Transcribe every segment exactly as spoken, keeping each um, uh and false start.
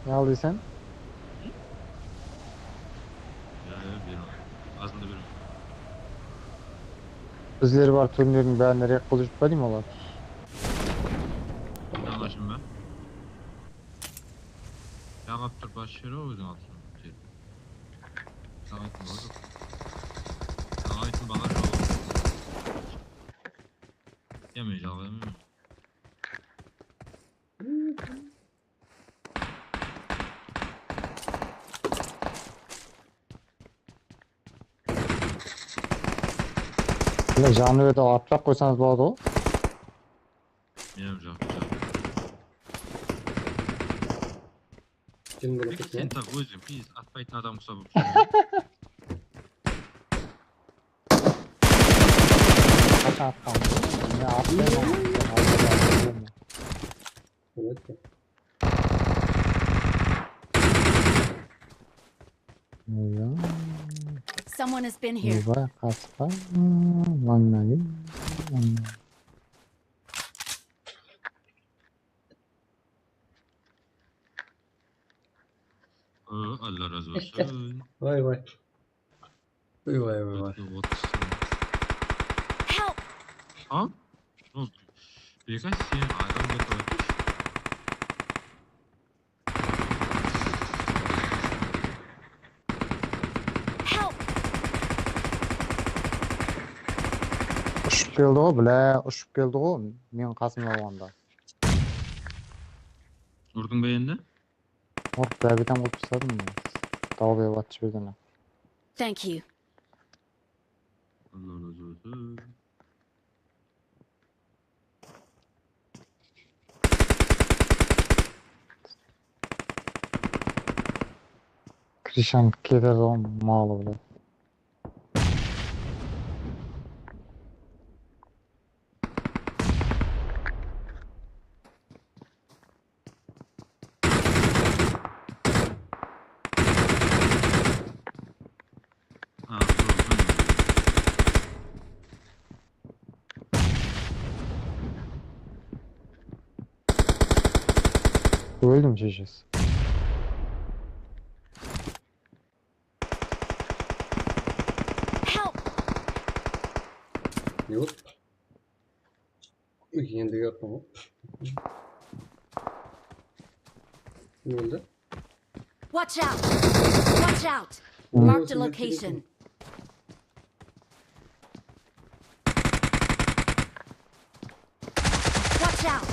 Ne aldı sen? Ya, ya, berimen. Azın da berimen. Bizler bar túnlerdiń bárin rek qılıp júr pa deymen olar? Jańa shın ba? Jaǵıp tur, bas júr óziń aldıńa. Jaǵaytın bala joq. Jaǵaytın bala joq. Ya, men jalǵayman. Mine, janı edi, atıraq qoysańız boladı ǵoy. Mine, jaq, jaq. Sen bir Peki, sen tak óziń, piz, atpaytın adam qusap. Qashan atqan? Ne atpayman. Evet. Ya. Someone has been here. Oybay, qasqa. Mańlayı. Mańlayı. Aa, Allah razı olsun. Vay, vay. Vay, vay, vay, vay. Otız. Help! Ha? Ne oldı? Beka, sen adam da. Help! Ushıp keldi ǵo, bilá, ushıp keldi ǵo, meniń qasımda bolǵanda. Urdıń ba endi? Urıp, zábiden qılıp tasladım. Tawıp ep atshı birden. Thank you. Allah razı olsun. Krishan keder ǵo malı bilen. Aa, dur, dur. Óldim, jejesi. Help! Ne boldı? Endigi atpan ǵoy. Ne boldı? Watch out! Watch out! Marked a location. Watch out!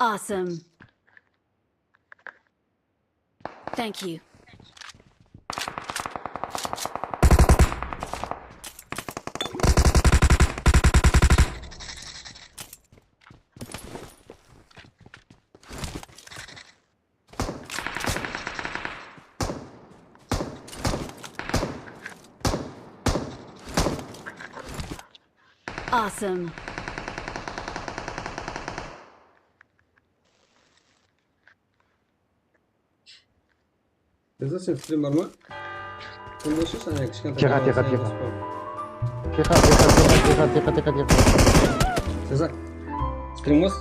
Awesome. Thank you. Awesome. Rıza, sen stream bar ma? Sen bolsa, sen kishkentay. Tiqa, tiqa, tiqa. Tiqa, tiqa, tiqa, tiqa, tiqa, tiqa, tiqa. Rıza, stream bas.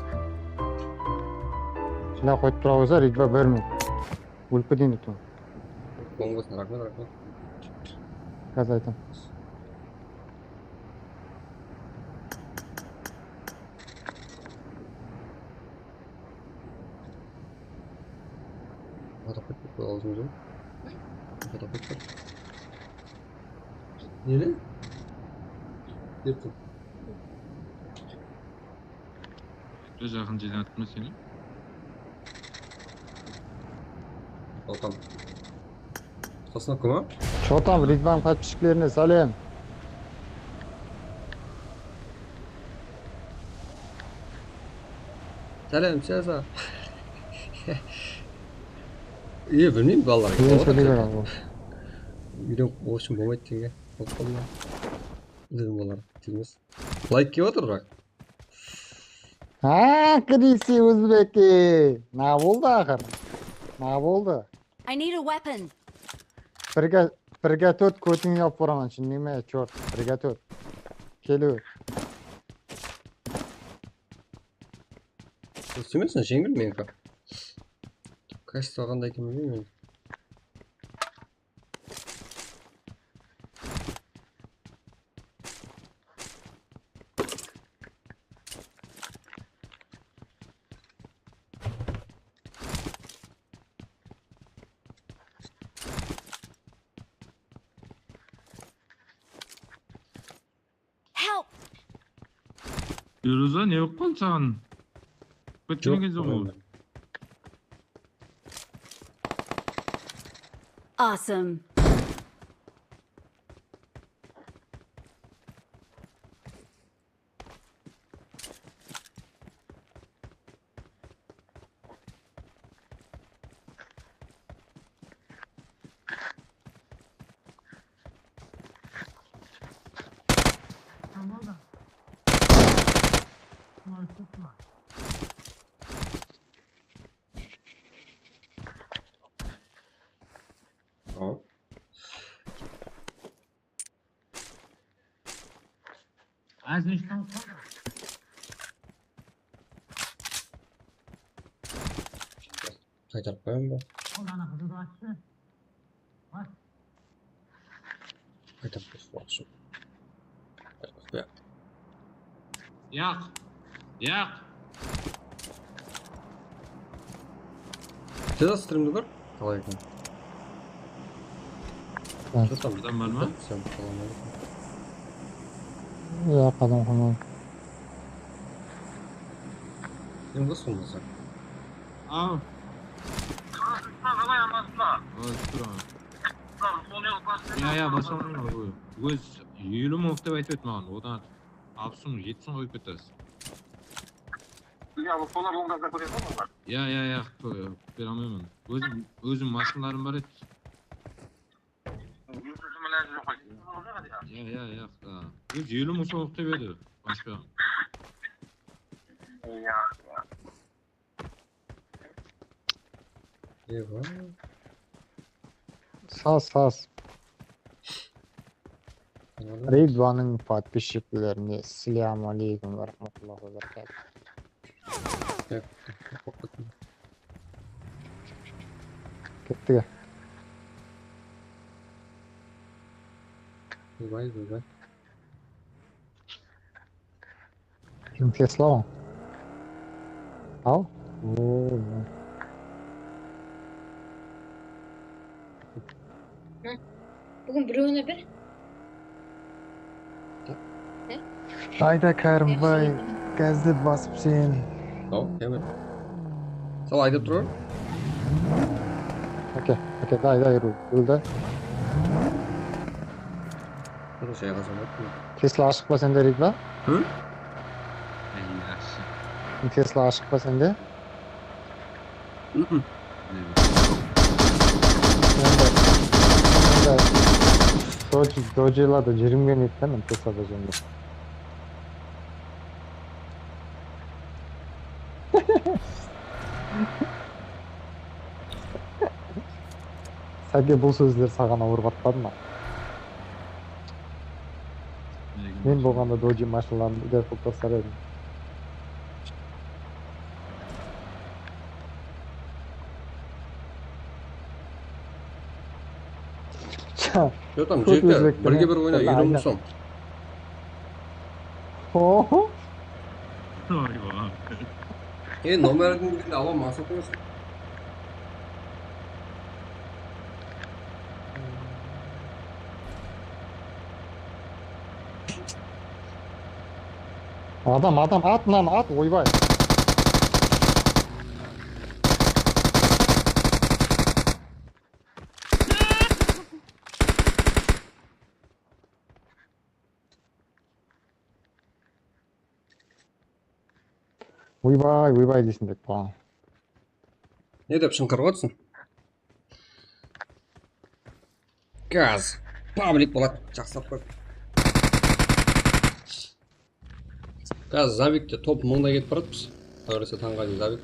Shunday qoyıp tura qoysa, ritba bermey. Ólip keteyin dep turman. Qońǵasın, raxmet, raxmet. Házir aytaman. Atap ketpek bol, awzıńa jum. Atap ketpek. Neni? Erteń. Jaqın jerden attım seni. Otam. Qasına kuma? Çotam, Ridvan podpischiklerine sálem. Sálem, Seza. Iye, bilmeymen, balalar. Uyden, o shın bolmaydı degen. Bolıp qaldı ma? Dedim, balalar, deymiz. Layk kep atır, biraq. Ha, Krisi Uzbeki. Na boldı axır? Ne boldı? I need a weapon. Birge, birge tórt kótińe alıp baraman, shın neme, chort, birge tórt. Keliw. Durıs emes, jeńil meniki. Qaysı salǵanda eken bilmeymen. Help! Feruza, ne bolıp qaldı saǵan? Ketpegen zoń ol. Awesome. Tamam. Qaytarıp qoyaman ba? Qaytarıp qoyıp bolıpsın. Yaq. Yaq. Siz astırımda bar? Qalay eken? Bas. Tutam. Adam bar ma? Sen salam aleykum. Yaq, adam qalmadı. Sen bas bolmasa. Aw. Qalay amasın ba? Oy, shúkir aǵa. Ya, ya, baslamay ǵoy. Óz eliw mıń dep aytıp edi maǵan. Odan alpıs mıń, jetpis mıń qoyıp ketesiz. Ya, bu polar ońda da kóredi ǵoy. Ya, ya, ya, bere almayman. Ózim, ózim mashinalarım bar edi. Ya, ya, ya. Óz eliw mıń somlıq dep edi, bashqa. Ya. Eywa. Saz, saz. Ridvanıń podpischiklerińe slámu aleykum wa rahmatullahi wa barakatuh. Kettik. Vay, vay, vay. Kim Tesla ǵo? Al. Oo. Búgin birewine bir. Ayda Kárimbay, gazdi basıp sen. Tamam, hemen. Sal aydap turıp. Okey, okey, day, day, rul, rul, day. Qızıl shayǵa soǵadı. Tesla ashıq pa sende, Ridva? Hı? Ey, yaqshı. Tesla ashıq pa sende? Mhm. Endi, endi Doji, Dojilarda júrgen edi da, men Teslada júrgen. Sáke, bul sózler saǵan awır batpadı ma? Men bolǵanda Doji mashinaların úder qılıp taslar edim. Yo, tam, Jeke, birge bir oyna, eliw mıń som. Oho. Oy, oy. E, nomerin degende awa maqsat emes. Adam, adam, at mınanı, at, oybay. Oybay, oybay deysin dep qoyǵan. Ne dep shınqırıp atırsań? Gaz. Pablik boladı. Jaqsılap qoy. Gaz, Zavikte top mıńday ketip baratırmız. Qáwerese tańǵa deyin Zavik.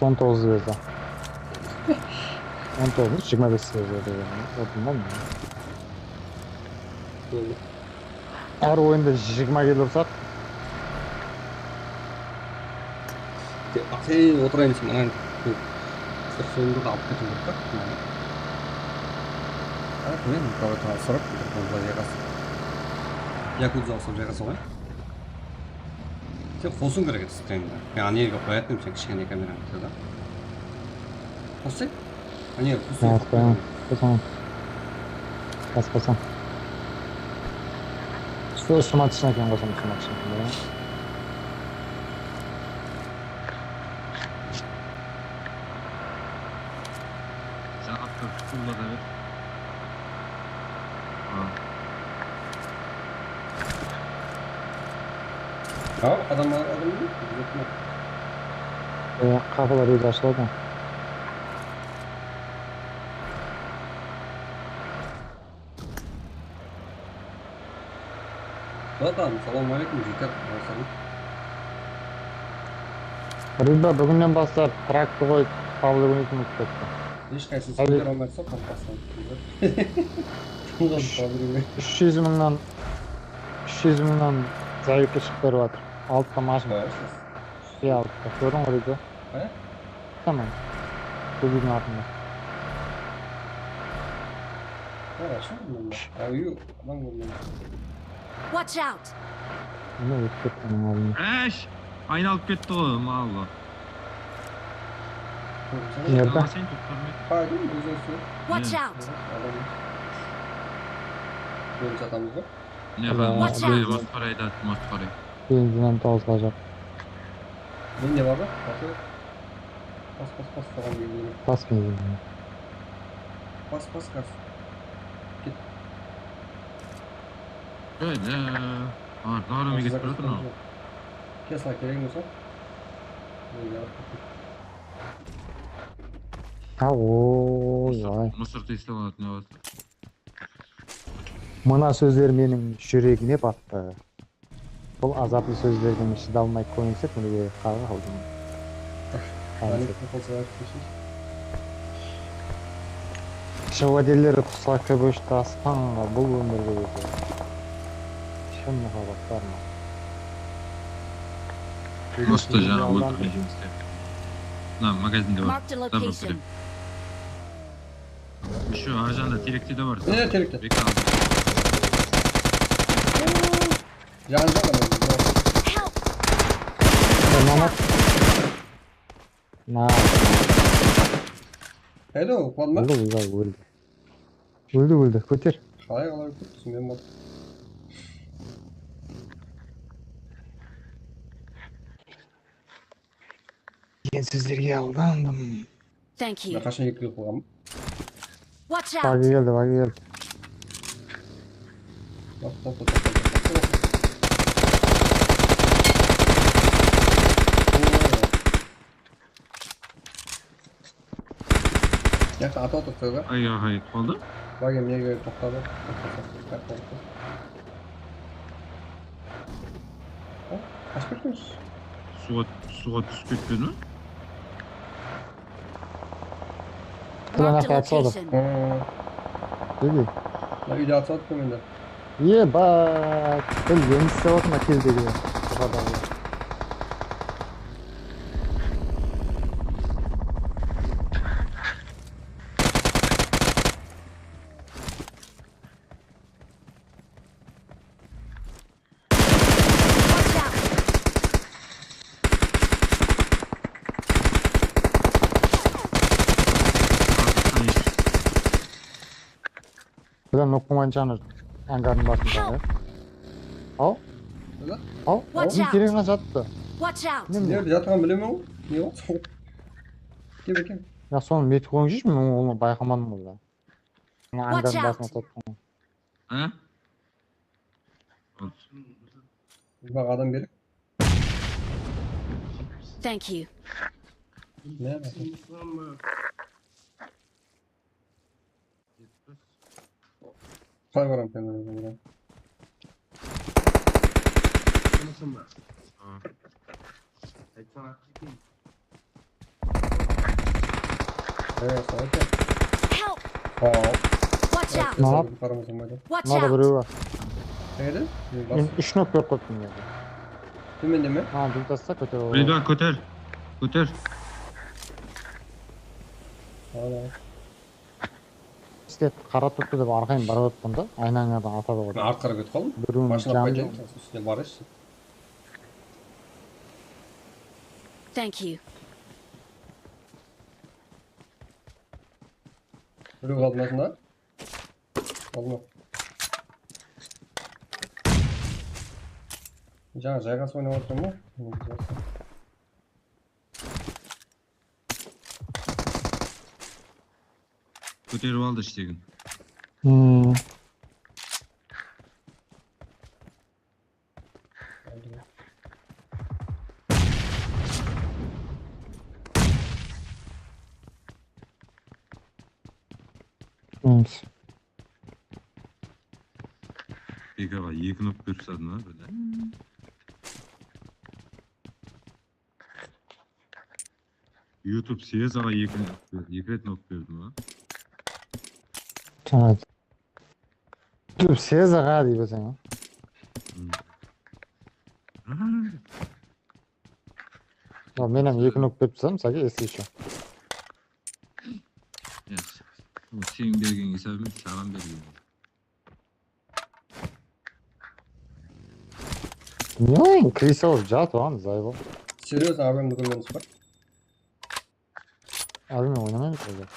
On toǵız berdi. On toǵız, jigirma bes berdi degen. Urdım da men. Ar oyında jigirma kel ursaq. Atayın otırayın sen, mınań. Sırf sondı da alıp ketiw kerek ta. Qarap, men, davay, taǵı sırıp, bir qolda jayǵas. Yakudza uqsap jayǵasa ǵoy. Sen qosıń kerek edi stremdi. Men ana jerge qoyatın edim sen kishkene kamerańdı da. Qossay? Ana jerge qosıń. Qosań. Qosań. Bas, qosań. Usı, usı mashina eken, qosań, usı mashina eken. Sen atqa tutıwla da ber. Al, adam bar, adam bar. Kúzetme. E, qapılar ózi ashıladı. Adam, salam aleykum, jeter, alsam. Rıza, búginnen baslap traktı qoyıp, Pavlovniki úmit ketti. Hesh qaysısı kótere almay atsa, qapastan. Túnǵan Pavlovni. Úsh júz mıńnan, úsh júz mıńnan zayıpı shıǵıp berip atır. Altıda mashina. Iya, altıda. Kórdiń ǵoy, Rıza? He? Tamam. Kóbeydiń altında. Qara, shıǵın mında. Ayu, adam kórmedim. Watch out! Mına ótip ketken aldın. Ash! Aynalıp ketti ǵoy, Allah. Nerede? Ama sen toqtarmaydı. Qaydım, ózin sür. Watch out! Adam. Kórip atamız ǵoy. Ne Ulan. qıldı? Masqara aytadı, masqara. Benzin hám tawsılajaq. Mende bar ba? Basıp. Bas, bas, bas, saǵan keldi. Bas benzin. Bas, bas, gaz. Ket. Öyle. Aa, navreme ketip baratır mınaw. Kel, saǵan kerek bolsa. Mende alıp kettim. Ha, oy, ay. Mısır tesla alatın alasın. Mına sózler meniń júregime battı. Bul azaplı sózlerge men shıdalmay kólinsip, mine, qarǵa qaldım. Aleykum salam, kóshir. Jawáderler qusqa kóbishti aspanǵa, bul ómirge de. Shın muhabbat bar ma? Просто jańa óltirgen jemiste. Mına magazinde bar. Marked a Забрал location. Ещё arjanda terekte de bar. Mine terekte. Eki aldı. Janı jaq adam. Help! Mamat. Na. Qayda ol? Quladı ma? Óldi, óldi, óldi. Óldi, óldi. Kóter. Qalay, qalay, kóter, túsinbey boldı. Men sizlerge aldandım. Thank you. Qashan eki qılǵanman? Watch out! Bagi keldi, bagi keldi. Toqta, toqta, toqta, toqta. Yaqta ata otır, qoyǵa. Ay, ay, qaldı. Bagi mine kelip toqtadı. Toqta, toqta, toqta. Qashıp ketpesiz. Suwǵa, suwǵa túsip ketpedi me? Bular Marked a atsadı. Location. Dedi. Mına úyde atsadı endi. Ебать! Bilgen islep atır mına keldegi. Joqarıdaǵı. Watch out! Bular noqımanshani angardıń basındaǵı. Al. Bular? Al. Watch Al. out. Tereńe jattı. Watch out! Ne? Nerede jatqanın bilemen ǵoy. Ne boldı? Kel, kel. Ya sonı metip qoyıń júrshi, men onı bayqamadım ǵoy. Mına Watch angardıń out. basına sattım. Ha? Bak adam berip. Thank you. Ne? Qay baram sen, baram. Ha. Aytsana. Help! Watch out! Mına. Mına da birew bar. Qayerde? Men úsh nok berip qoyıptım endi. Tómende me? Ha, dúl tasta, kóter. Rida, kóter. Kóter. Al, al. Islet, qarap turıptı dep arqayın barıp atırman da. Aynańlardan atadı ǵoy. Men artqarı ketip qaldım. Mashina alıp qaytayın, sen ústine barayınshı. Thank you. Birew qaldı mashina. Qaldı ma? Jańa jayǵasıp oynap atırman ǵoy. Kóterip aldı ishtegin. Hmm. Bekaǵa eki nok berip tasladı ma, bile? YouTube Sezaǵa eki, eki ret nok berdi ma? Tamam. YouTube Sezaǵa dey berseń, a? Hmm. Al, men hám eki nok berip tasladım, Sage, если что. Yaqshı. Ol seniń bergen esabıń, saǵan bergen. Bilmeymen, Krisov jat oǵan, zayıp. Seryoz, A W M-di kórgenbiz ba? A W M oynamaymiz bizler.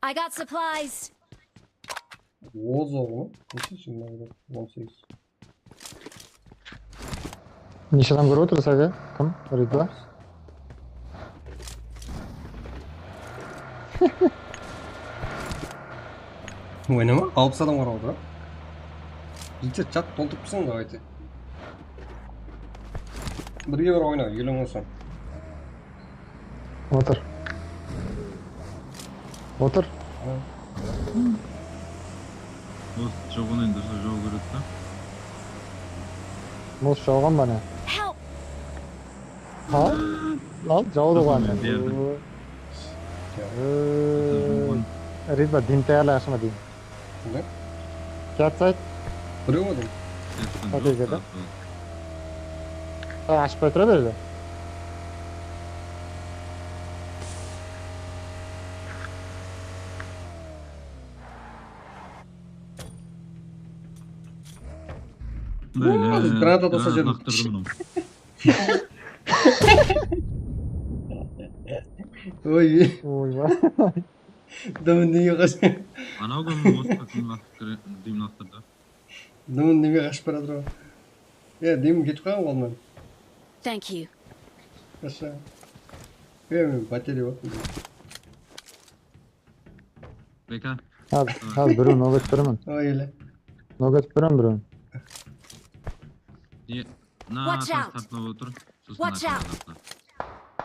I got supplies. Ozoǵı. Neshe shıǵın, on segiz. Neshe adam kórip otır, Sage? Kim? Ridva? Oynama, alpıs adam qarap otır. Jigitler, chat toltırıpsıń, давайте. Birge bir oyna, elliń bolsa. Otır. Otır. Most joǵınan dursa jaw kóredi da. Most jawǵan ba ne? Help! Ha? Al, jawdı ǵoy. Ridva, dim tayarlay, ashıma deyim. Ne? Kiyat sayt. Birew odan. Okey, kiyat. Ha, ashıp qoya tura berdi. Granata tosa júr. Oy. Oy, wa. Dım nege qash-, anaw kúni mostqa dım laqtırdı. Dım nege qashıp baratır ǵoy. E, dım ketip qalǵan ǵoy onnan. Thank you. Qasha. E, men batereya yoq. Beka. Házir, házir birewin nok etip beremen. Oy, ele. Nok etip beremen birewin. Ne? Mına tas tartınıp otır. Soсын mına tas tartınıp.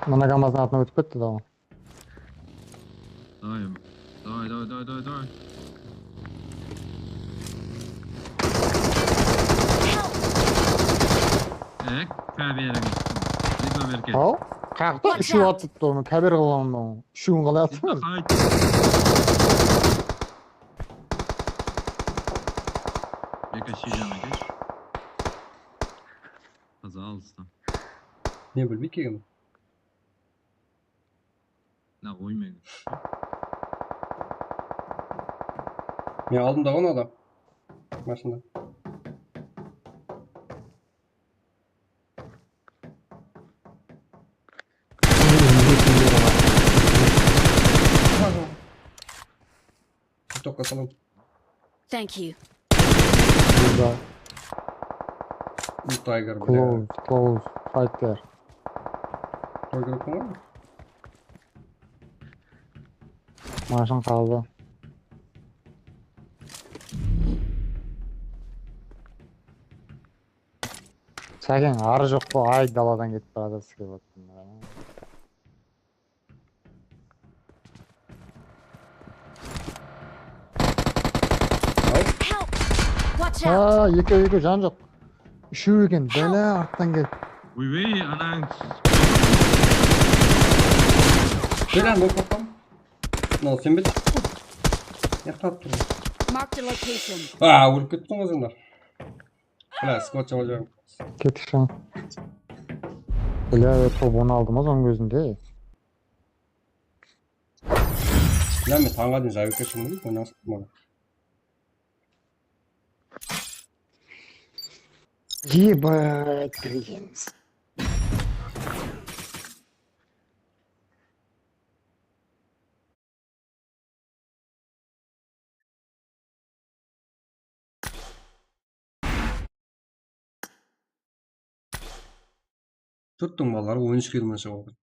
Mına KamAZdıń artına ótip ketti daǵı. Davay, davay, davay, davay, davay. E, káberiń. Ridva berke. Al, qaqta úshew atıptı onı, káber qılǵanımda onı. Úshewin qalay atıp? Beka shiyjań ekesh. Taza alıstan. Ne bilmey kelgen? Na, qoymayın. Men aldımda ǵoy adam. Mashina. Toqqa salam. Thank you. Burada. Bu Tiger, bля. Close, close, fight there. Tiger oqıma? Mashın qaldı. Sáken, arı joq pa? Ay, daladan ketip baratır, skip attım. Help! Watch out! Aa, ekew, ekew, jan joq. Úshew eken, bále, arttan kel. Oybey, anań. Kel, anı, toqtam. Mınaw sen be? Ne qılıp tur? Marked a location. Aa, ólip kettiń óziń de. Bla, skvot jawıp jiberiń. Kettik, shań. Bla, top on aldı ma sonıń ózinde? Bla, men tańǵa deyin jayıp kettim, oynasıp turmadı. Ебать, приемс. Jurttıń balaları on úsh kill mınaw shıǵıp atır.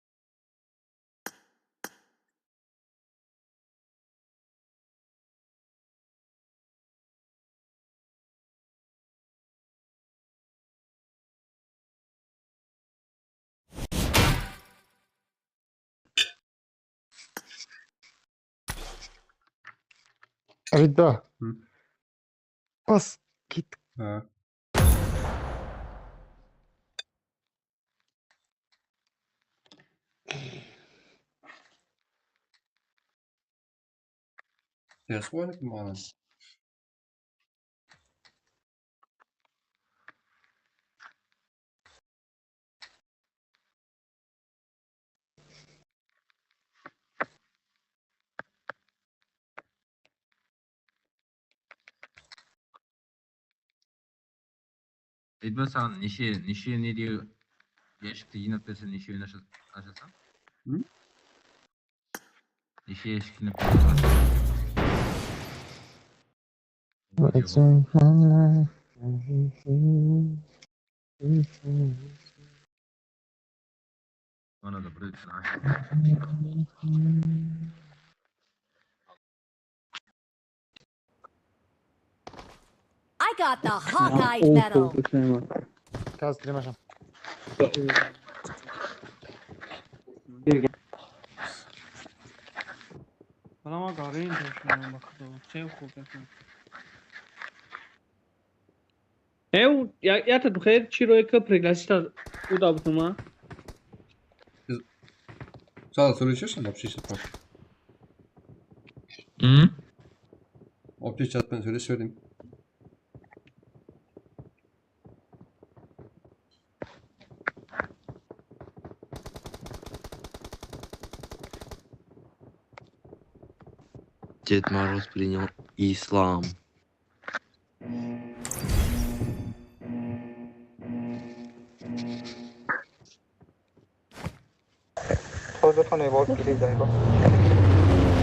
Rida. Hı. Bas, kettik. Ha. Ses qoydı kim maǵan? Aytpa, saǵan neshe, neshe nede jáshikti jıynap berse, neshewin asha-, ashasań? Hı? Neshe jáshikti jıynap berse, ashasań? Mana da bir I got the Hawkeye medal. Házir kirem asham. Mınawa garayın, shunnan baqıdı. Sen qol. Ew, ya, ya te duxer, Chiro eki пригласить uda butuma. Biz sal sóylesirsen, вообще chattan. Hı? Вообще chattan sóylesip jiber deymen. Дед Мороз принял ислам. Sol jaqqa ne borıp keleydi, ayba?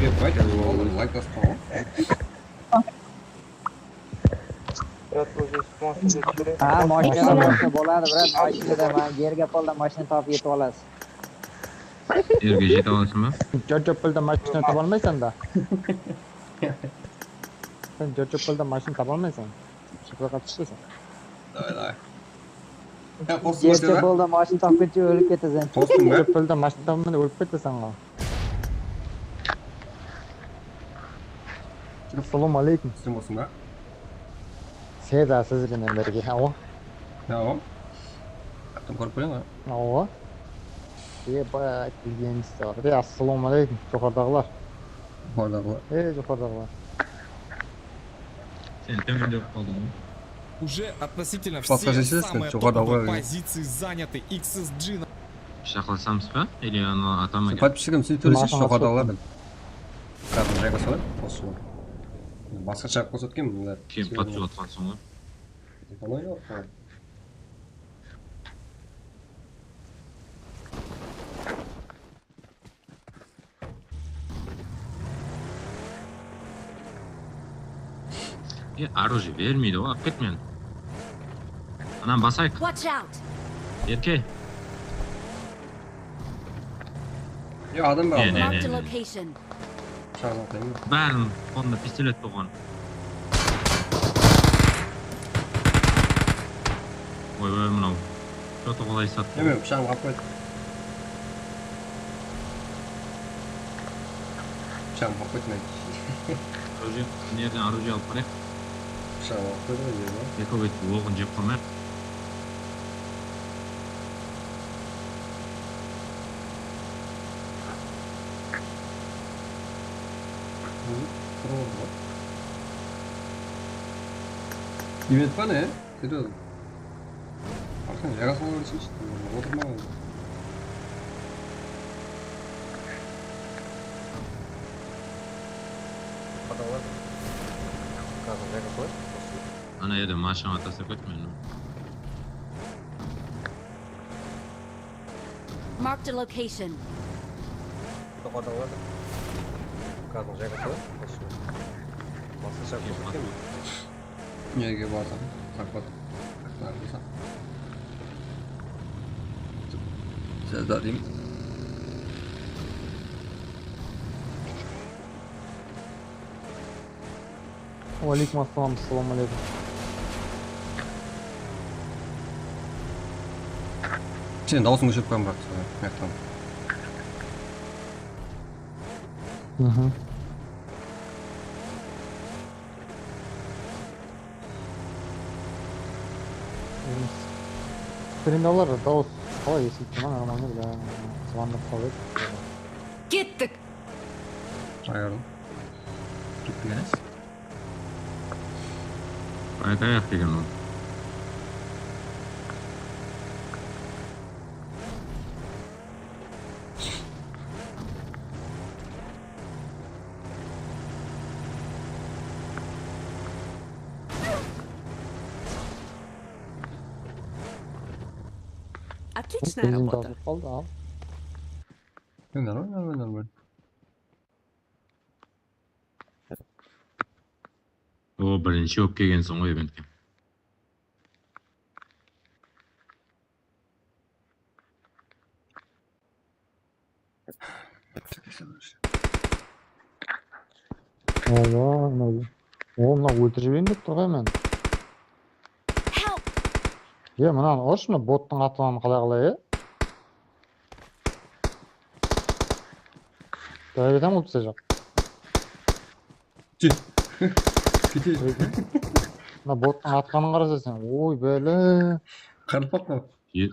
Ep, ayt, olar layk basqan ǵoy. Brat, ózi sponsor etip beredi. Ha, mashina bolsa boladı, brat, mashinada mana Gergopolda mashina tapıp etip alasız. Erge jete alasıń ba? Jorjopolda mashina taba almaysań da. Sen Jorjopolda mashina taba almaysań. Shıpırıqqa túspeseń. Davay, davay. Ya, qostıń ba sen? Jorjopolda mashina tapıp ketse, ólip keteseń. Qostıń ba? Jorjopolda mashina tapıp mine, ólip keteseń ǵo. Assalawma aleykum. Sen bolsın ba? Seda siz benen birge, awa. Awa. Attım kórip qoyayın ǵo. Awa. Eba, kelgensiz. Ey, assalawma aleykum, joqarıdaǵılar. Joqarıdaǵılar. Ey, joqarıdaǵılar. Sen tómende bolıp qaldıń ǵoy. Уже относительно все самые топовые позиции заняты. X S G. Pıshaqlasamız ba? Или anı atam eken? Подписчигim, sen tóreshe, joqarıdaǵılar. Qatın jayǵa salayıq, qoshılar. Basqa shaq qosatken bular. Sen patchı atqansıń ǵoy. Qalay joq? E, оружие bermeydi ǵoy, alıp ket meni. Ananı basayıq. Watch out! Erke. Yo, adam bar. Ne, ne, ne, ne? Marked a location. Pıshaq atayın ba? Báriniń qolında pistolet bolǵan. Oy, oy, mınaw. Что-то qolay sattı. Neme, pıshaǵımdı alıp qoydı. Pıshaǵımdı alıp qoydı men. Оружие, mına jerden оружие alıp barayıq. Pıshaǵımdı alıp qoydı ǵoy, ne bar? Eko etip, oǵın jep qalmayıq. Event pa ne? Seryoz. Arqan jayǵa sala bersinshi. Otırma. Ana jerde mashina taslap kettim endi. Marked a location. Joqarıda qoydı. Gazın jayǵa qoydı. Basqasha. Nerege barsam, saqlap. Sizdi deyim. Waleykum assalam, assalawma aleykum. Sen dawısıńdı óshirip qoyıń, brat, mıyaqtan. Mhm. Strimdalar dawıs qalay esittim, normalno, bla, звонок qalay? Kettik. Ayırdım. Kettik emes. Aytayıq degen ol. Отличная работа. Benzin tazılap qaldı, al. Nárman, nárman, nárman. O, birinshi bolıp kelgensiń ǵoy eventke. Oba, mına. O, mına óltirip jibereyin dep tur ǵoy meni. Help! E, mınanı urshı, mına bottıń atqanın qalay-qalay, e? Daway etem ol bizde joq. Kete. Kete. Mına bottıń atqanın qarasa sen. Oy, bále. Qarılpaq pa? Ye-,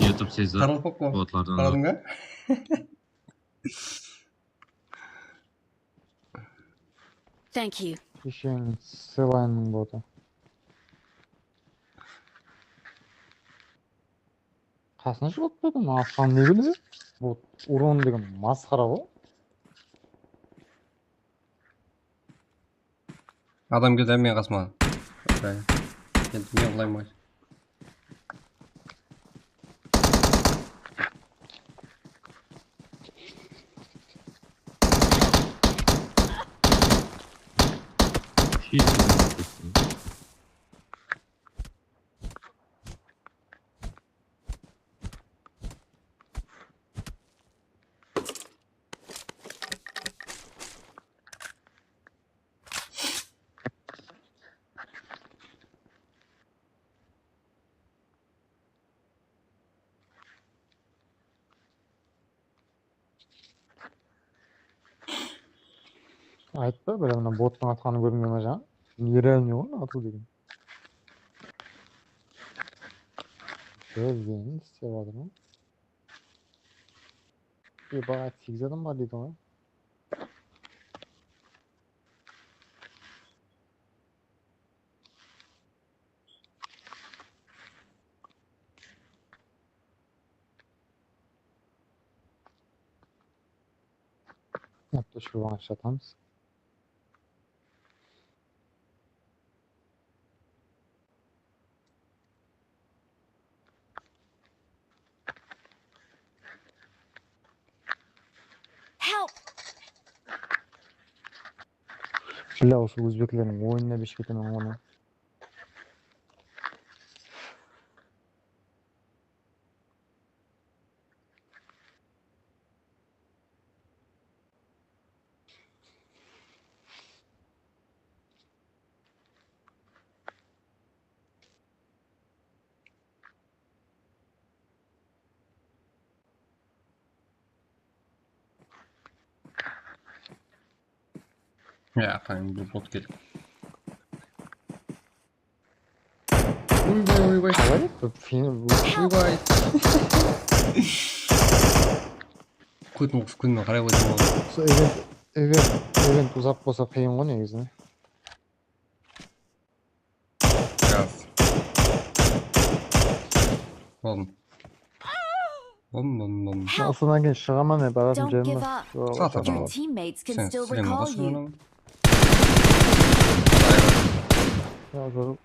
YouTube sizi botlardan. Qaradıń ba? Thank you. Kesheń, Selaynıń botı. Qasına jıǵıp turdı, mına atqan ne bildi? Bot, uron degen masqara ǵoy. Adam keldi, men qasıma. Endi men ulayman. Aytpa, bir mına bottıń atqanı kórmey ma jańa? Nerealnıy ǵoy atıw degen. Bilgen istep atırman. E, baǵa segiz adam bar deydi ǵoy. Yaptı, şu an jatamız. Help! Billa, usı ózbeklerdiń oyınına beship ketemen onı. Ya, atań, bul bot kelip. Oybay, oybay. Qalay? Bul fin-, bul oybay. Kúnmen, kúnmen qaray qoysam boldı. Usı event, Event, event uzaq bolsa qıyın ǵoy negizinde. Gaz. Boldım. Boldım, boldım, boldım. Help! Asıldan keyin shıǵaman, e, baratın jerim bar. Don't give up. Your teammates can still recall you. Házir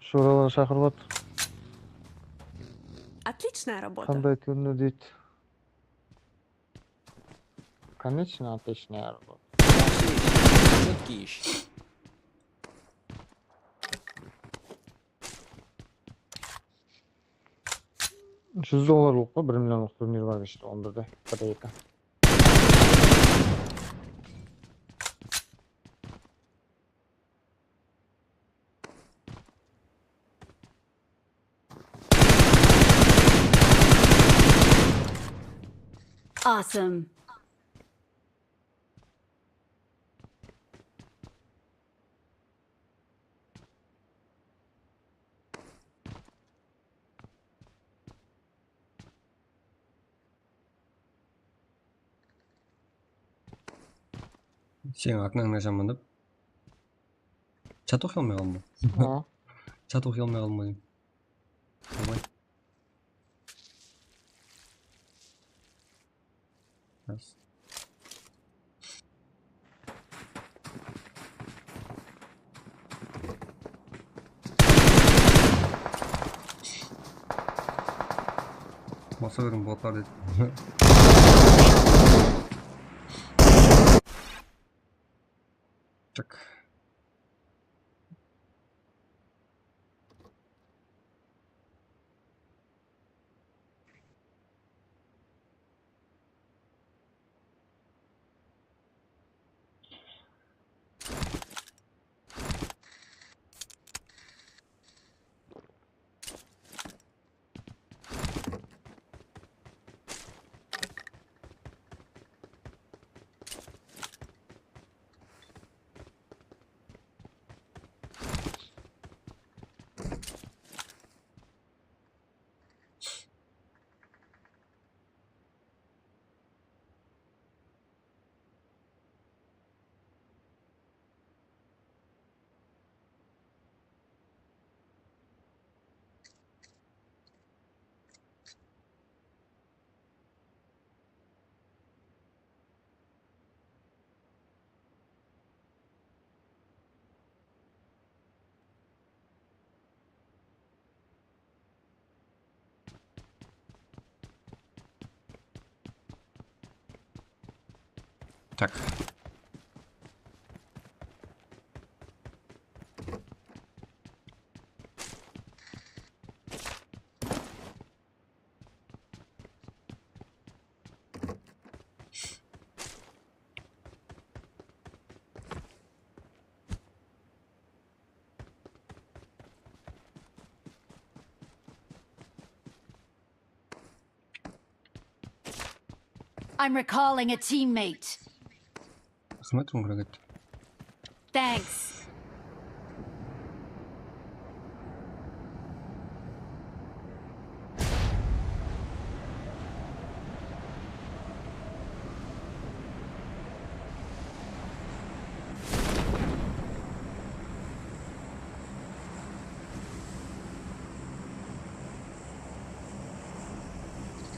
Shoralar shaqırıp atır. Отличная работа. Qanday túrni deydi? Конечно, отличная работа. Чёткий иш. Júz dollarlıq pa, bir millionlıq turnir bar keshte, on birde, bir eki. Awesome. Seniń atıńdı ańlaysaman dep. Chat oqıy almay qaldım. Chat oqıy almay qaldım. Oy. Basa beriń, botlar dedi. Tak. Tak. I'm recalling a teammate. Raxmet, oń háreket. Thanks.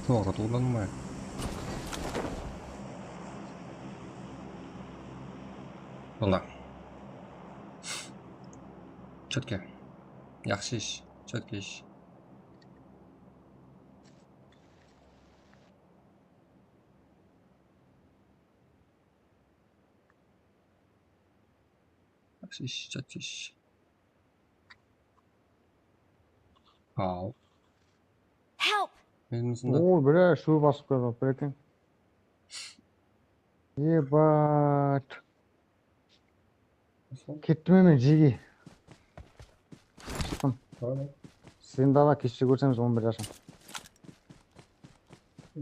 Toǵrı tuwlanmay. Boldı. Chótke. Yaqshı ish, chótke ish. Yaqshı ish, chótke ish. Al. Help! Men mısında. Oo, bile shu basıp keldi, bir eken. Ebat. Kettim men, jege. Shıqtım. Tamam. Sizden dala keshte kórsemiz, on birde ashaman.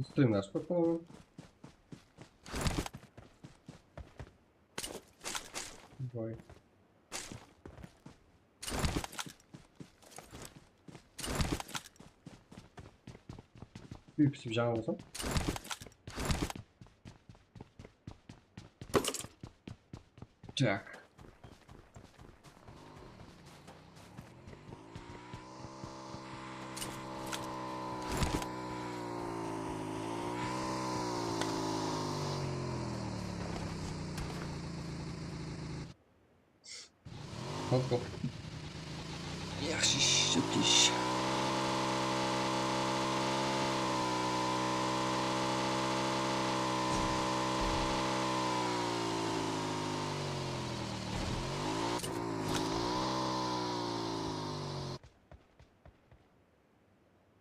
Stream ashıp qoyıptım. Vay. Úy pisip jańa bolsa. Tak. Hop, hop. Yaqshı, júrtish.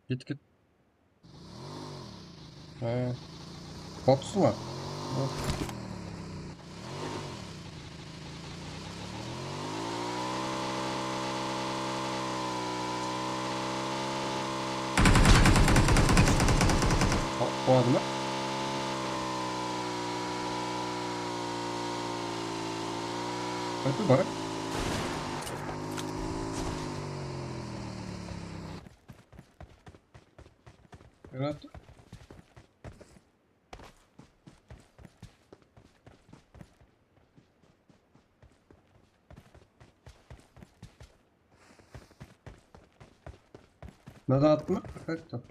Ket, ket. Há. Botsı ma? Qo-, qoladı ma? Qaytı bar? Granata. Mınadan attı ma? Qayaqta?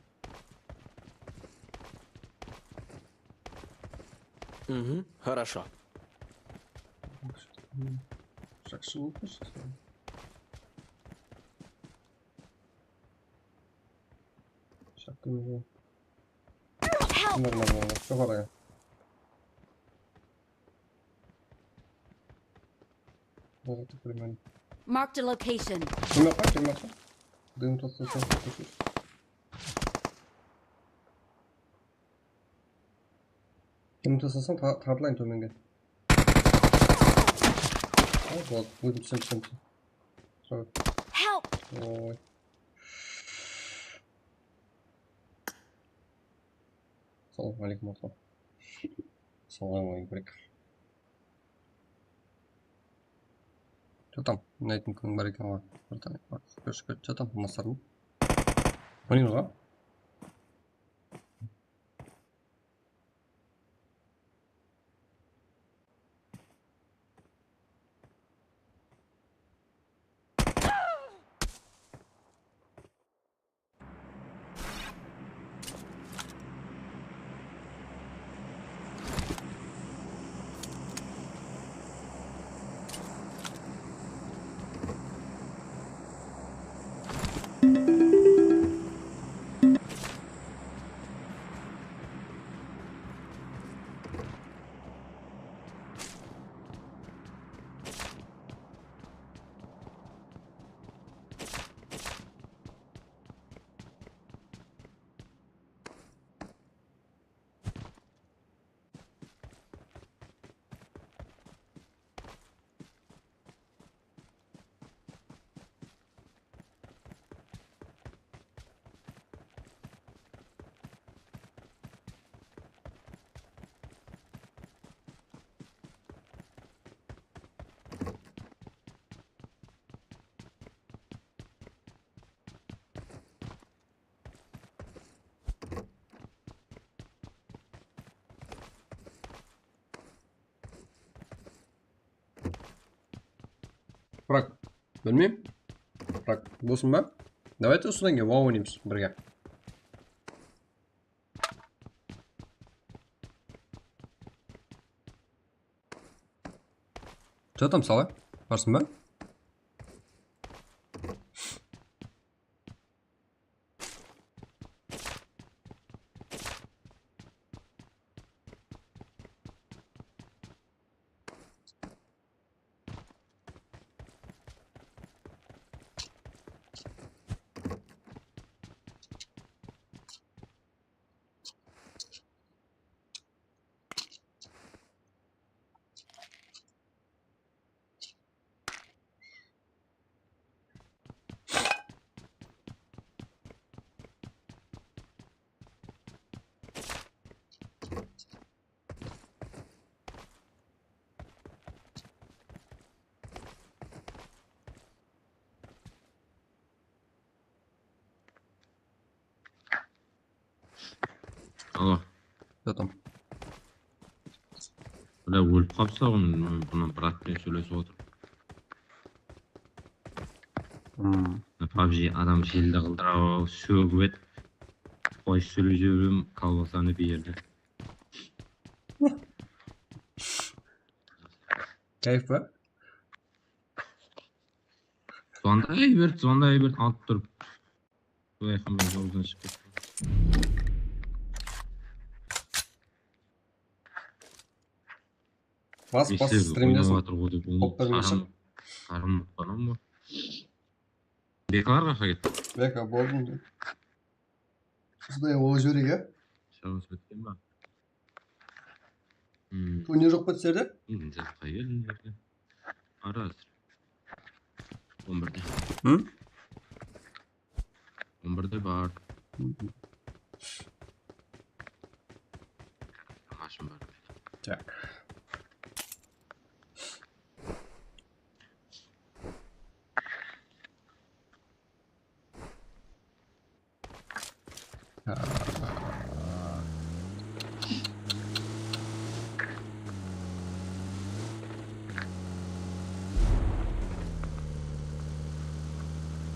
Угу, хорошо. Jaqsı bolıp tur. Shaptım. Kimler bunlar? Joqarı. Bozıqtı kórmen. Marked a location. Kim yoqqa, kim yoqqa? Dım toqtasa. Dım toqtasań, ta-, tartılayın tómenge. Ay, bol, ózim túsem, túsem, túsem. Sorry. Help! Oy. Assalawma aleykum, Arqan. Assalawma aleykum. Что там? Mına aytım kún bar eken ǵoy. Bir tane bar. Kósh, kósh, что там? Masarım. Oynaymız ba? Bırak. Bilmeyim. Bırak. Bolsın ba? Давайте usıdan keyin WoW oynaymız birge. Что там, Сала? Barsın ba? Алло. Кто там? Bile ólip qapsa, bunı, bunı brat penen sóylesip otır. Hmm. PUBG adam jeldi qıldıra, sógip et. Qoy sóyley jiberemen, kolbasanı berdi. Kayf pa? Zvonday berdi, zvonday berdi, alıp turıp. Quday qılmay, joldan shıǵıp ketti. Bas, bas, streamdesin. Oynap atır ǵoy dep, onı qop bermesem. Qarım, qarım, qarım bar. Bekalar qayaqqa ketti? Beka, boldım. Usınday ola jibereyik, ya? Shalas bitken ba? Hmm. Turniroq bitse de? Hmm, jaqqa keldim. Araz. On birde. Hı? On birde bar. Hı hı. Mashın bar. Tak.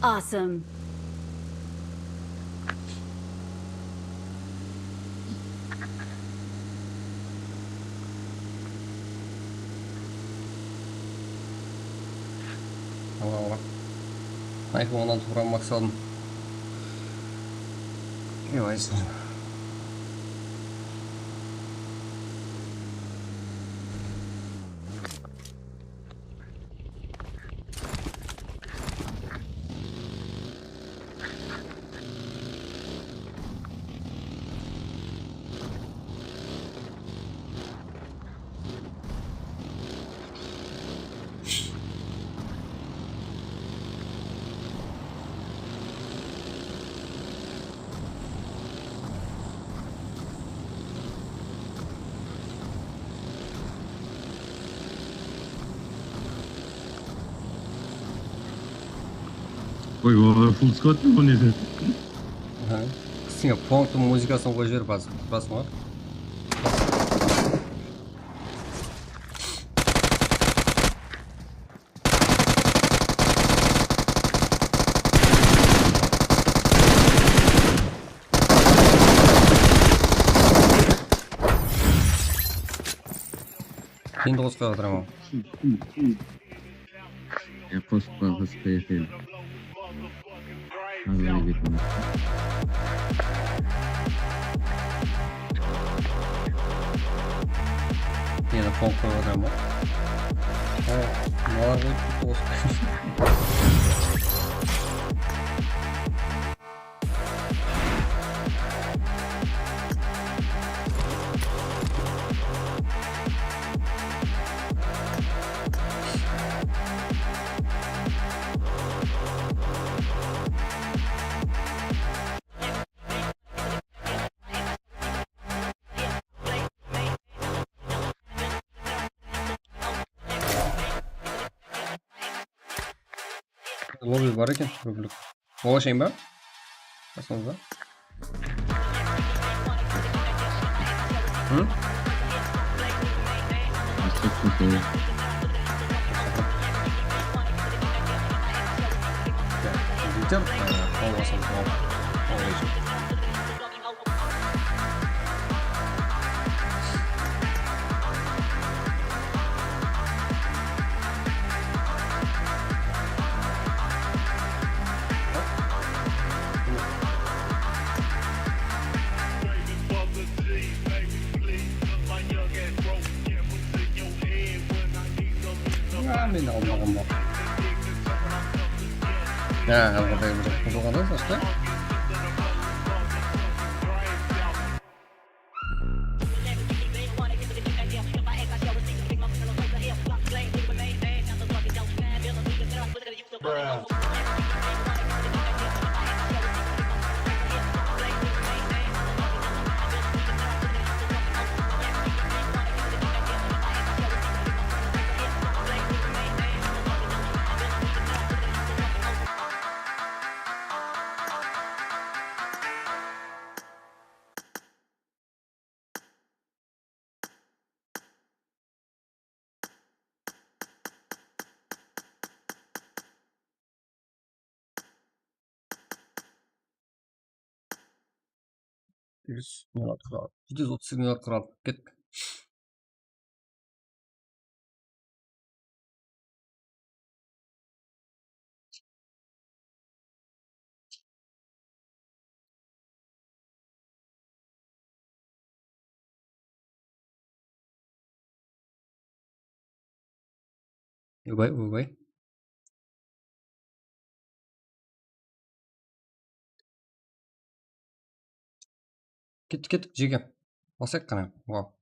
Awesome. Al, al, al. Ayfon on altı Pro Max aldım. Ey, vay sen. Oy, oy, full squad mı, ne? Aha. Sen punktıń muzıkasın qoyıp jiber, bas, basma. Endi qosıp qoya atıram. Ya, qosıp qoya, qosıp qoya. Yana qol qoyıp atırman ba? Ha, mınalar qoyıp turıptı. Lobby bar eken, rublik. Bolasayın ba? Basıńız ba? Hı? Bitir, e, qol basıń, qol, qol rejim. Á, men almaǵan ba. Há, alǵaday bir qudurǵanda, sastı. Jeti júz otız segiz nol altı quraldı. Jeti júz otız segiz nol altı quraldı. Kettik. Oybay, oybay. Kettik, kettik, jekem. Basayıq qana. Wow.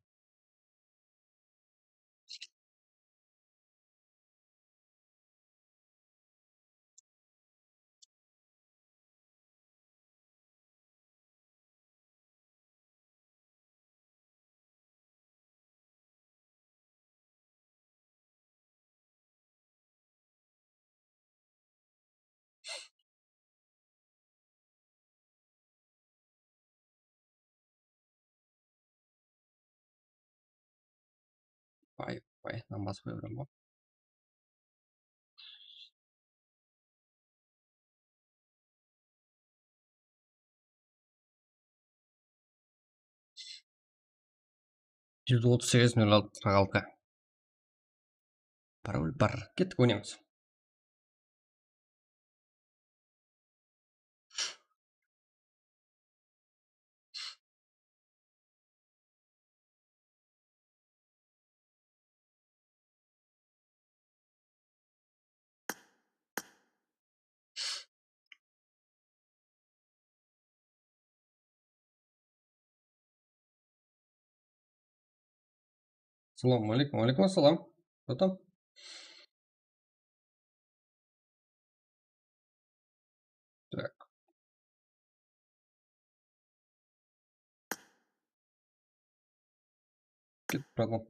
Vay, vay, namaz qoya berem ba? Júz otız segiz nol altı qırq altı. Parol bar. Kettik, oynaymız. Assalawma aleykum. Wa aleykum assalam. Кто там? Так. Ketip baraman.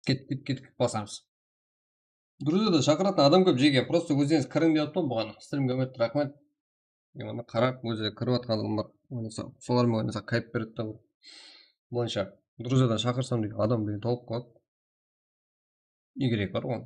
Ket, ket, ket, ket, basamız. Gruziyadan shaqıratın adam kóp, jeke, prosto ózińiz kiriń dep atırman buǵan. Strimge úmit, raxmet. E, onı qarap, ózi kirip atqanım bar. Oynasa, solar menen oynasa, kayf beredi da. Bulaysha, Gruziyadan shaqırsam deydi, adam degen tolıp qaladı. Igrek bar ǵoy.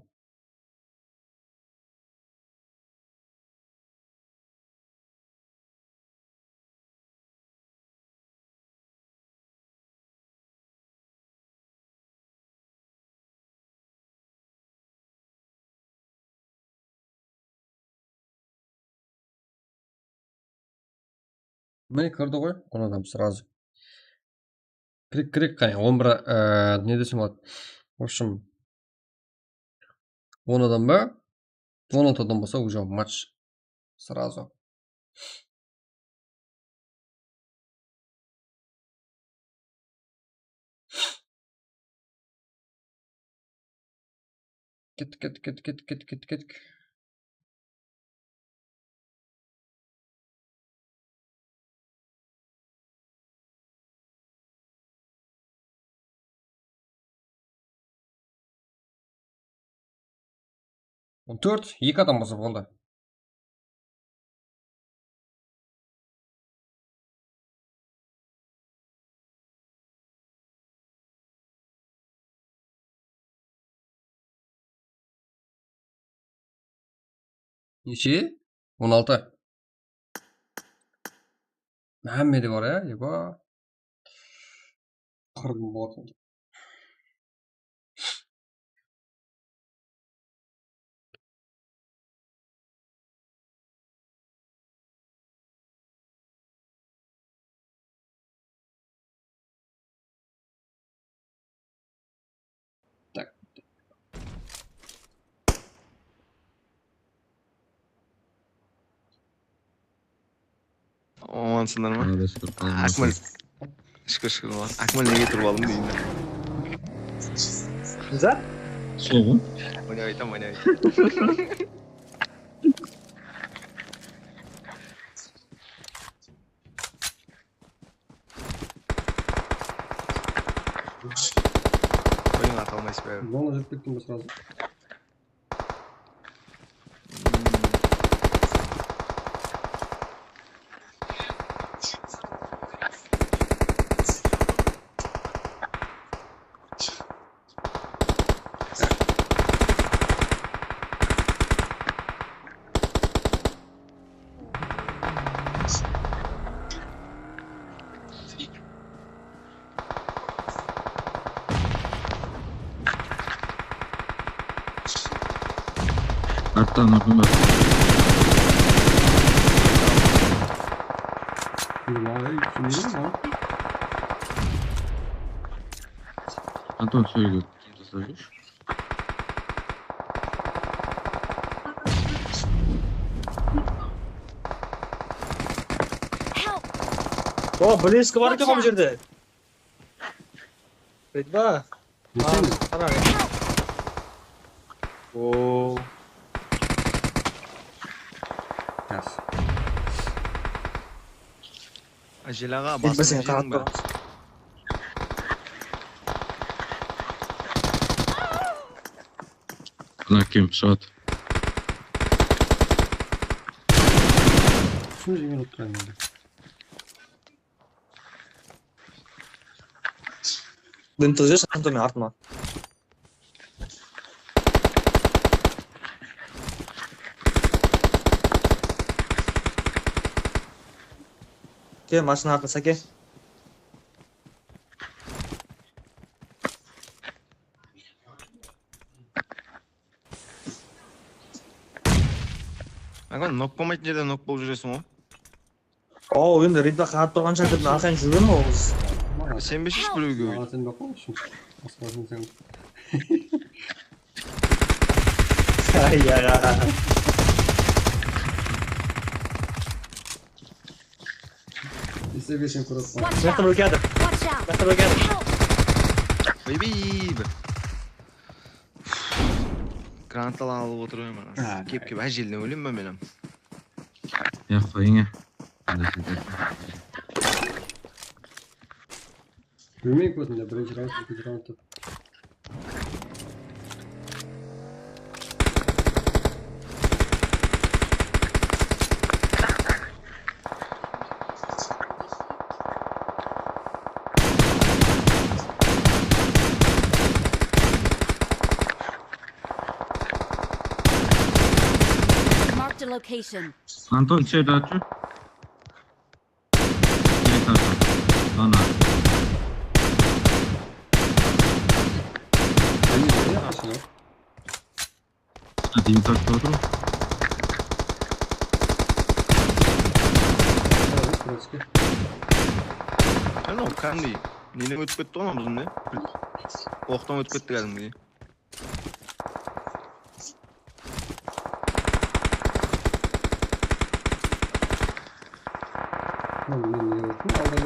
Mine, kirdi ǵoy, on adam сразу. Kirek, kirek, qáne, on bir, e, ne desem boladı? В общем, on adam ba? On altı adam bolsa, уже матч сразу. Kettik, kettik, kettik, kettik, kettik, kettik, kettik. On tórt, eki adam bolsa boldı. Neshe? On altı. Hámmede bar, ya, eba. Qırq mıń boldı. Tak. Amansınlar ma? Ákmel. Shúkir, shúkir, ma. Ákmel, nege turıp aldıń deydi. Zat? Soǵı. Oynap aytam, oynap aytam. Ata almaysız ba? Zona júrip kettim srazı. Arttan urdım bak. Vay, kim lan? Anton, söyle. Taslayıp júr. Help! O, bliski bar eken ǵo bul jerde. Aytpa. Nesene? Qara. O. Yaz. Ájel aǵa, Aytpa, sen basına qarap jediń ba? Tur. Mına kim shıǵadı. Kim jeńil uttı endi? Dintizde sen turma artıma. Kel, mashina artına, Sake. Aǵa, nok bolmaytın jerde nok bolıp júreseń ǵoy. O, endi Ridva qaratıp turǵan shakirttiń arqayın júrgen ol qız. Sen be shesh bilewge. Maǵan sen baqpa ushın. Basqasın sen. Ay, ay, ay. Esege sen kúrip Watch Mınatta out! bir keldi. Watch out! Mınatta bir keldi. Help! Oybey bir. Granatalar alıp otır ǵoy mana. Ha. Kep kep ájelinen ólemen men hám. Ya qoyıń ya. Bilmeyim kózinde birinci raunt, ekinci raunt dep. Marked a location. Anton, içeride atıyor. Ana. Beni ne yapasın o? Hadi, yumuşak otur. Evet, burası. Sen o kanday. Neden ótip ketti ǵoy bizimde? Oqtan ótip ketti kádimgidey. Lan men ne yaptım? Aldım.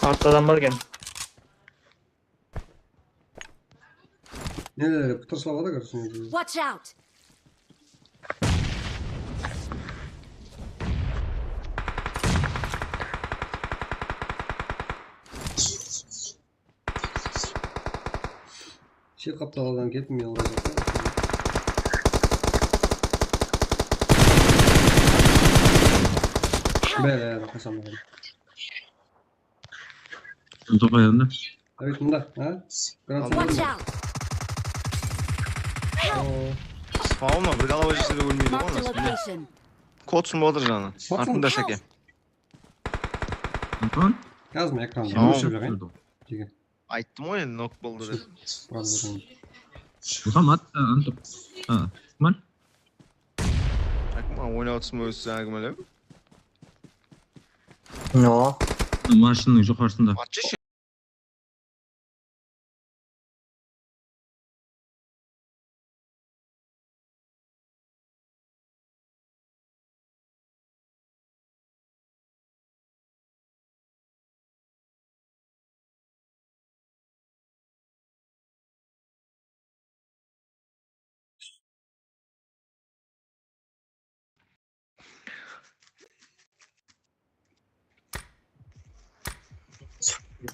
Artta adam bar eken. Neler, pıtırsıladı, короче. Watch out! Shet qaptalardan kelip men urayın. Bele, qasam. Toqay yanında. David, mında, ha? Granat Watch mında. Out! Spawnma bir galava jese de ólmeydi ǵoy Marked a anasını. Location. Kod sunıp atır janı. Spawn. Artında Sake. Anton? Yazma ekranda. Tamam. Öshirip jibereyin. Degen. Ayttım ǵoy endi nok boldı dep. Birazdan. Muhammad, ha, Anton. Ha, Usman? Ayttım ǵoy, oynap atırmız ózi áńgimelew. No. Mashinanıń joqarısında. Atshı.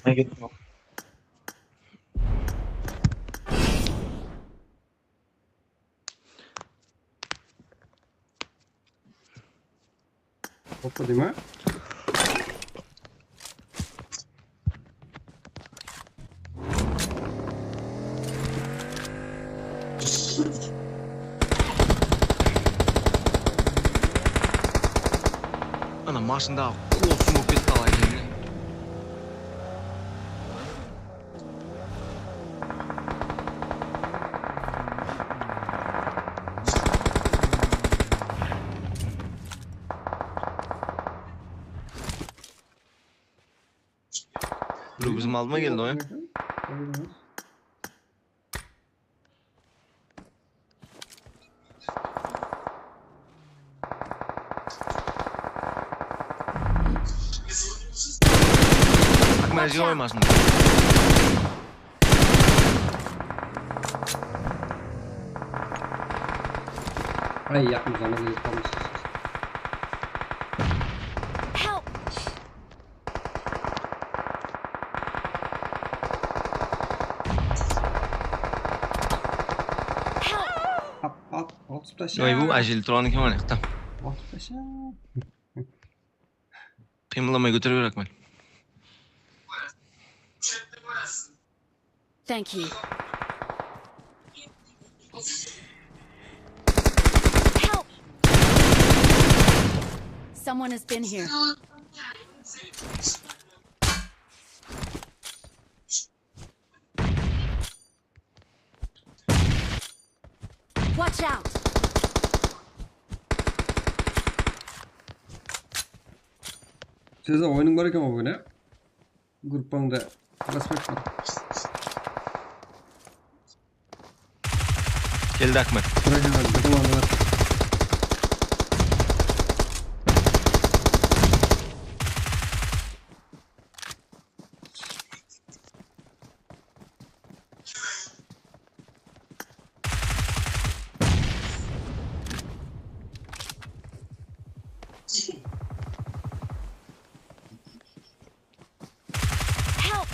Nege kettim? Hoppa, deymen. Ana, mashinaǵa qol sumıp ketip qala eken. Birew bizim aldıma keldi ǵoy. Akmal, jıǵa qoymasın. Ay, yaqın zamanda jetip qalmışsız. Help! Help! At, at, atıp tasha. Oy, bu ájeli turǵan eken ǵoy mına jaqta. Atıp tasha. Qıymıllamay kótere ber, Akmal. Thank you. Help! Someone has been here. Watch out! Seza, oyınıń bar eken ǵoy búgin, ya? Gruppańda Raspek bar. Keldi Akmal. Buraya bir duman bar. Help!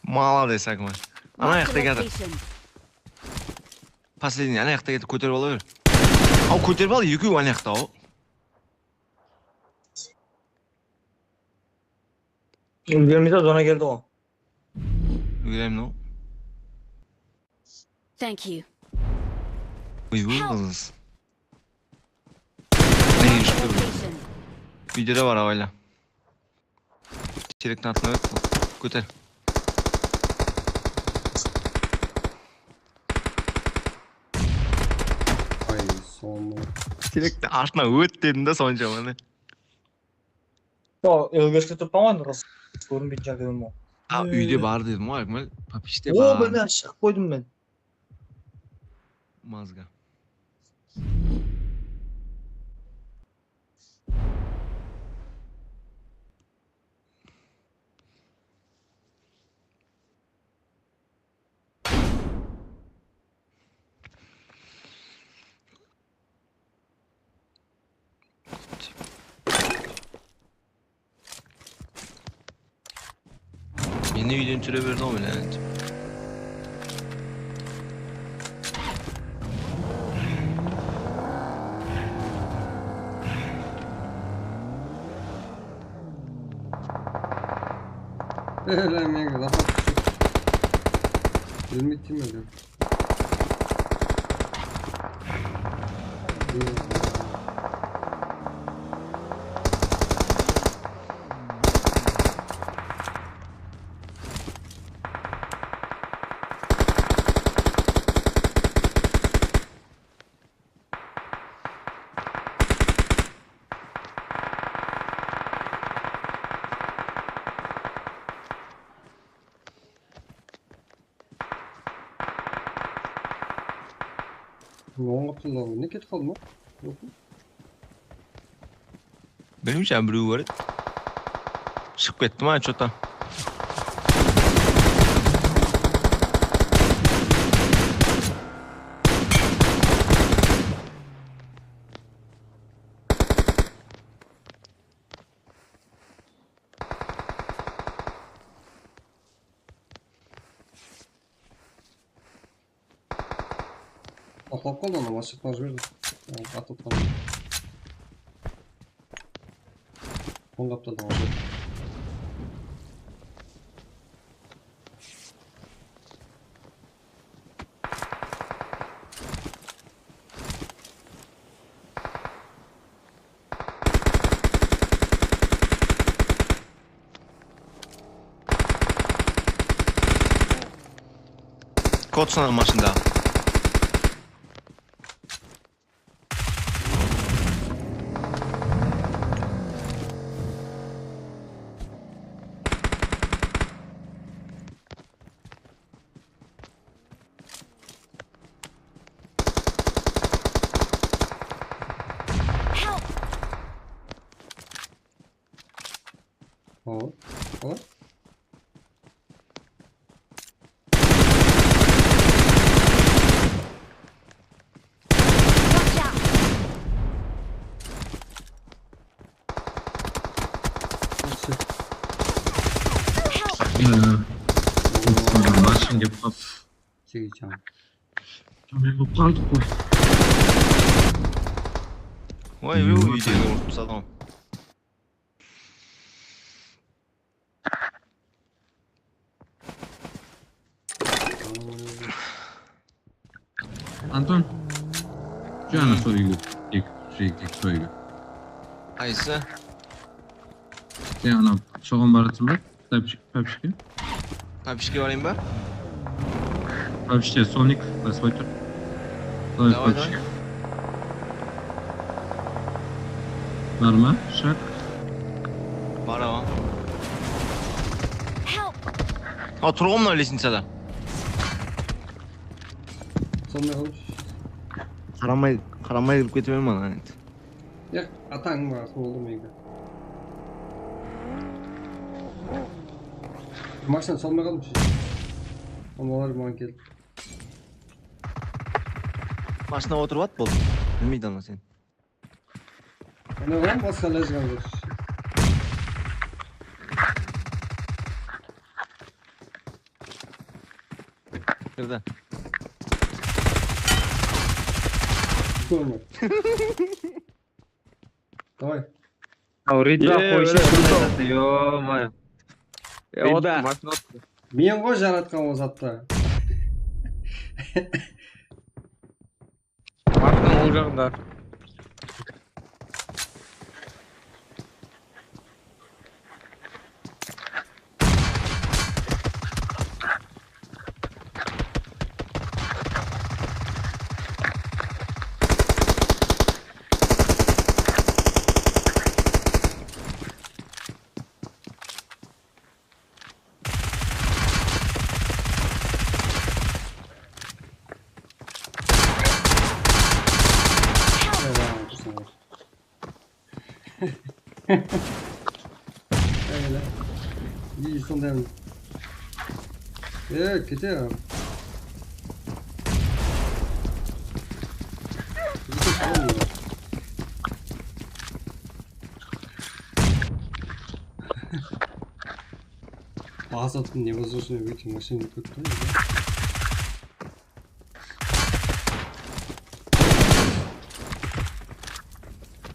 Молодец, Akmal. Ana jaqta keldi. Последний, ana jaqta keldi, kóterip ala ber. Aw, kóterip al, ekew ana jaqta, aw. Úlgermeydi, zona keldi ǵoy. Úlgeremdi ǵoy. Thank you. Uy, uy, qız. Ey, úyde de bar, abayla. Terektiń altına ót, kóter. Ay, sonı. Terektiń altına ót dedim da, sonsha mane. Sol, Elbesке turıppan ǵoy, rıs kórinbeytin jerde óldim ǵoy. A, úyde bar dedim ǵoy, Akmal. Papishte bar. O, mine, shıǵıp qoydım men. Mazga. Meni úyden túsire berdi ǵoy, blядь. Hele menge laf atıp tur. Bilmeydi deymen. Oń qaptallarına ketip qaldı ma? Yoq pa? Bilmeymen, birew bar edi. Shıǵıp ketti ma, что-то. Atılıp qaldı, ana, mashıqtan jiberdi. Atılıp qaldı. Ońlap turdı. Kot sınadı maşında. Hop. Hop. Watch out! Nasıl? Mashın kep qap. Segiz can. Tamam, bolıp qaldıq ǵoy. Oy, uy, úydegi urıp tasladım. Anton, jana sol úyge, tek, tek, tek sol úyge. Qaysı? Sen anaw, soǵan baratırsań ba? Papishke? Papishke barayın ba? Papishke, Sonic, basıp tur. Sonic. Davay, papishke. Davay. Bar ma, Shak? Bar, awa. Help! A, tur ǵoy mına lestnicada. Sonday qılıp. Qaramay, qaramay kirip kete berme, anaw endi. Yaq, atań bar, sol boldı meniki. Mashina salmay qaldım. Mınalar maǵan keldi. Mashina otırıp at boldı. Bilmeydi ana sen. Ana oǵan basqa ilaj qaldı. Kirdi. Давай. Aw, Ridva qoyshı bunday zattı, yo-moyo. Ya, o da. Mashina otırdı. Men ǵoy jaratqan ol zattı. Mashina oń jaǵında. Öyle. İyi, sonda. Ee, kete ya. Kete, tamam ya. Azattıń nevozможный выйти машина kútti.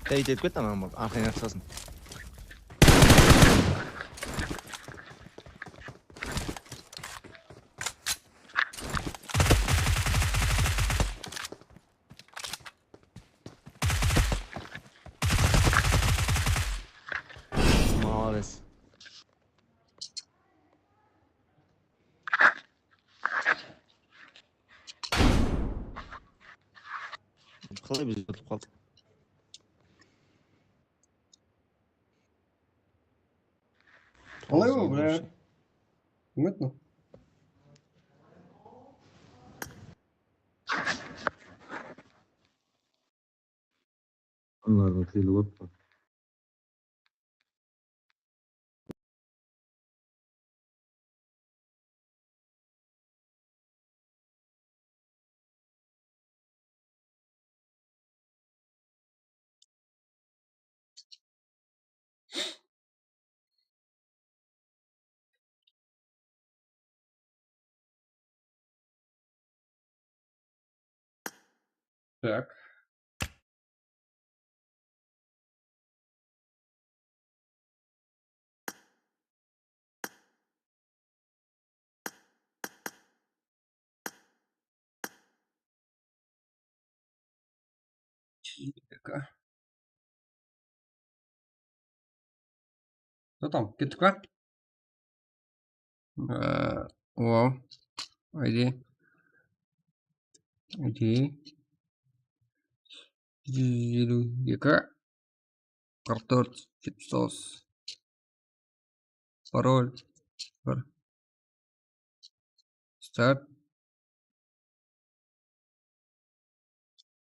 Tey, tey, ket, anaw, arqayına qısasın. Молодец. Qalay biz utıp qaldıq? Qalay ol, bra? Kim edi? Bunlardıń tili kóp pa? Так. Что там? Kettik pa? Ee, o. Aydi. Aydi. Júz eliw eki. Qırq tórt, jetpis toǵız. Parol. Bir. Start.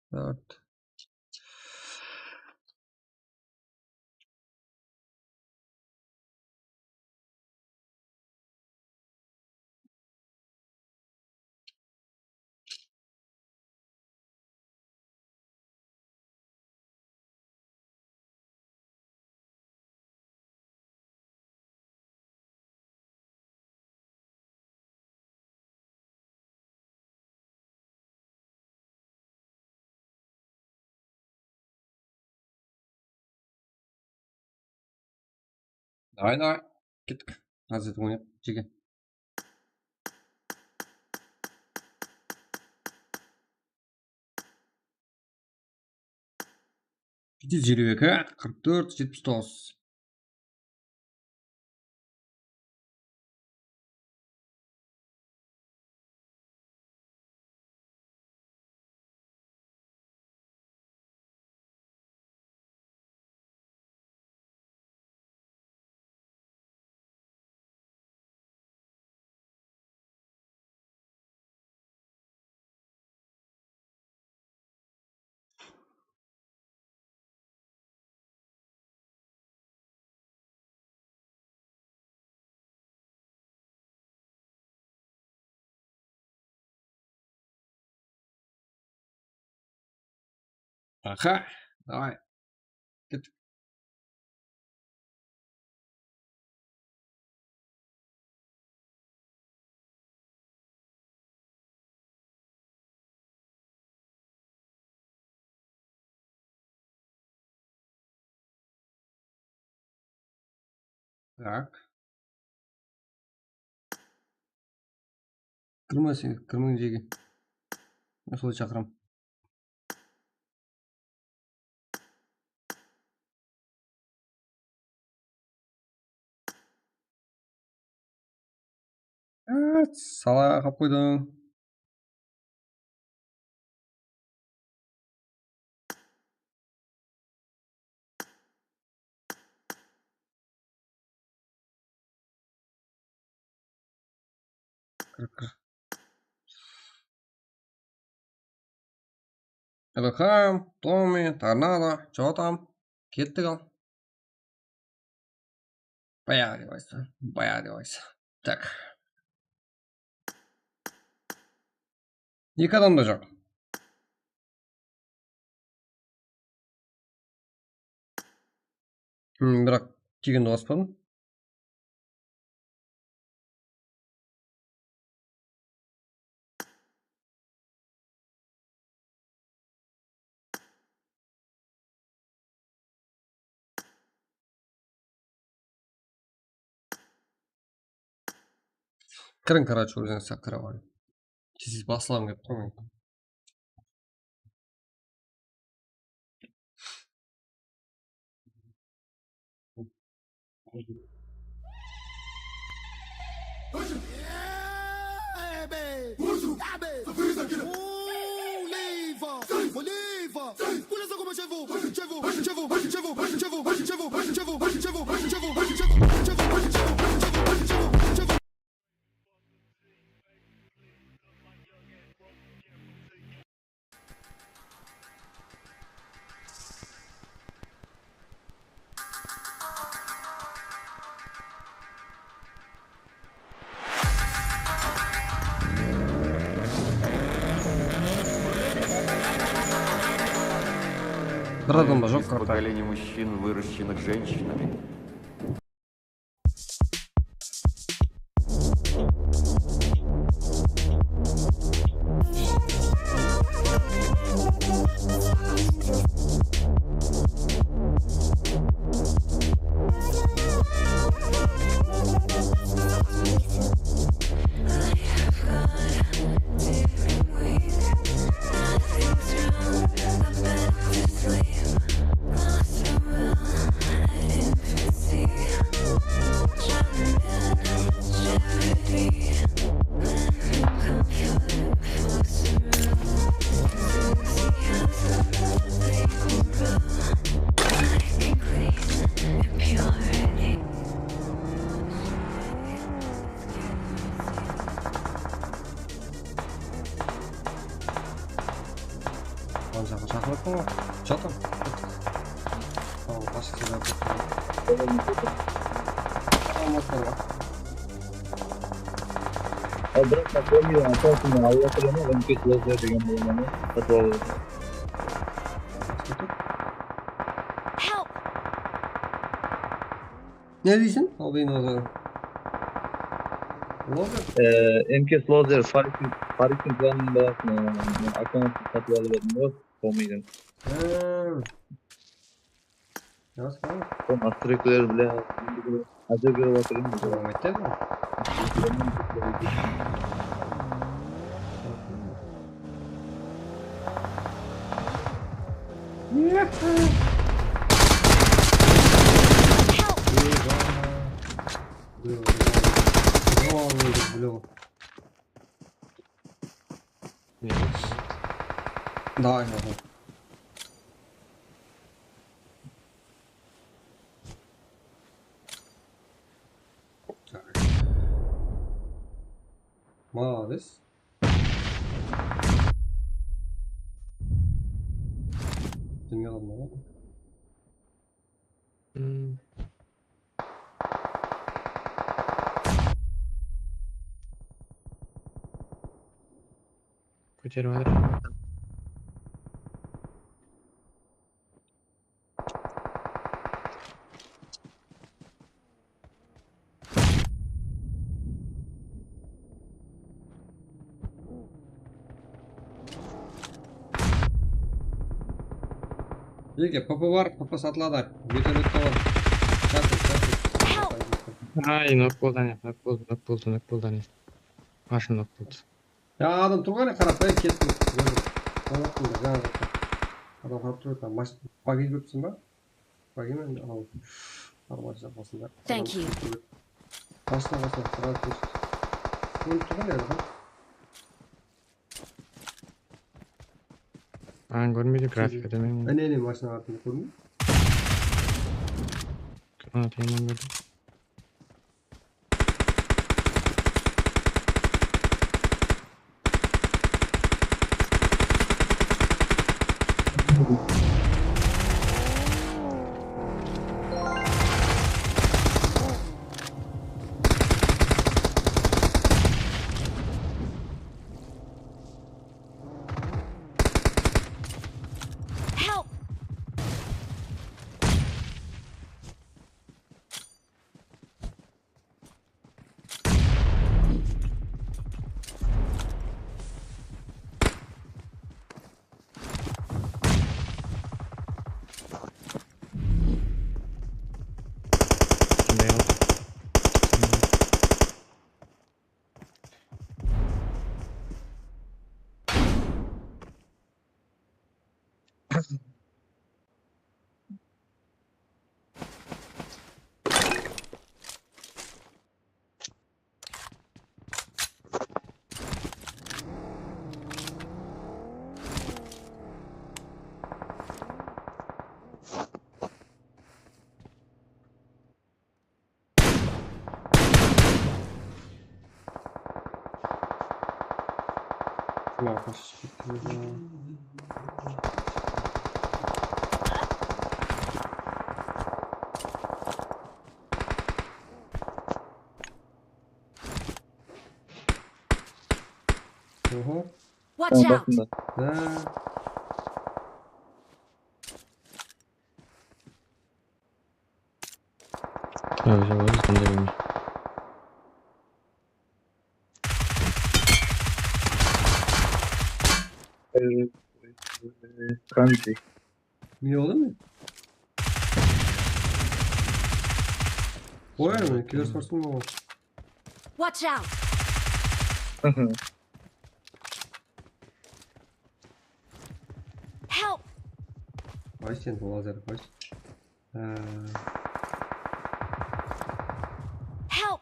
Start. Давай, давай. Kettik. Házir oynap, jege. Jeti júz eliw eki, qırq tórt, jetpis toǵız. Aha, давай. Kettik. Так. Kirme sen, kirmeń jege. Men solay shaqıram. Sala qalıp qoydıń. Kir, kir. Ilham, Tommi, Tornado, что там? Kettik al. Bayaǵı dep aytsa, bayaǵı dep aytsa. Так. Eki adam da joq. Hmm, biraq kelgende baspadım. Kiriń, короче, ózińiz saqtırıp alıń. Tez-tez baslıǵım kelip turmay. Bir adam da joq, karta. Поколение мужчин, выращенных женщинами. Jatır. Al, basqa sebep joq. Tamam, basqa. Al, biraq, bak, bolmaydı, atasını alıp atırman, on bes lozer degen bolmadı. Satın alıp atırman. Help! Ne deysiń? Al, beyin lozer. Lozer? Ee, M K lozer, Farikin, Farikin planın balasına, e, akkauntın satıp alıp edim ǵoy, bolmaydı. Ha. Yaz, tamam. Sol Astrekler, bla, ázew berip atır endi. Tamam, aytayın mı? Давай, давай. Молодец. Dúnya almaǵan. Hmm. Kóterip atır. Ege, P P bar, P P satıladı. Vertolyot ta bar. Çatır, çatır. Ay, nok boldı, áne, nok boldı, nok boldı, nok boldı, áne. Mashina nok boldı. Ya, adam turǵan ya, qarap, ey, kettim. Ońlattım da, jańa jaqqa. Adam qarap tur eken, mash-, bagiy kóripsiń ba? Bagiy men al. Arba jaqasında. Thank you. Mashina qasında, qarap tur. Kórip turǵan ya, adam. Maǵan kórmeydi, grafikada men. Áne, áne, mashina artında kórdim. Ana, tiyman berdi. Help! Ular qaçıp ketti. Oho. Watch out! Basında. Ha. Abi, sen olasın da bilmiyorum. Kanji. Ne oldu mu? Oy, kilo sorsın mı? Watch out! Help! Vay sen, lazer, vay. Ee. Help!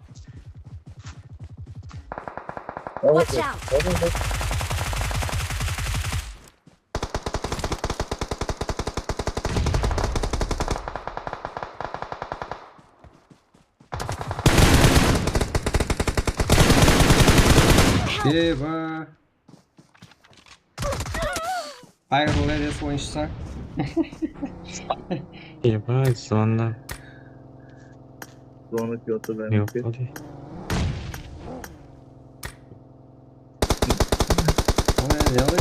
Watch out! Help! Eba. Hayırlı eres oyınshısı. Ебать, звонок. Звонок ётып. Yoq, qále. Ой, yalı.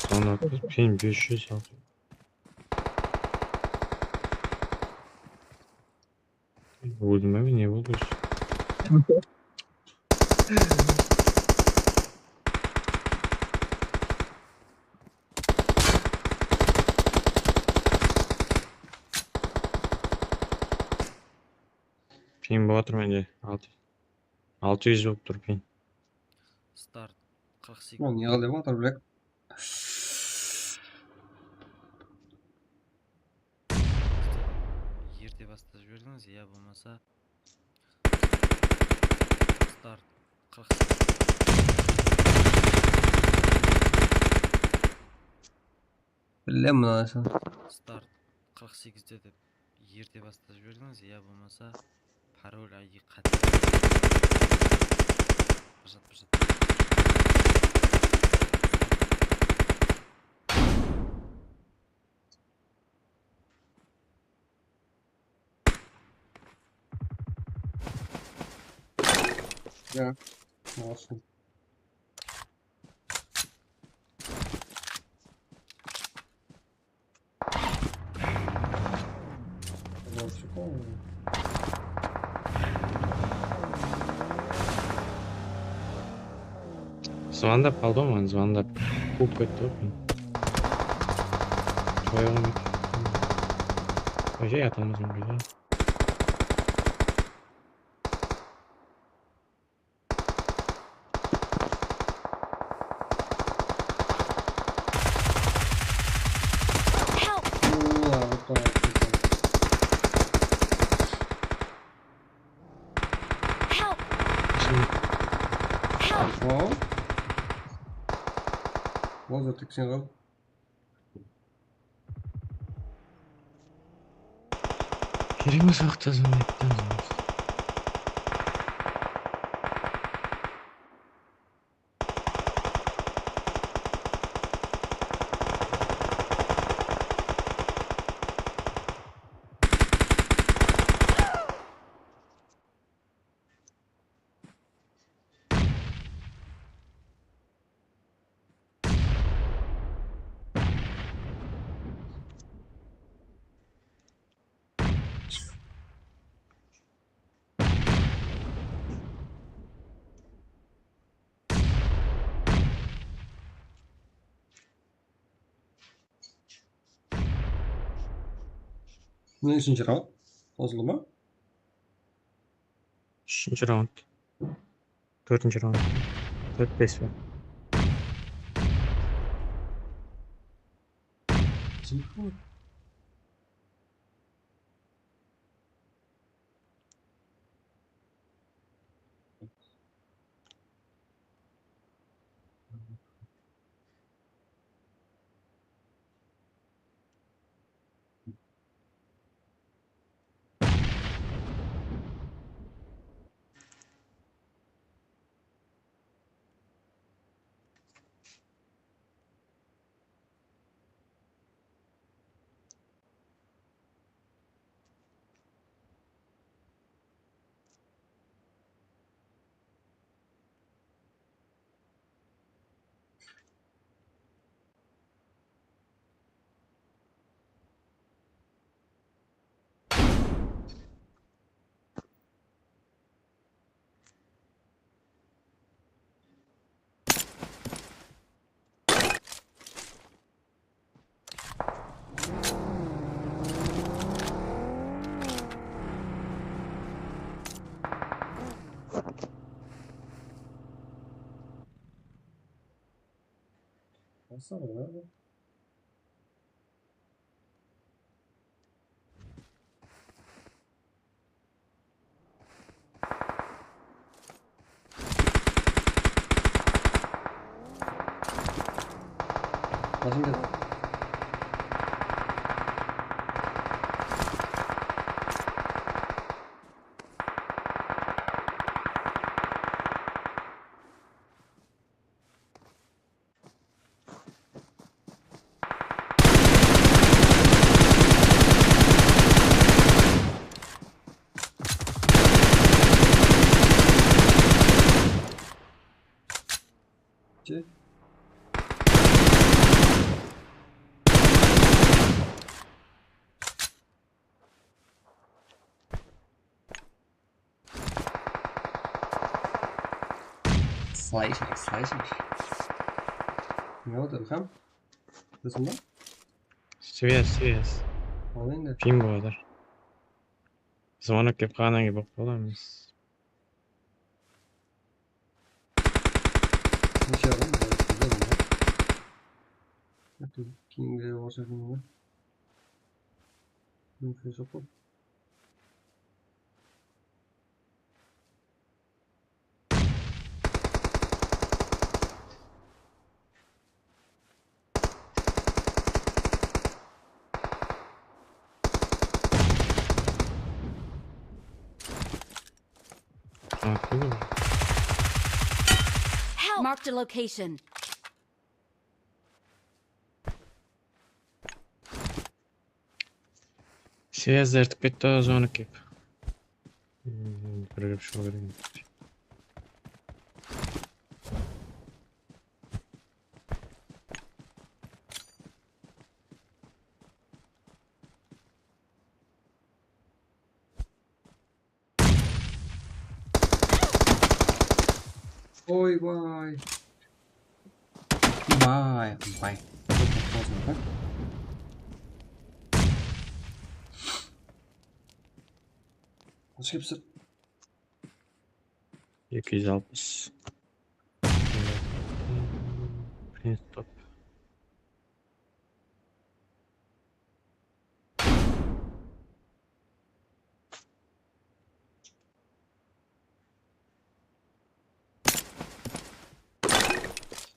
Звонок, ping bes júz altı. Óldim be, ne boldı ózi? Ping bolıp atır mende. Altı, altı júz bolıp tur ping. Start qırq segiz. Ol ne qılıp atır, bilek? Erte bastap jiberdińiz, ya bolmasa start qırq segiz. Bilem mınasın. Start qırq segizde dep erte bastap jiberdińiz, ya bolmasa parol I D qáte. Bir zat, bir zat. Ya, olsun. Звондap qaldı ǵoy maǵan, звондap. Quwıp ketti ǵoy meni. Qoya qoymaydı. Qoyjay, atamız mınaǵan. Help! Uuu, aǵırtpa. Help! Help! Wow. Ozır tikseń ǵal. Kerek emes waqıtta звондайтын. Neshinshi raund? Qosıldı ma? Úshinshi raund. Tórtinshi raund. Tórt bes pe? Kim bu? Nasıl ya bu? Basın kes. Bitti. Slayşer, slayşer. Ne oldı, Ilham? Kızım mı? Связь, связь. Al endi. Ping boladı. Звонок kelip qalǵannan keyin bolıp qalamız. Neshe adam? Bizde adam bar. Keyingi orta keyingi. Mümkün joq qo. Help! Marked a location. Связь ertip ketti, звонок kelip. Hmm, birigip shıǵıw kerek. Oy, vay. Vay, vay. Kaç kepsi? Eki júz alpıs. Stop.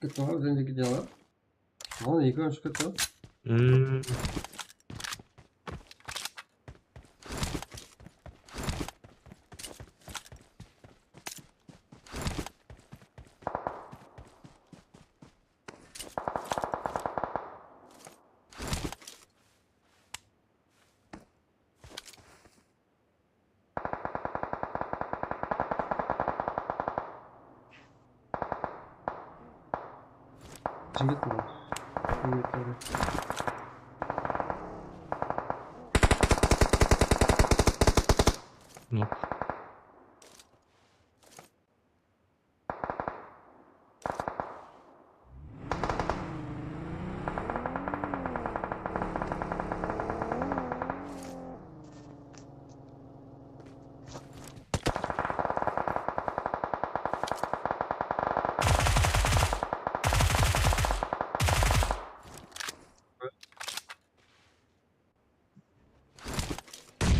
Ketti ǵoy, bizden de kete alar. Oǵan eki ushıp ketti ǵoy. Hmm. Jigit mi? Jigit, tabii. Nok.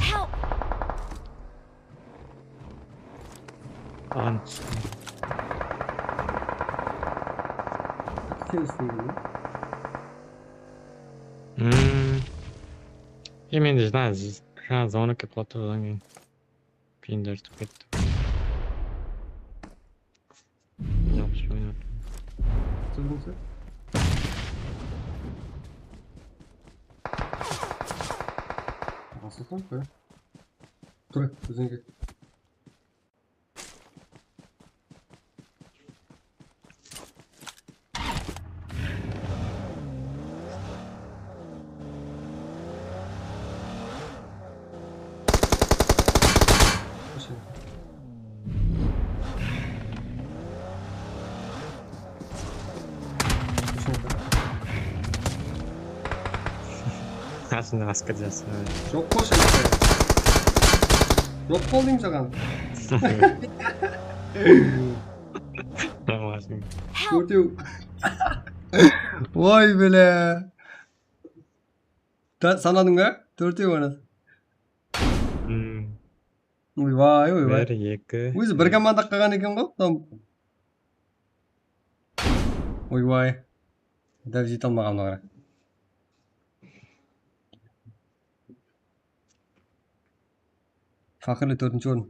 Help! Aǵan tústi. Sen islegen be? Hmm. E, mende jana, jana звонок kelip qaladı da, odan keyin. Pindir tutıp ketti. Jaqsı oynap. Turmasa. Asılsam qoya. Tur, bizden ket. Qasında basqa jasın. Joq qo, shaqta. Joq qo deyim saǵan. Tamam, qasında. Tórtew. Oy, bile. Ta-, sanadıń ba? Tórtew ana. Hmm. Oybay, oybay. Bir, eki. Ózi bir komanda qalǵan eken ǵoy, tam. Oybay. Dál jete almaǵanına qara. Faqirli tórtinshi orın.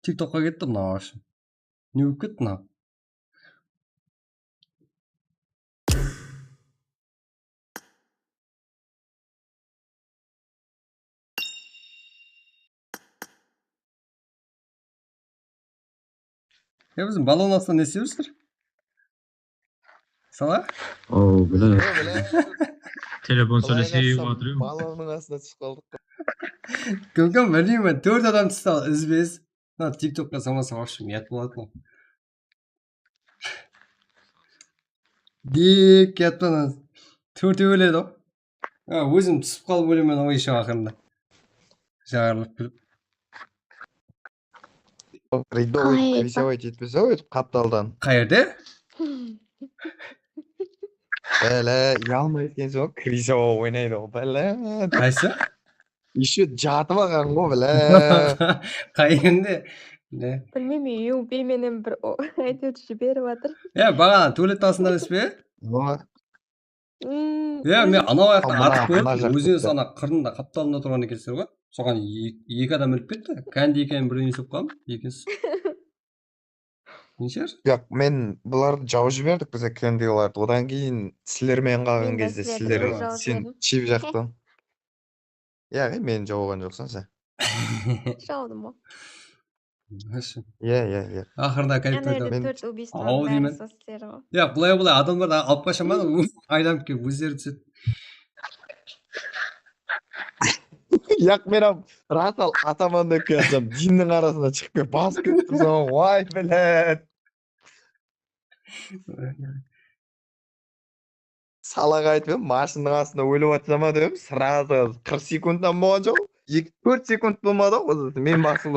TikTokqa ketti mınaw, вообще. Ne bolıp ketti mınaw? Ya, biziń balon astında ne islep júrsizler? Sala? O, bile. Telefon sóylesip atır edim. Balonnıń astına túsip qaldıq. Kókem, bilmeymen, tórt adam tústi al, izbe-iz. Mına TikTokqa salmasa, вообще, uyat boladı ǵoy. Dik yatpan, tórt eweledi ǵoy. Ha, ózim túsip qalıp ólemen ǵoy, ещё aqırında. Jarılıp bilip. Рядовой, крисевой jetpese, óytip qaptaldan. Qayerde? Bále, uyalmaydı ekenseń ǵoy, крисевой oynaydı ǵoy, bále. Qaysı? Ещё jatıp alǵan ǵoy, bále. Qayerinde? Ne? Bilmeymen, U B menen bir o-, áytewir jiberip atır. Ya, baǵana tualet tasında emes pe? Ǵoy. Ya, men anaw ayaqta atıp kórdim, ózeniń saǵan qırında qaptalında turǵan ekensizler ǵoy. Soǵan e-, eki adam minip ketti. Kandi ekenin birewinsep qaldım, ekinsiz. Neshar? Yoq, men bulardı jawıp jiberdik biz, Kendilardı. Odan keyin sizler menen qalǵan gezde sizler, sen chip jaqtan. Yaǵnıy, meni jawǵan joqsań sen. Jawdım ǵoy. Iya, iya, iya. Aqırında kayıp. Ana jerde tórt ubiystvo bári soslar ǵoy. Ya, bılay-bılay adamlardı alıp qashaman, aylanıp kelip ózleri túsedi. Yoq, men hám ras al, ataman dep keldim. Dinniń arasına shıǵıp kelip basıp kettim soǵan. Vay, bilet. Salaǵa aytıp edim, mashinnıń astında ólip atsa ma dep edim, сразу qırq sekundtan bolǵan joq. Eki, tórt sekund bolmadı ǵoy, men basıp,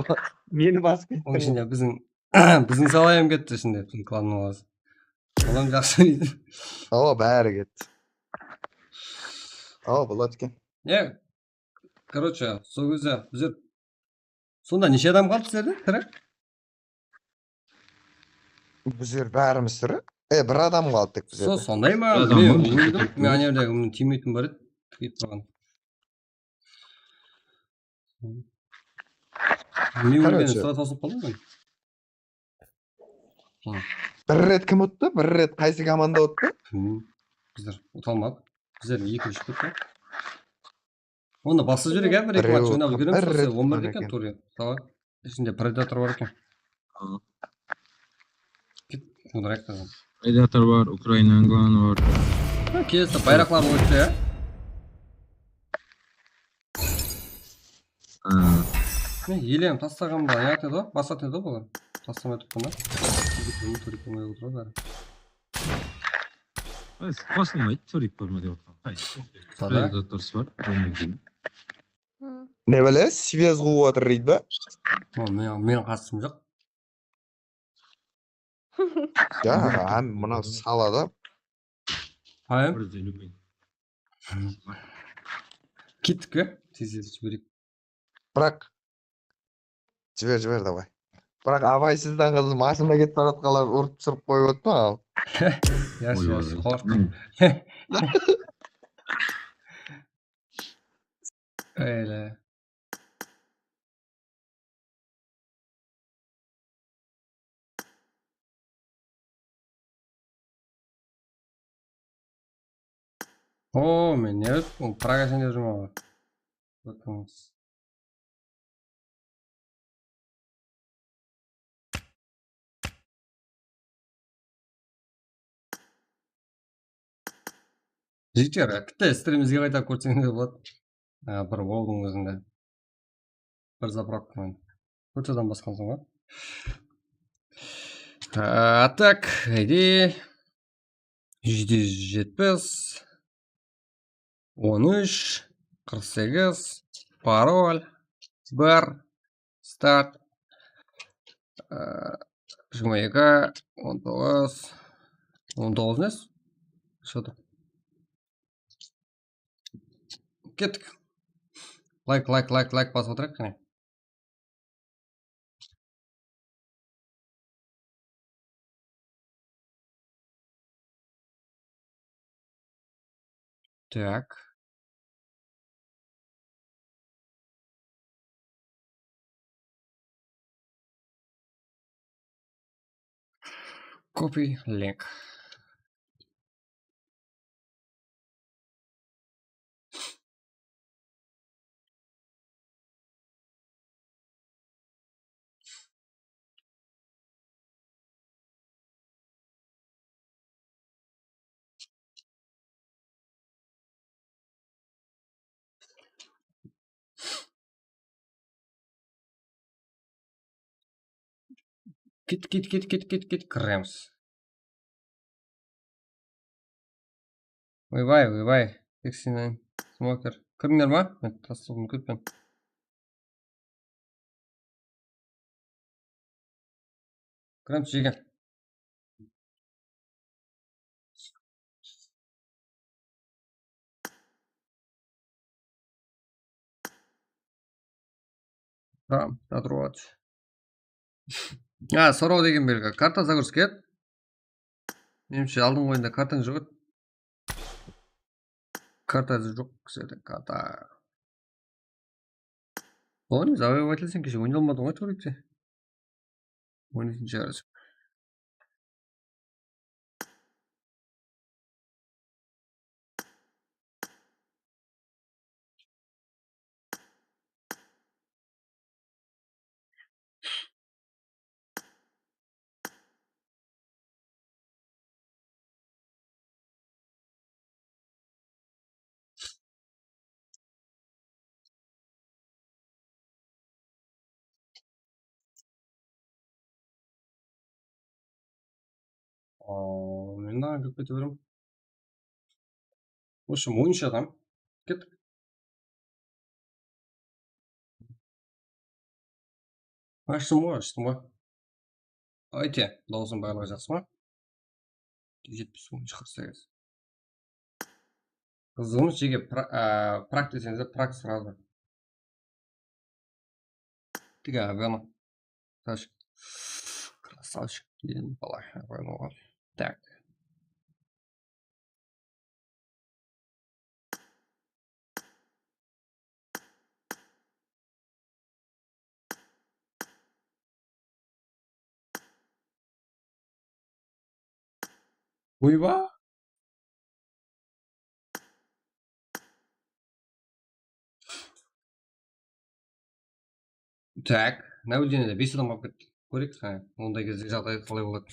meni basıp kettiń. Onıń ishinde biziń, biziń Sala hám ketti ishinde, biziń klannıń balası. Ol hám jaqsı oynaydı. Awa, bári ketti. Awa, boladı eken. Ya, короче, sol gezde bizler, sonda neshe adam qaldı sizlerde, tiri? Bizler bárimiz tiri. E, bir adam qaldı tek bizlerde. Sol, sonday ma? Men óldim, men ana jerde kimniń timeytim bar edi, ketip turǵan. Men ólgen sıra tosılıp qaldım men. Bir ret kim uttı? Bir ret qaysı komanda uttı? Bilmeymen. Bizler uta almadıq. Bizler ekinshi tuttık. Onda basıp jibereyik, ya, bir eki match oynap úlgeriwimiz, on birde eken tuwrı. Давай. Ishinde Predator bar eken. Ket, qudırayıq da. Predator bar, Ukraina Anglano bar. Ha, keldi, bayraqlar qoyıptı, ya. Ha. Ne, elem taslaǵan ba, ne atedi ǵoy? Basatın edi ǵoy bular. Taslamay turıptı ma? Turip turmay otır ǵoy bári. Qosılmaydı, turip turmay dep otırǵan. Qay? Sada. Predator bar, onnan keyin. Ne bile, svez quwıp atır deydi ba? O, men, men qastım joq. Ya, hám mınaw Sala da. Hayır. Kettik pe? Tez-tez jibereyik. Biraq, jiber, jiber, davay. Biraq abaysızdan qız mashina ketip baratqanlar urıp túsirip qoyıp otpa al. Yas, yas, qorqtım. Öyle. O, men ne, ol Praga sende juma. Bakıńız. Jigitler, bitta strimimizge qayta kórseńiz boladı. Ha, bir WoWdıń ózinde. Bir zapravkaman. Tórt adam basqansań ba? Ha, tak, haydi. Júz de jetpis. On úsh, qırq segiz, parol, bir, start, ıı, jigirma eki, on toǵız, on toǵız nes? Shıdı. Kettik. Layk, layk, layk, layk basıp otırayıq, qáne. Так. Копи линк. Ket, ket, ket, ket, ket, ket, kiremiz. Oybay, oybay. Seksten smoker. Kirińler ma? Men tasladım ketpen. Kiremiz, jege. Tamam, da turıp atır. Ha, soraw degen belgi. Karta zagruzik et. Menimshe, aldınǵı oyında kartań joq edi. Kartası joq kiside karta. Oyın завоевать etsen, keshe oynay almadıń ǵoy, tuwrı aytsa. Oynaytın shıǵarsın. Aa, men daǵan kirip kete beremen. В общем, on úsh adam. Kettik. Ashtım ǵoy, ashtım ǵoy. Ayte, dawısım barlıǵı jaqsı ma? Jetpis on, qırq segiz. Qızıǵımız jege pra-, a, prak deseńiz de, prak srazı. Тиги, Авена. Красавчик. Красавчик, dedim, bala. Avena. Так. Oybay! Так, наблюдениеде bes adam qalıp ketti. Kóreyik, ha, onday gezde jaǵday qalay boladı.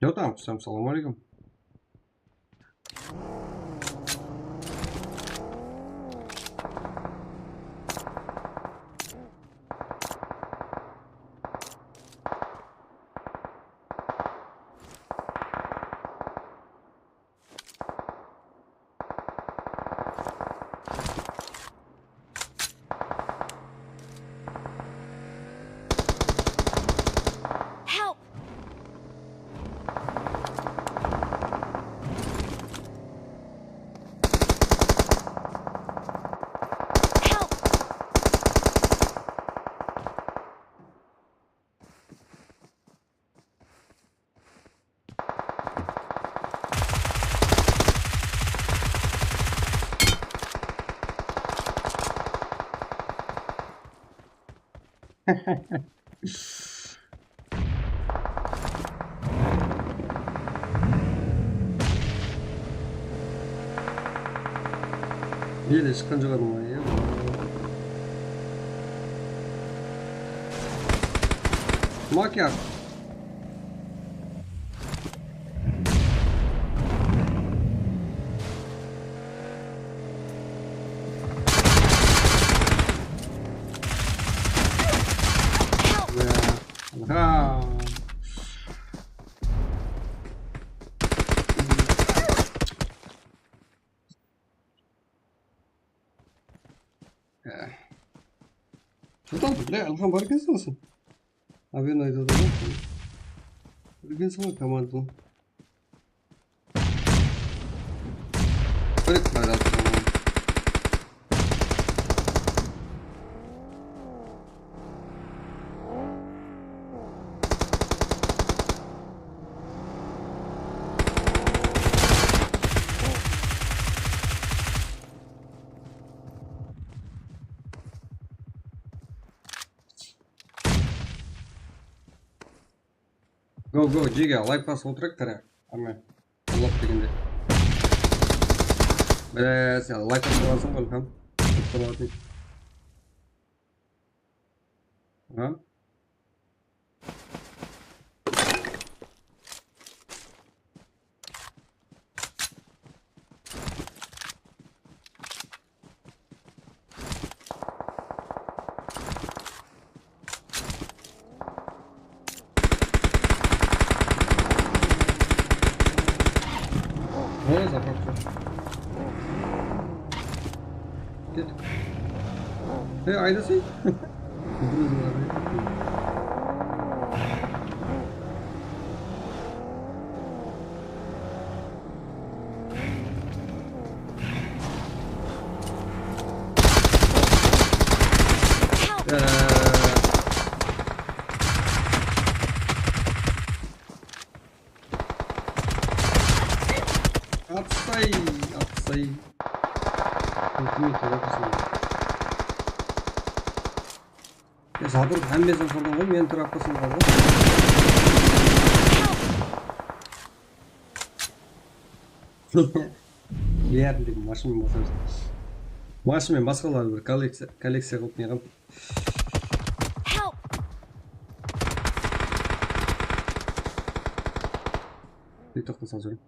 Yo, tamam, salam aleykum. Help! Help! Ele shıqqan joq edim ǵoy, iya. Smoker. Aha. Tutaldı, bile, Alxan, bar ekensiń sen. Avenayda da bar. Bilgensiń ǵoy komandanı. Kórek, bar, Alxan. Go, go, jege, layk basıp otırayıq, qara. Áme, Allah degende. Mine, sen layk atıp qoyǵansıń ǵoy, Ilham. Kóp bolıp atır. Ha? He, zapravka. Ket. He, aydasay. Ee. Atsay, atsay. Kúlkime turıp atırsań. Ya, Sabır, hámmesin qırdıń ǵoy, meni turıp atırsań ǵoy. Bárinde mashina basar. Mashina men basqalar bir kollekciya, kollekciya qılıp ne qılıp. Help! Bir toqta sal júrip.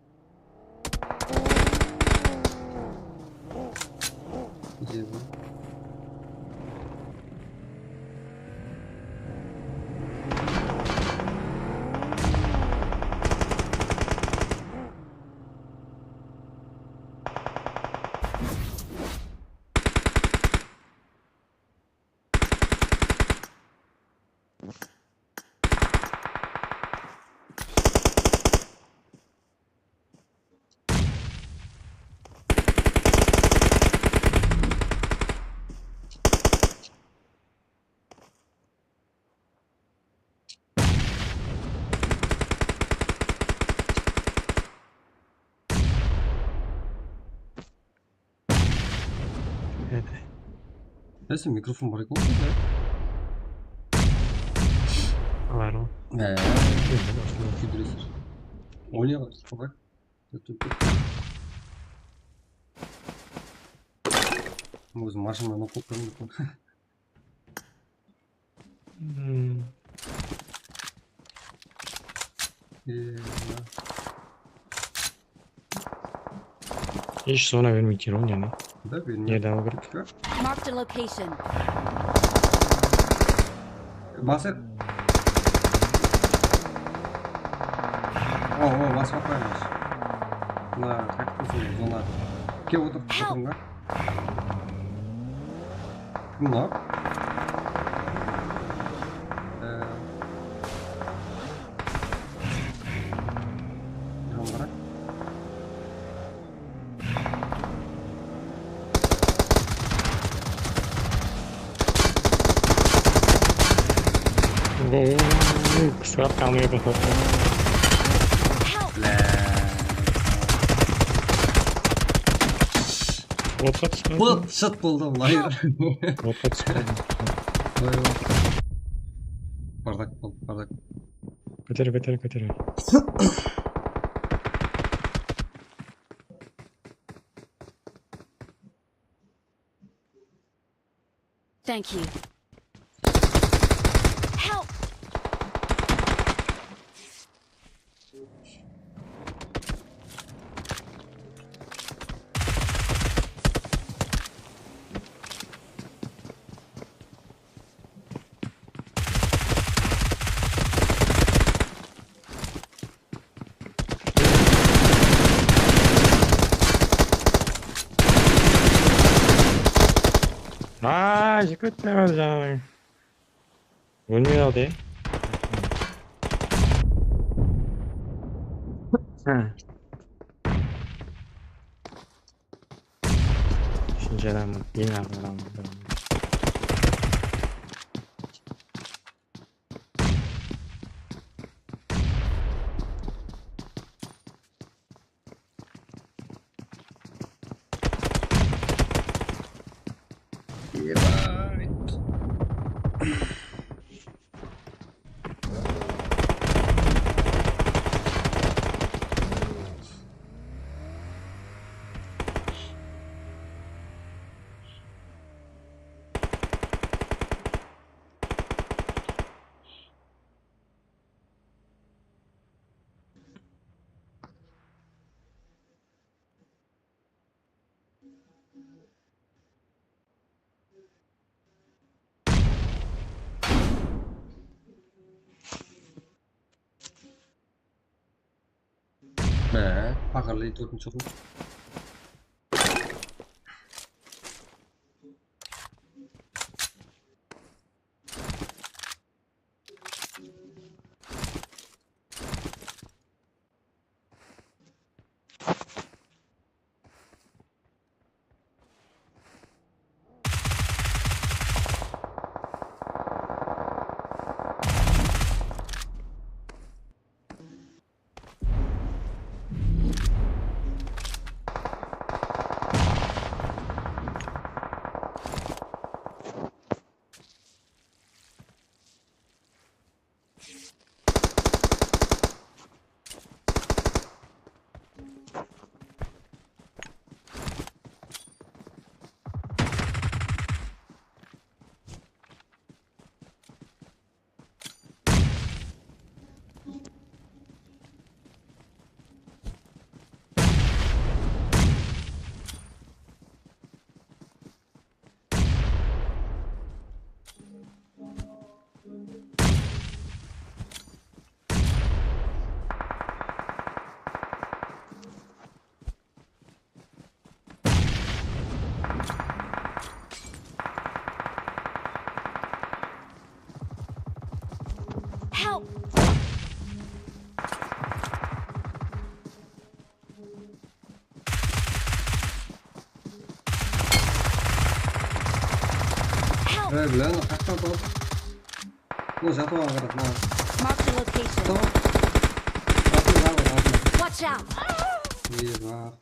Neyse, mikrofon bar eken ǵoy sende. Bar ǵoy. He. Kúydiresiz. Oynayalım, bak. Tut, tut, tut. Ózim mashinadan oqıp turmın. Hmm. Ee, mına. Hiç zona bermey kel, ne? Da bermey. Nereden alıp berdik? Marked a location. Basıp. O, o, basıp qoyamız. Mına, qaytıp zona. Kel, otır, otırıń da. Kim lan? Ee, Jan bırak. Oy, qısqarıp qalmay edim. Bla. Otqa túsip qaldım. Bıt, shıt boldı, bılay. Otqa túsip qaldım. Bardaq boldı, bardaq. Kótere, kótere, kótere. Thank you. Help! Aa, jeke ótpedi janım. Ólmey qaldı, ya. Úshinshi adam, eń aqırı adam. Ебать. Mine, paqırlay tórtinshi qul. Help! Help! Ey, bilen, qaqtan top. Mına, jatıp alǵan taraf, mına. Marked a location. Top. Atın, atın, atın. Watch out! Ey, bar.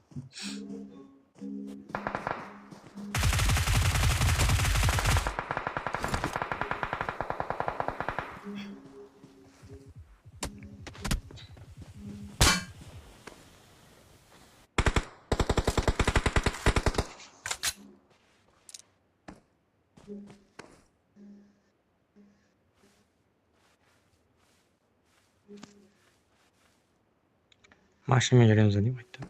Mashinamen júremiz deyim, qaytta.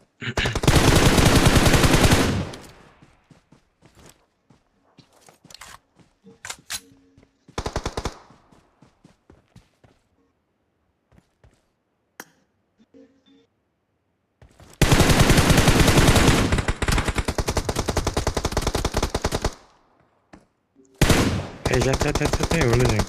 Ey, jat, jat, jat, jat, ey, óledeń.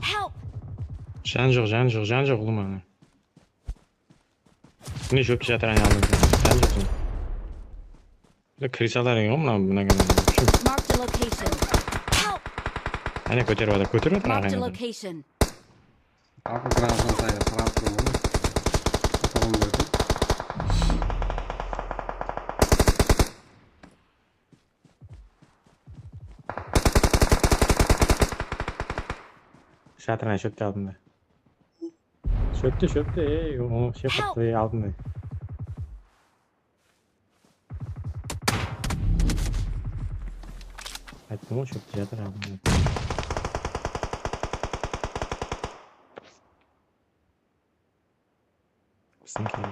Help! Jan joq, jan joq, jan joq, ulıwma ana. Mine, shópti jatır, áne, aldıń. Jan joq. Mına kire salar edi ǵoy, mına, mına. Marked a location. Help! Áne, kóterip atır, kóterip atır. Marked a aqayın. Location. Arqa granatını taydı, qarap turıp. Soǵan berdi. Jatır, áne, shópti aldında. Shópti, shópti, ey, oń, shep qaptı, ey, aldında. Ayttım ǵoy, shópti jatır aldında. Bizden keldi.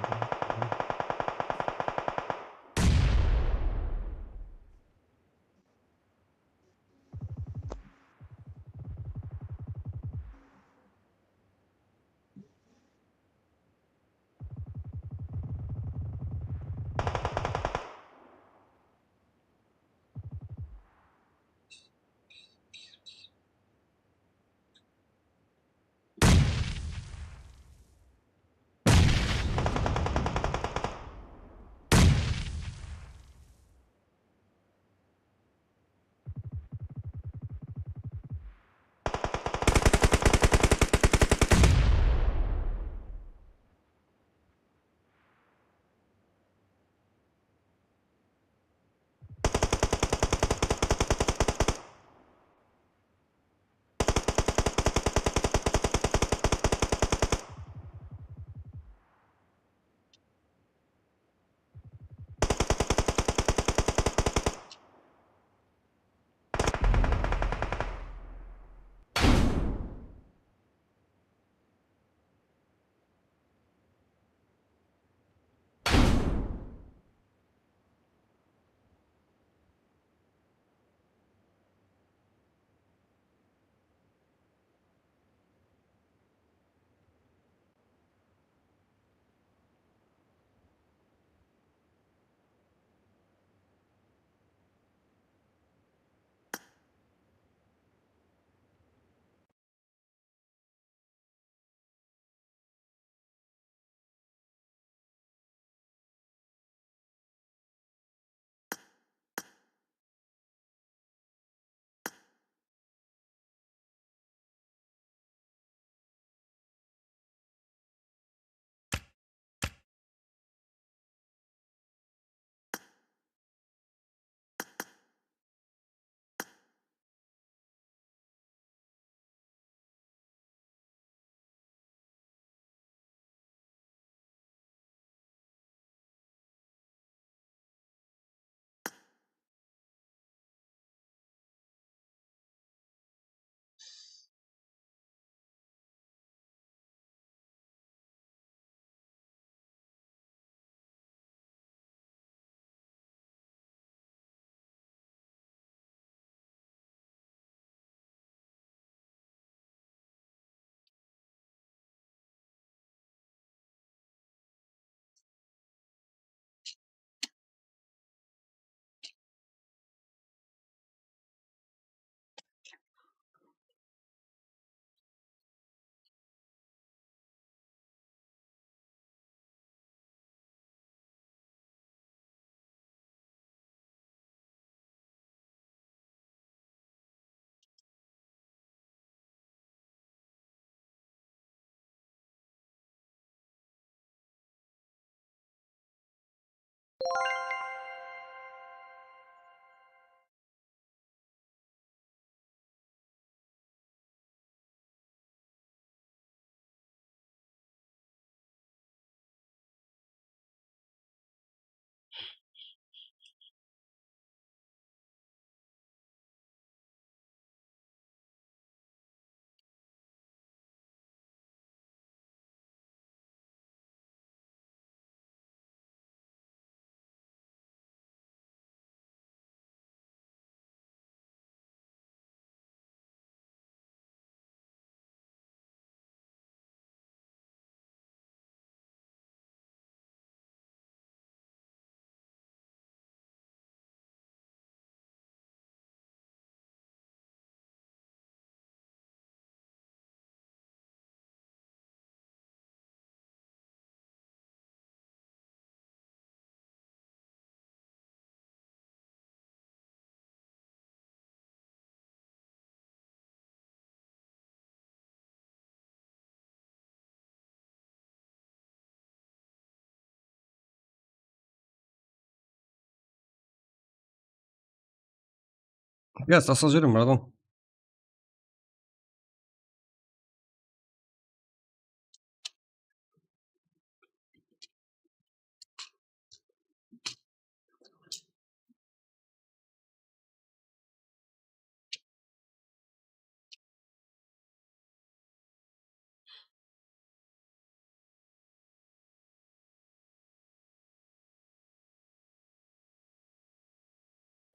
Ya, sasqa júrem, bratan.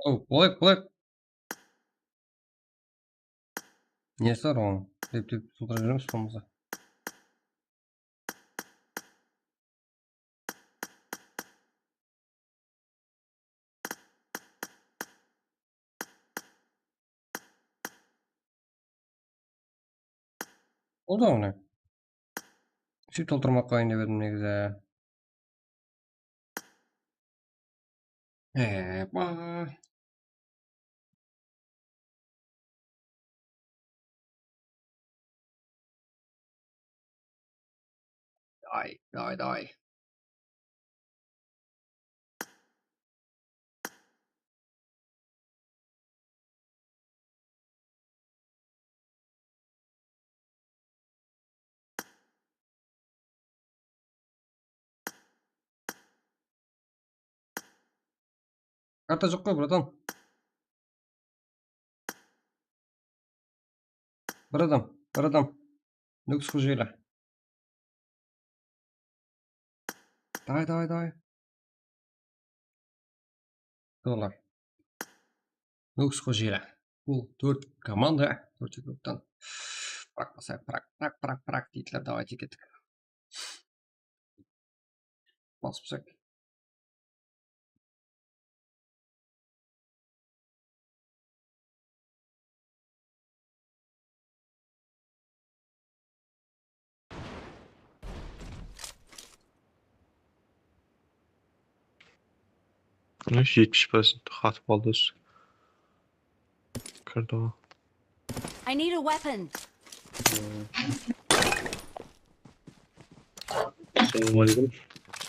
Ow, qolay, qolay. Nesi bar oǵan? Dep, dep, sudırıp júremiz bolmasa. Ol da onı. Sóytip toltırmaqqa ende berdim negizi. Eee, ba. Davay, davay, davay. Karta joq ǵoy, bratan. Bir adam, bir adam. Nókis xojayla. Davay, davay, davay. Dolar. Nókis xojayla. Bul tórt komanda, tórt gruptan. Prak basay, prak, prak, prak, prak deydiler. Davay, kettik. Basıp tashlayıq. Mine, jetpis prosent qatıp aldı ózi. Kirdi ǵoy. I need a weapon. Assalawma aleykum.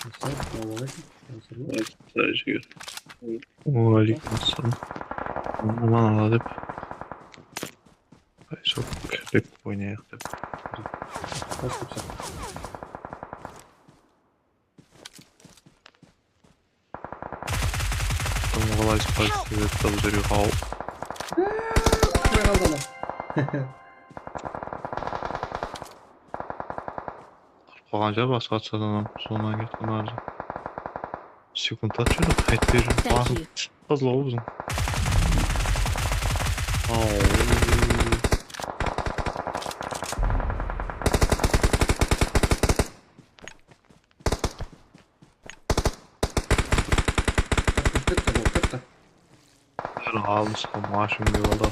Assalawma aleykum. Assalawma aleykum. Wa aleykum assalam. Aman ala dep. Ay, sol kirip oynayıq dep. Qos dep saq. Tamam, qalay spaydı sebep tap júrip al. Qoy qaldı ana. Qalǵan jaq basqa atsadan, sonnan ketken arı. Sekund at júrdi, qayt berip. Thank you. Qızıl ǵoy biziń. Aw. Bul ketip ketip, bul ketip ketip. Bári almış, mashın dep aldı.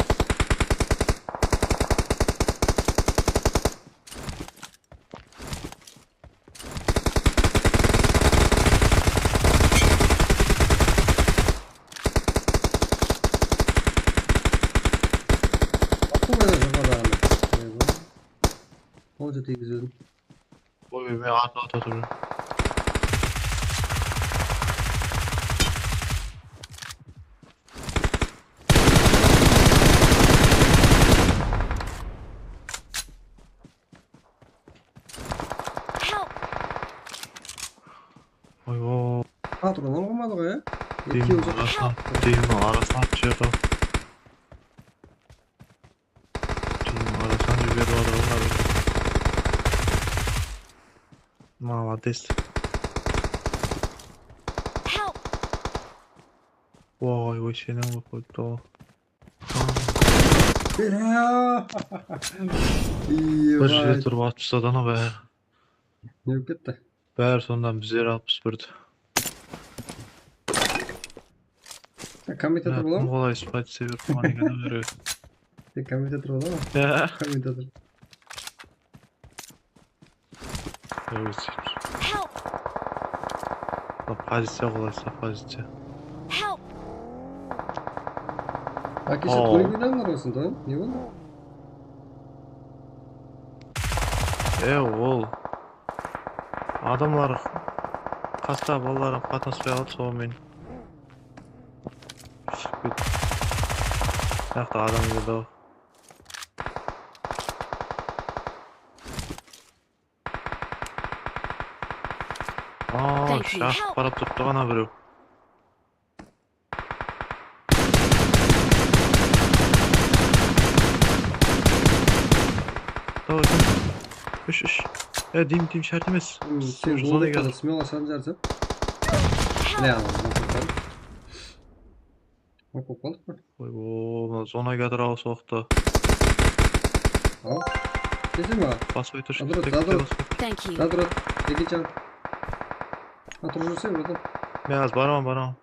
Ol jerde egiz ólim. Oy, men atı ata turıp. Help! Oy, o. Patronlar bolmadı ǵoy, ya? Ekewimiz arasına, demniń arasına atshı edi. Demniń arasına jiberip atır ǵoy. Молодец. Help! Oy, oy, seni alıp qoyıptı ǵoy. Bir jerde turıp atpıs adamı bári. Ne bolıp ketti? Bári sonnan bizler alpıs birdi. Kommentator bola ma? Kim qolay spayt sebep qılǵan eken ol. Sen kommentator bola ma? Ya. Kommentator. Help! Mına poziciya qolay, sap poziciya. Help! Ake, sen toy oynańlar osında, ne boldı? E, ol adamlar qasta balalar qatnaspay qaldı, soǵan men. Shıǵıp ket. Mıyaqta adam keldi-aw. Aa, shaqıp qarap turıptı ǵana birew. Davay, davay. Úsh, úsh. E, dim, dim, shárt emes. Sen zona keldi. Smelo shan jarsa. Bile, anam, mınaw. Hop, hop, aldıq pa? Oy, o, mına zona kiyatır-aw soqtı. Al. Keseme. Basıp aytırshı. Zadrot, zadrot. Thank you. Zadrot, eki can. Ha, turıp júrse, bratан. Men házir baraman, baraman.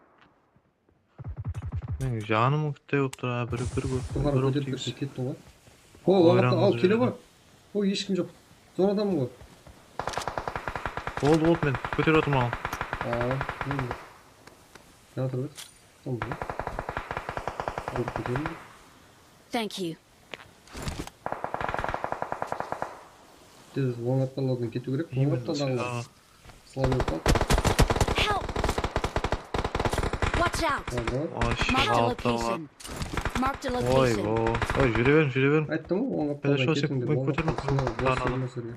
Meniń janım kútte bolıp tur, ha, bir, bir kórip, bir kórip kettim ǵoy. O, ońaqta, al, kele bar. O, hesh kim joq. Zor adam ǵoy. Boldı, boldı, men kóterip atırman. Aa, boldı. Jatır ǵoy. Tamam. Alıp keteyin. Thank you. Tez ońaqtalardan ketiw kerek. Ońaqtalardan. Slabıqta. Help! Watch out! Tamam. Marked a location. Marked a location. Oy, júre beriń, júre beriń. Ayttım ǵoy, ońaqtalardan ketiń dep. Kóterme, kóterme.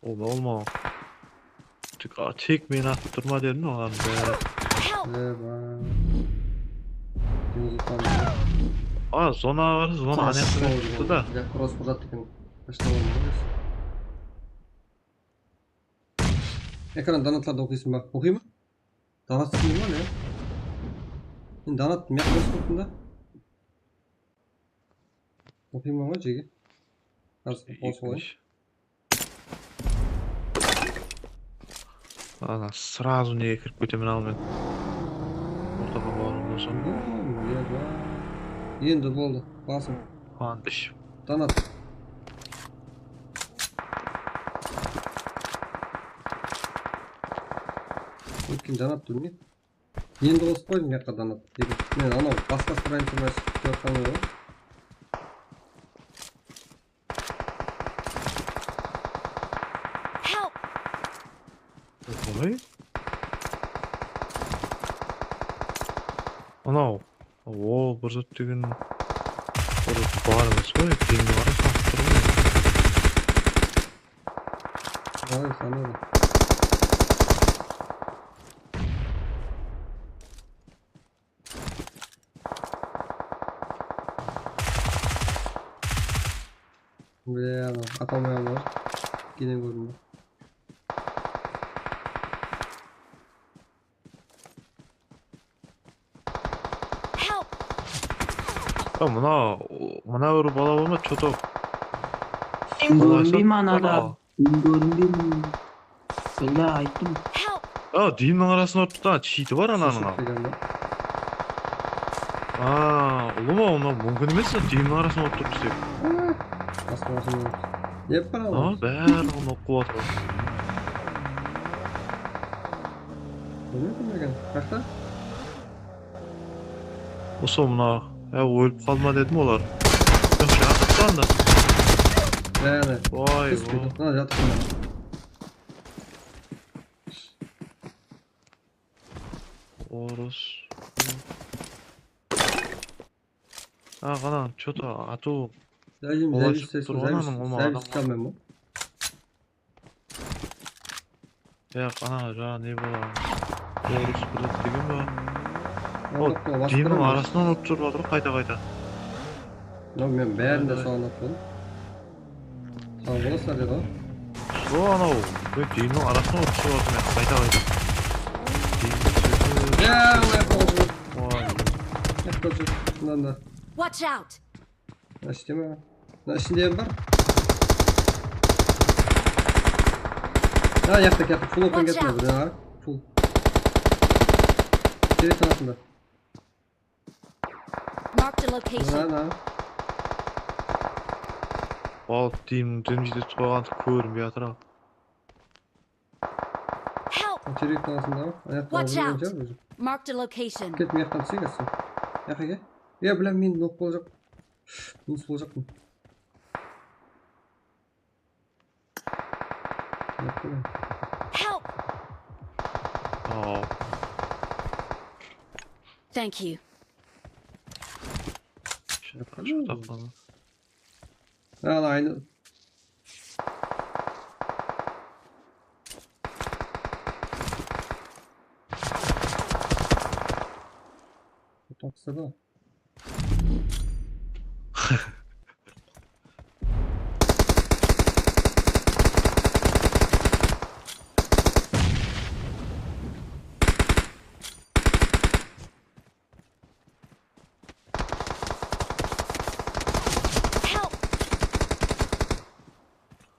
Olma, olma. Tek, a, tek meni atıp turma dedim oǵan. Help! A, zona bar, zona anaqta tústi da. Ya, cross qurjattı eken. Ekran donatlardı oqıysın ba? Oqıyman. Donat isleyim ba, ne? Men donat mıyaqta qoyıp qoydım da. Oqıyman ǵoy, jege. Házir qosıp alayın. Ana, srazu nege kirip ketemen al men. Ortaǵa barıp bolsam. Endi boldı, basım. Qandı iship. Donat. Ótken donat turmay. Endi qosıp qoydım mıyaqqa donat. Men anaw basqa stranıy turmay kútip atqanım ǵoy. Help! Oy. Anaw. O, bir zat degen bir bar emes ǵoy, keyingi qarasam, atıp tur ǵoy. Ay, sana da. Bile, ata almay aldı. Kenen kórdim. Help! Ya mına, mına bir bala bolma, что-то. Men kórinbeymen anada. Men kórinbeymen. Bile ayttım. Help! Ya, diyimniń arasına urıptı da, chiti bar ananıń. Aa, ulıwma, onı múmkin emes, diyimniń arasına urıp turıptı tek. Basqalasın. Yep, bar. Aa, bári onı oqıp atır. Bilmedim eken. Qaqta? Usı mına, ya, ólip qalma dedim olar. Joq, jatıptı anda. Bári. Oy, o. Mına jatıptı. Orıs. Ha, qana, что-то atıw. Zayım, qola zayım, chiqıp tur, zayım, onanıń, zayım, adam. Ya, qana, jańa ne bola? Orıs bir zat degen ba? O, diyimniń arasınan urıp turıp atır, qayta-qayta. Mınaw men bárin de soǵan atpadım. Sawbol, Sardar aǵa. O, anaw, ey, diyimniń arasınan urıp turıp atır, men qayta-qayta. Ya, Allah, Allah. Oy. Mına da. Watch out! Mına ishte me? Mına ishinde em bar. Ha, yaqta, yaqta. Full open ketme, bra. Full. Kerek tarafında. Marked a location. Mına, mına. Al, diyimniń dúrmeyde qoyǵandı kórinbey atır al. Help! Terek talasında. Watch out! Marked a location. Ket, mıyaqtan túseyik, assa. Yaqqa kel. Ya, bilem, men nok bolajaq. Minus bolajaqpın. Yok, bilem. Help! Thank you. Shıqtı aqlanı. Al, aynı. Topsırdı. Help!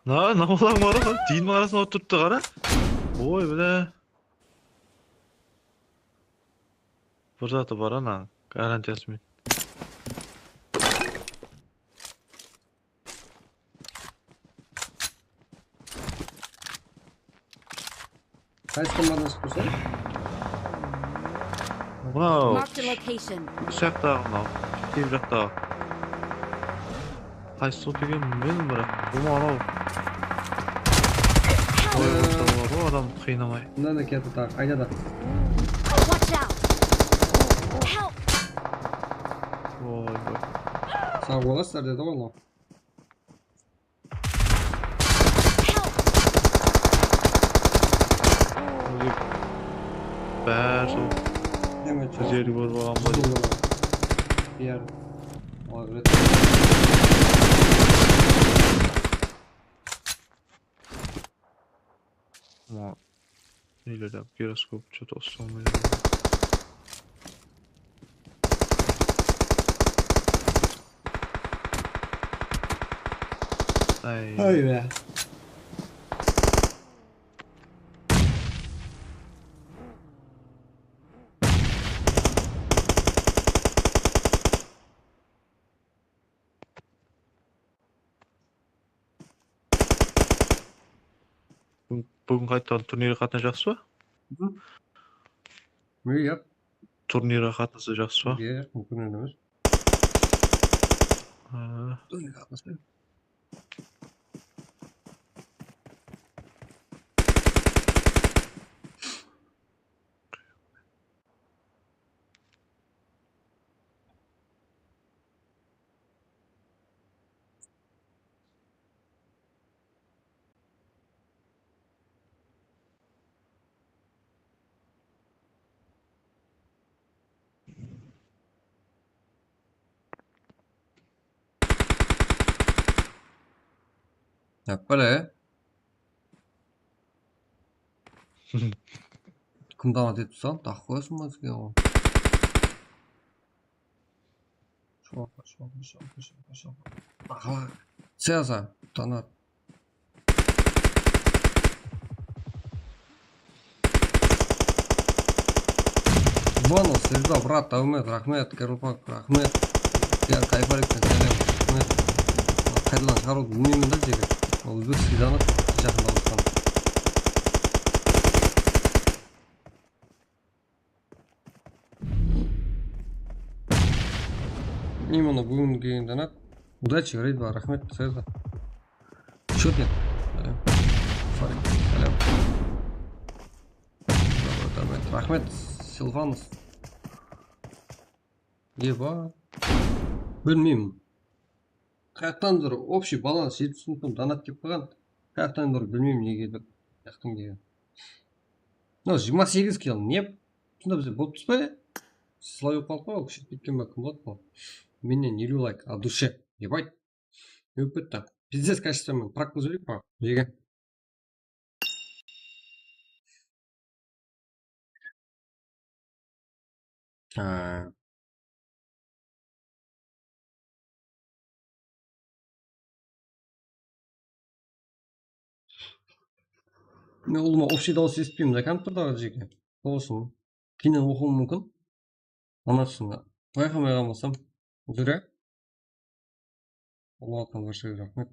Na, na olar bar ǵoy. Diyinniń arasına otırıptı, qara. Oy, bile. Bir zatı bar ana, garantiyası men. Qaysı kommandadan shıqıp tursań? Mınaw. Marked a location. Bul jaqtaǵı mınaw. Kep jaqtaǵı. Qaysı top eken bilmedim, biraq. Bul mınaw. Oy, oy, oy, oy, adam qıynamay. Mına da ketti taǵı, qayda da? Watch out! Help! Oy, oy. Saw bolasızlar dedi ǵoy mınaw. Bári sol. Demek, jeri kórip alǵan ba? Biyar. Olar ret. Ama neler, giroskop, что-то uslamadı. Ay. Ay be. Búgin, búgin qaytqan turnirge qatnasıpsız ba? Iya. Turnirge qatnasıpsız ba? Iya, múmkin emes. Ha. Turnirge qatnaspayman. Yapar ya. Kim donat etip tursa, taqıp qoyasın ba bizge oǵan? Shorpa, shorpa, shorpa, shorpa, shorpa. Aha, Seza, donat. Bonus, Serdar, brat, áwmet, raxmet, Kerulpak, raxmet. Ya, Kayfarikten sálem, raxmet. Qaydadan shıǵarıwdı bilmeymen da, jigit. Ol ózbekskiy donat, jaqında qosqan. Именно búgin kelgen donat. Удачи, рейд бар, рахмет, Саязда. Счёт нет. Сорри. Сәлем. Добро, добро. Рахмет, Силванус. Еба. Bilmeymen. Qayaqtandur общий balans jetpis mıń donat kelip qalǵan. Qayaqtandur bilmeymen nege dep jaqtım degen. Mına jigirma segiz kill ne? Usında bizde bolıp tursa ya. Слабый bolıp qaldı ma, kúsheyip ketken ba, kim boladı bul? Mennen eliw layk от души. Ебать. Ótip ketti. Пиздец качествомен прокнуть eteyik pa? Jege. Ha. Men ulıwma общий dawıs esitpeymiz, kompyuterdaǵı jeke. Bolsın. Keyninen oqıwım múmkin. Anasını bayqamay qalmasam. Júre. Ulıwma atqan barshagá raxmet.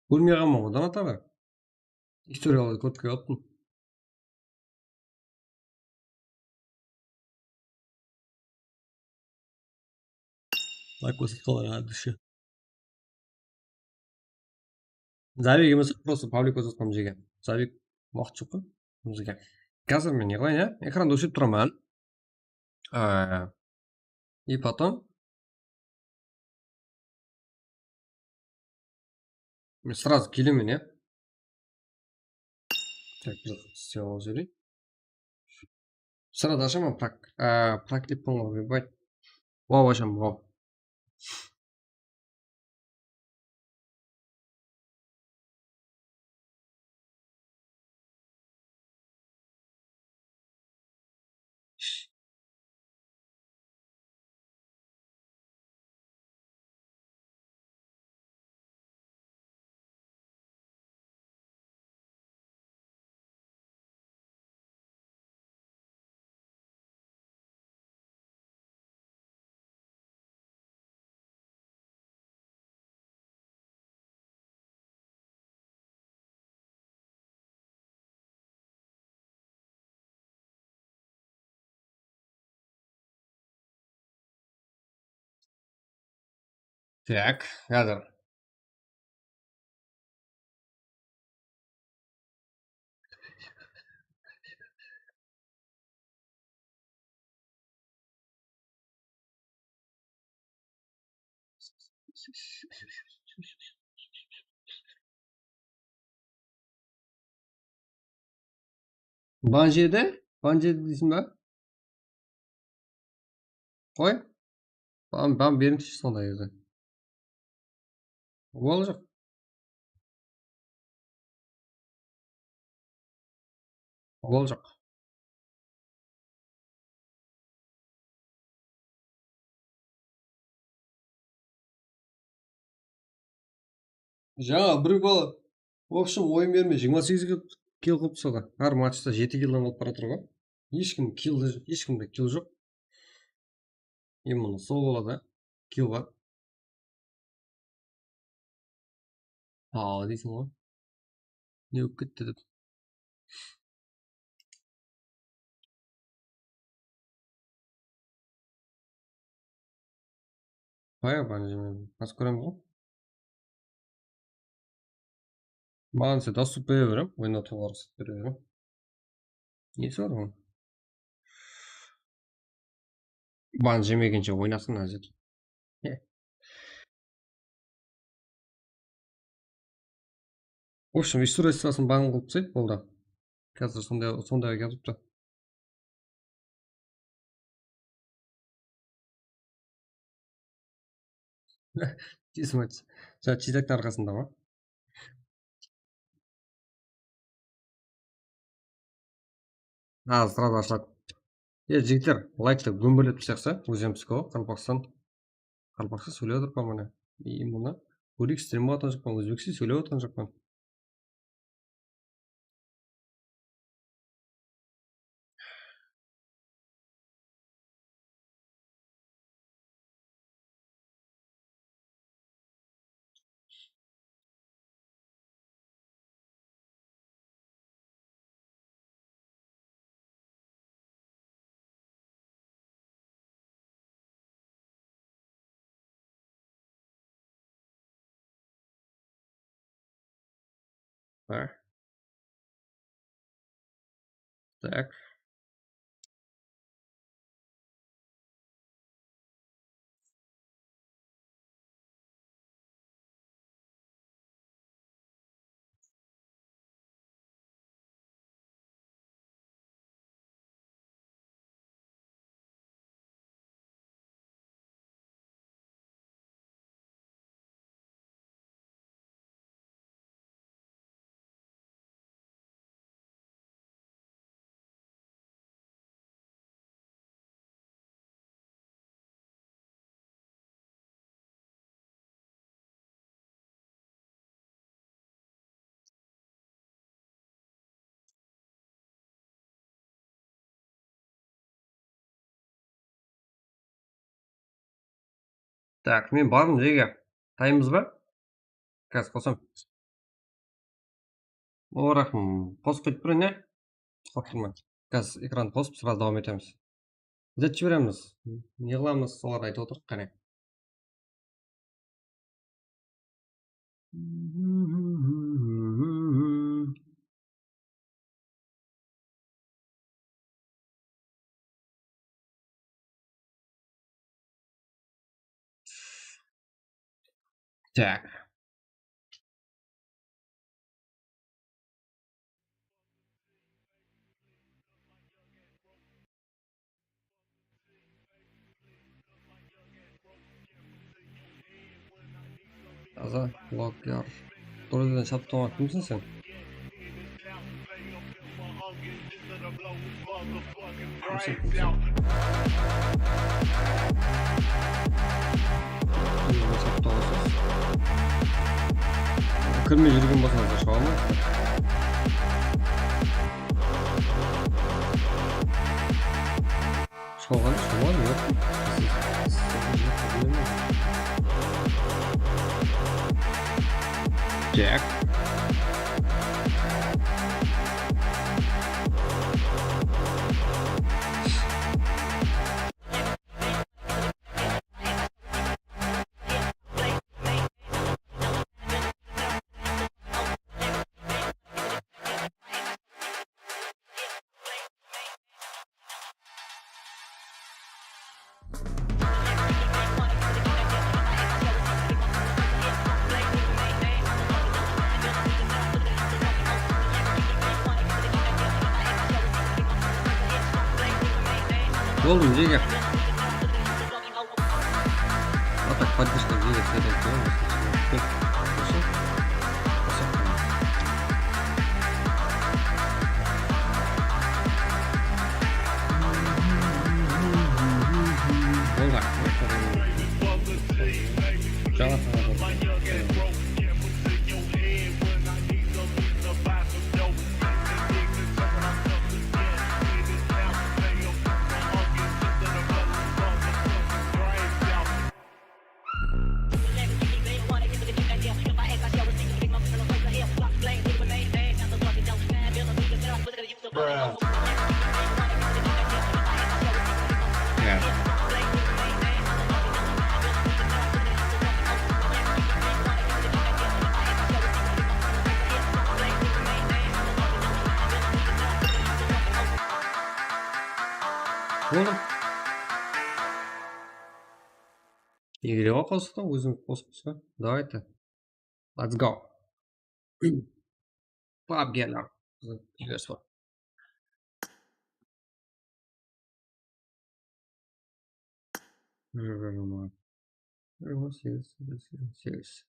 Kórmey qalman ǵoy, Donat aǵa. Istoriyalardı kórip kelyaptım. Layk kórsetip qalar, ha, dúshe. Zabek emes, просто паблик kórsetip atqanmız jeke. Zabek Waqıt joq qo bizge. Házir men ne qılayın, ya? Ekranda óshirip turaman. Á, и потом men сразу kelemen, ya. Так, bir zat istep alıp jibereyin. Sırada ashaman, prak, á, prak dep qoyıń, oybay. Wow, asham, wow. Так, házir. Banjede? Banjede deyseń ba? Qoy. Ban, ban berińshi sonday edi. Ol joq. Ol joq. Jańa bir bala, в общем, oyın bermey, jigirma segiz kill, kill qılıp tasladı. Hár matchta jeti killden qalıp baratır ǵoy. Hesh kim kill, hesh kimde kill joq. Именно sol baladı. Kill bar. Aa, deyseń ǵoy. Ne bolıp ketti dep. Baya banjı, házir kóremiz ǵoy. Maǵan sen dostup bere berem, oynatıwǵa ruxsat bere berem. Nesi bar onıń? Ban jemegenshe oynasın, házir. В общем, Isura Israsın ban qılıp taslaydı, boldı. Házir sonday, sonday qılıp atırıptı. Jańa chizaktıń arqasında ma? Házir sırada ashıladı. E, jigitler, layktı gómberlep taslayıq, ózimizki ǵoy, Qaraqalpaqstan. Qaraqalpaqsha sóylep atırıppan mine. И bunı kóreyik, strimge atqan joqpan, ózbekshe sóylep atqan joqpan. Bar. Tak. Tak, men bardım jerge. Taymız ba? Házir qosam. O, raxım, qosıp ketip turayın, ya? Qosıp turman. Házir ekrandı qosıp, sırada dawam etemiz. Izlep jiberemiz. Ne qılamız, solardı aytıp otırıq, qáne. Tak. Taza bloger. Durıdan shaptı ońa kimsiń sen? Kimsiń, kimsiń? Durıdan shaptı ońasız. Kirmey júrgen bolsańız da shıǵa almaysızlar. Soǵan, soǵan joq. Tak. Boldı, jege. А так, поддержка, jege, sreden koyamız. Kep, qosa. Qosa. Boldı. Jańa saǵan. Boldı. Egile qosıqta, ózim qosıp qoysa. Давайте. Let's go. Pubgler. Bizdiń videosı bar. Jigirma segiz, segiz, segiz.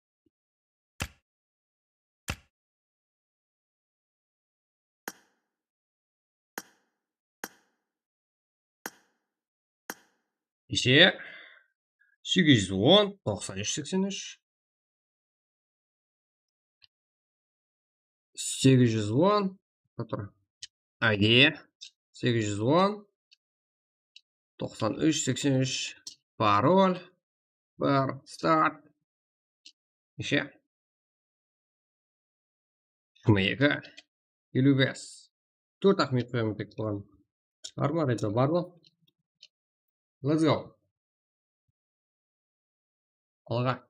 Neshe? Segiz júz on, toqsan úsh, seksen úsh. Segiz júz on, tur. Áge, segiz júz on, toqsan úsh, seksen úsh, parol, bir, start. Neshe? Jigirma eki, eliw bes. Tórt aq minut qoyaman tek buǵan. Bar ma, reto, bar ma? Let's go. Alǵa.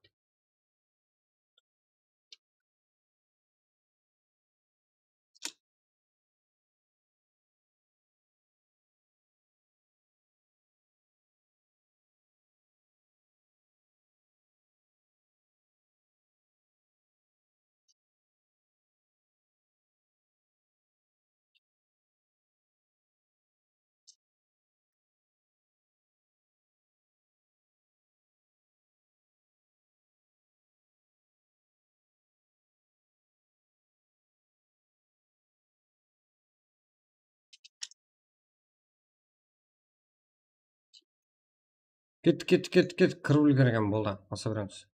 Kettik, kettik, kettik, kettik. Kirip úlgergen boldı. Basa beremiz.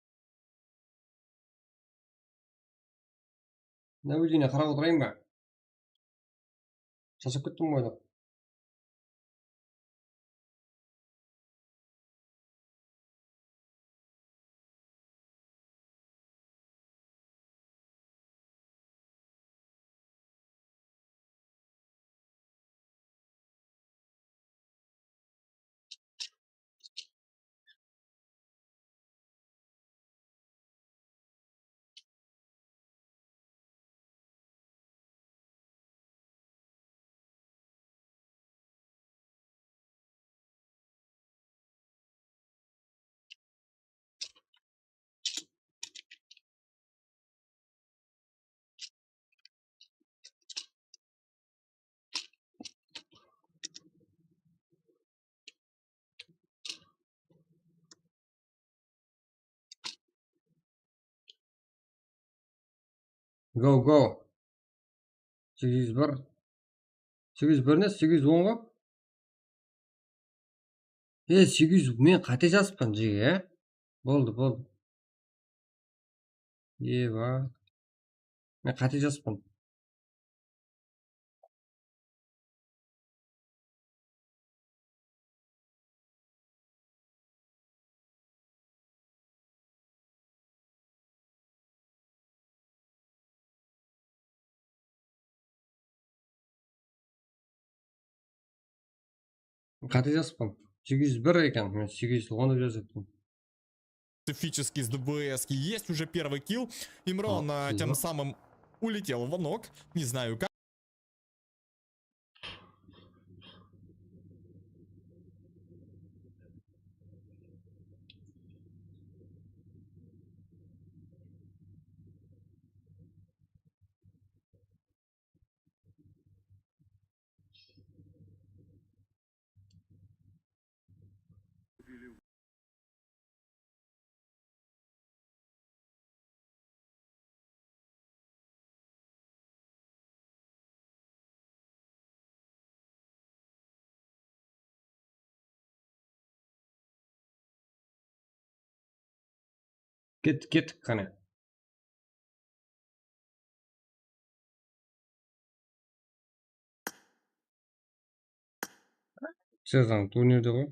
Navedenie qarap otırayın ba? Shashap kettim ǵoy dep. Go, go. Segiz júz bir. Segiz júz bir ne? Segiz júz on ǵo? E, segiz júz, men qáte jazıppan, jege, e? Boldı, boldı. Eba. Men qáte jazıppan. Qáte jazıppan. Segiz júz bir eken, men segiz júz on dep jazıppan. Специфический с ДБС есть уже первый килл. Имрон, а, тем самым улетел в нок. Не знаю как. Kettik, kettik, qáne. Sezam turnirde ǵoy.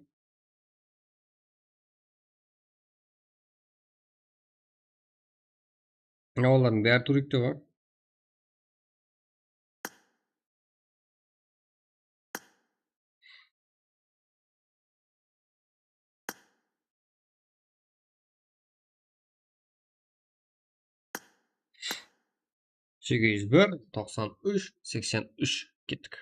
Olardıń bári turnikte ǵoy. Segiz júz bir, toqsan úsh, seksen úsh. Kettik.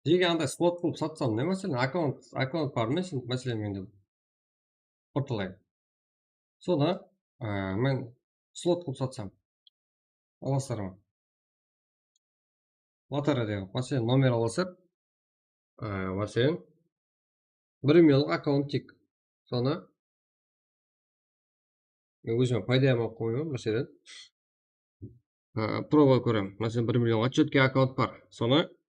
Nege anday slot qılıp satsam, ne máselen? Akkaunt, akkaunt bar ma, sen, máselen, mende portalay. Sonı, á, men slot qılıp satsam, alasızlar ma? Lotereya degen, máselen, nomer alasızlar. Á, máselen, bir millionlıq akkaunt tik. Sonı men ózime paydama qoyıp, máselen, á, proba kórem. Máselen, bir millionǵa chetki akkaunt bar. Sonı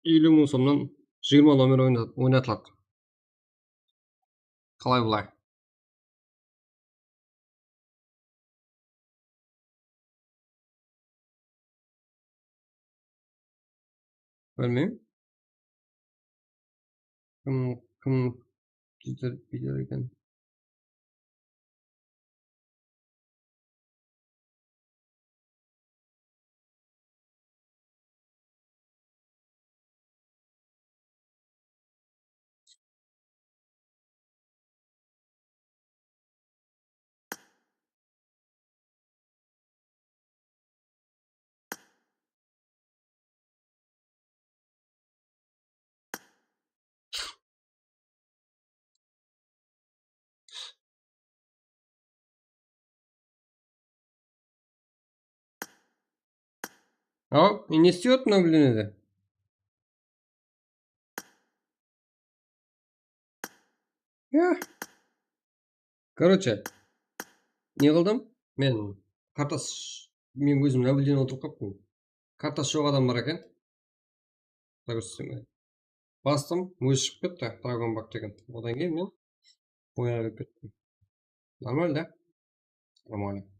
eliw mıń somnan jigirma nomer oyna-, oynatıladı. Qalay bulay? Bilmeymen. Kim, kim kiydirip kiydirer eken? Al, ne istiyor mına bildiğini de? Ya. Короче, ne qıldım? Men kartas, men ózim nablden otırıp qalıptım. Kartası joq adam bar eken. Допустим, bastım, ózi shıǵıp ketti, Dragon Bug degen. Odan keyin men oyına kirip kettim. Normal da. Нормально.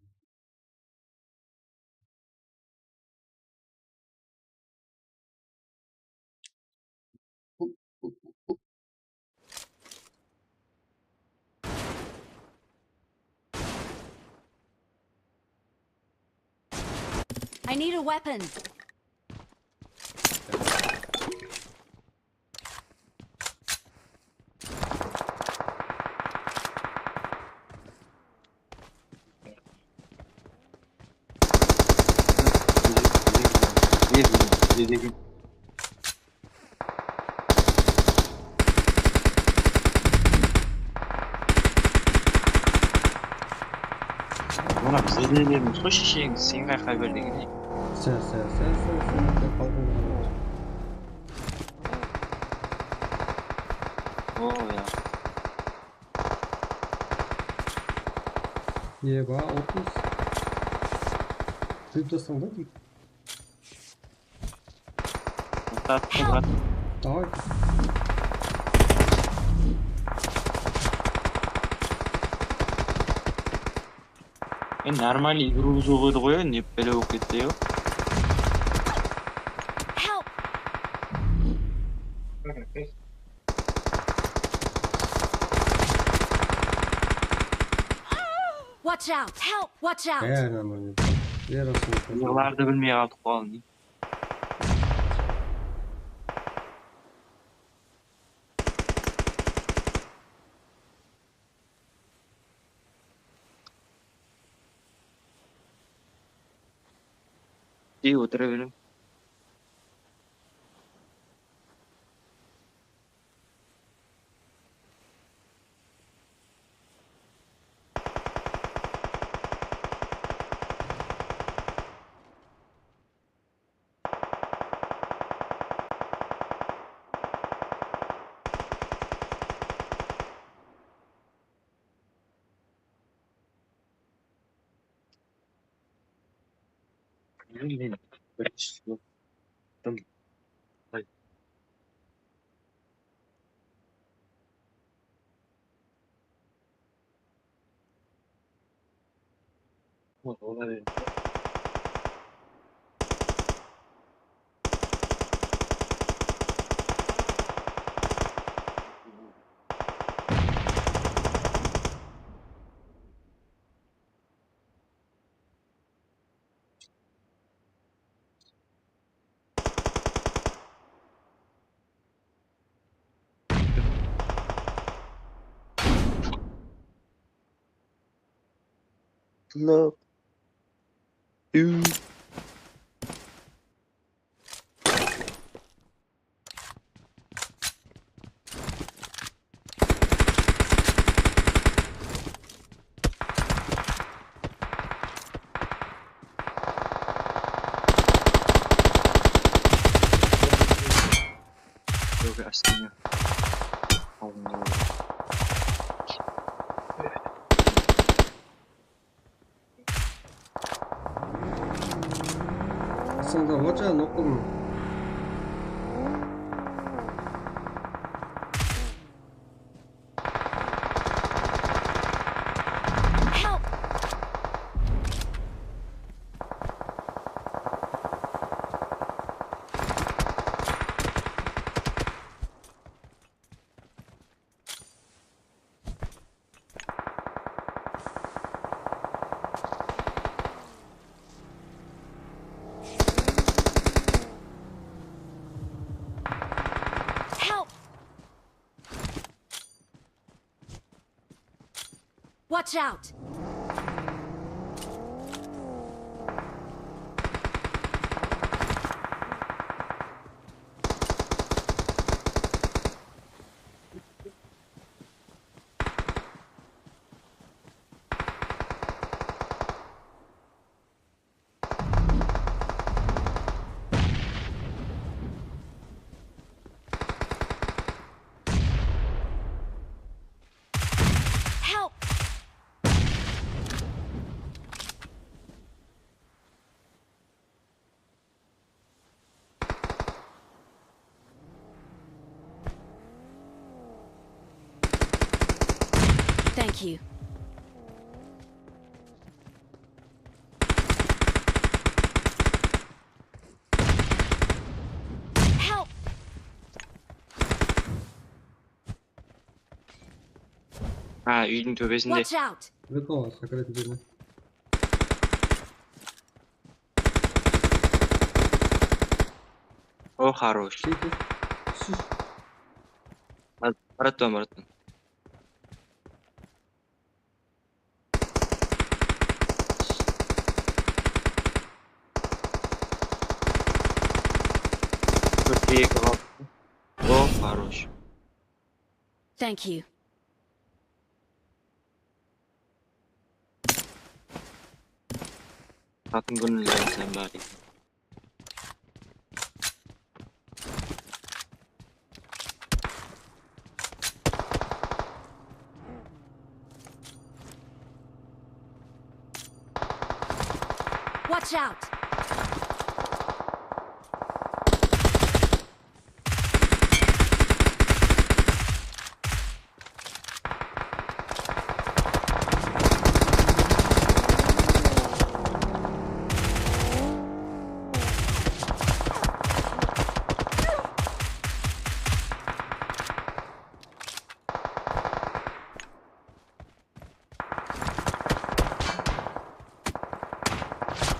I need a weapon. Gel, bizde degen. Mına bizde de bermiz ǵoy, shesheńiz, sen qayqa ber degen. Sen, sen, sen, sen, sen, sen, qalqın. O, ya. Eba, otız. Kúyip taslań da, deydi. Murat, Murat. Давай. E, нормальный игру joq edi ǵoy, ne bále bolıp ketti, yo. Help! Watch out! Help! Watch out! Bári nормальный. Bári nормальный. Olardı bilmey qaldıq ǵoy, aldın. Ey, otıra beriń. Men birinshi bolıp shıqtım. Ay. Olar endi. Love you. Yok, aslında. Aslında hoca noqılın. Help! Help! Watch out! Help! Thank you. Help! Ha, úydiń tóbesinde. Watch out! Weko, sakrat edi. O, хорош. Kete. Shush. Barattım, barattım. Eki qaldı. O, хорош. Thank you. Qatın kúnli sen bar eken. Watch out!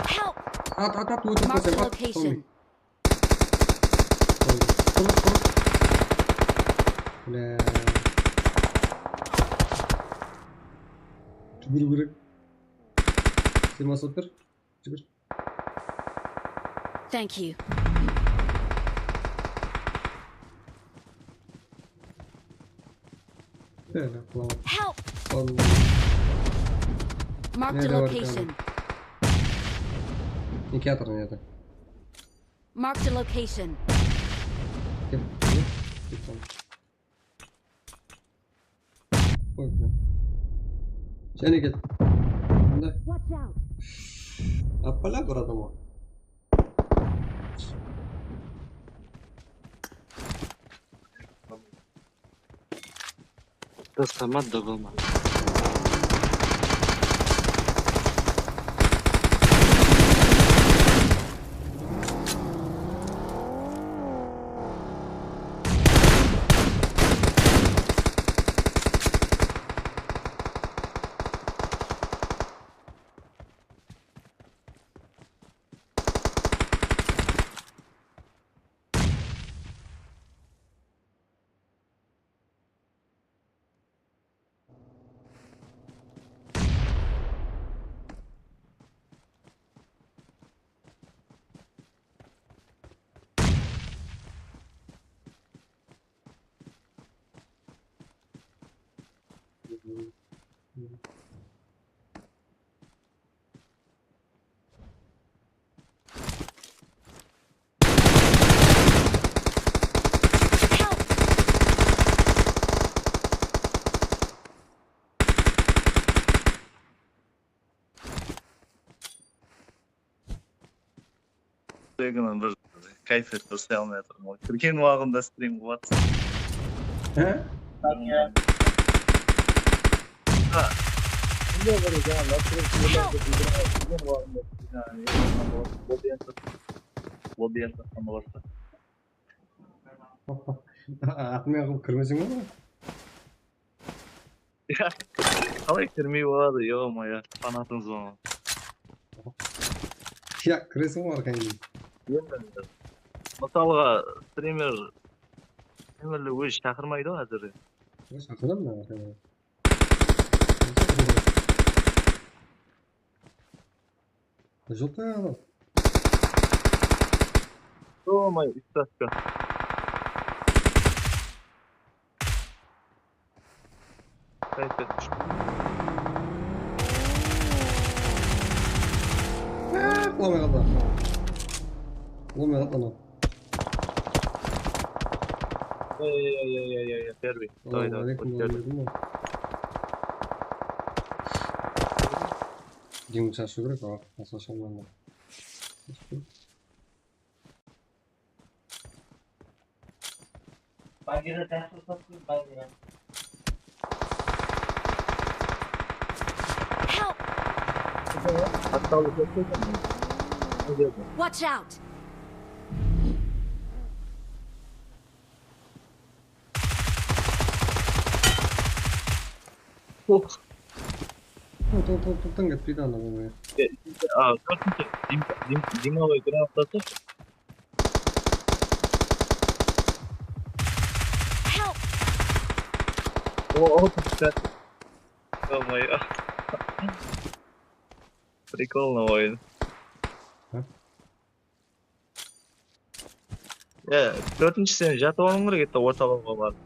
Help! At, at, at, ótip Marked a ketsen, at, location. Tommy. Tommy. Tur, tur. Bля. Júgiriw kerek. Sen basıp ber. Júgir. Thank you. Bele, qulaw. Help! Al. Marked a location. Nede bar ekan? Nekiyatır, nede? Marked a location. Ket, ket, ket. Qoy, qoy. Jáne ket. Mında. Watch out! Appala bir adam o. Taslama, dobılma. Streamnan bir kayf etip isley almay atırman. Kirgen waqtında stream qılıp atırsan. He? Ha. Bunda bir jańa nastroykalardı bildirmey, kirgen waqtında jańa ne qılǵan boladı? Lobby enter. Lobby enter qılǵan boladı. Atın menen qılıp kirmeseń boladı. Ya, qalay kirmey boladı, ё-моё, fanatıńız ba? Ya, kireseń ǵoy arqayın. Endi, mısalǵa, strimer, strimerler ózi shaqırmaydı ǵoy házir. Ya, shaqıradı mına arqayın. Joq ta adam. Ё-моё, úsh taska. Qayt, qayt. Qılamay qaldı. Qılamay qaldı anaw. Ey, ey, ey, ey, ey, ey, Pervi. Давай, давай, давай, давай. Dedim ǵoy. Dengizge shashıw kerek, awa, basqa shıǵarman. Bagira taqsırsatsın, Bagira. Help! Atsalı ketseydin. Ne dedi? Watch out! Toq. Toq, toq, toq, toqtan ketpeydi anaw bolmay. E, a, tórtinshi, dim-, dim-, dimaloy granatası. Help! O, o, пятьдесят. Ё-моё. Прикольный oyun. Ha? Ya, tórtinshi sen jatıp alıń kerek edi, ortalawǵa barıp.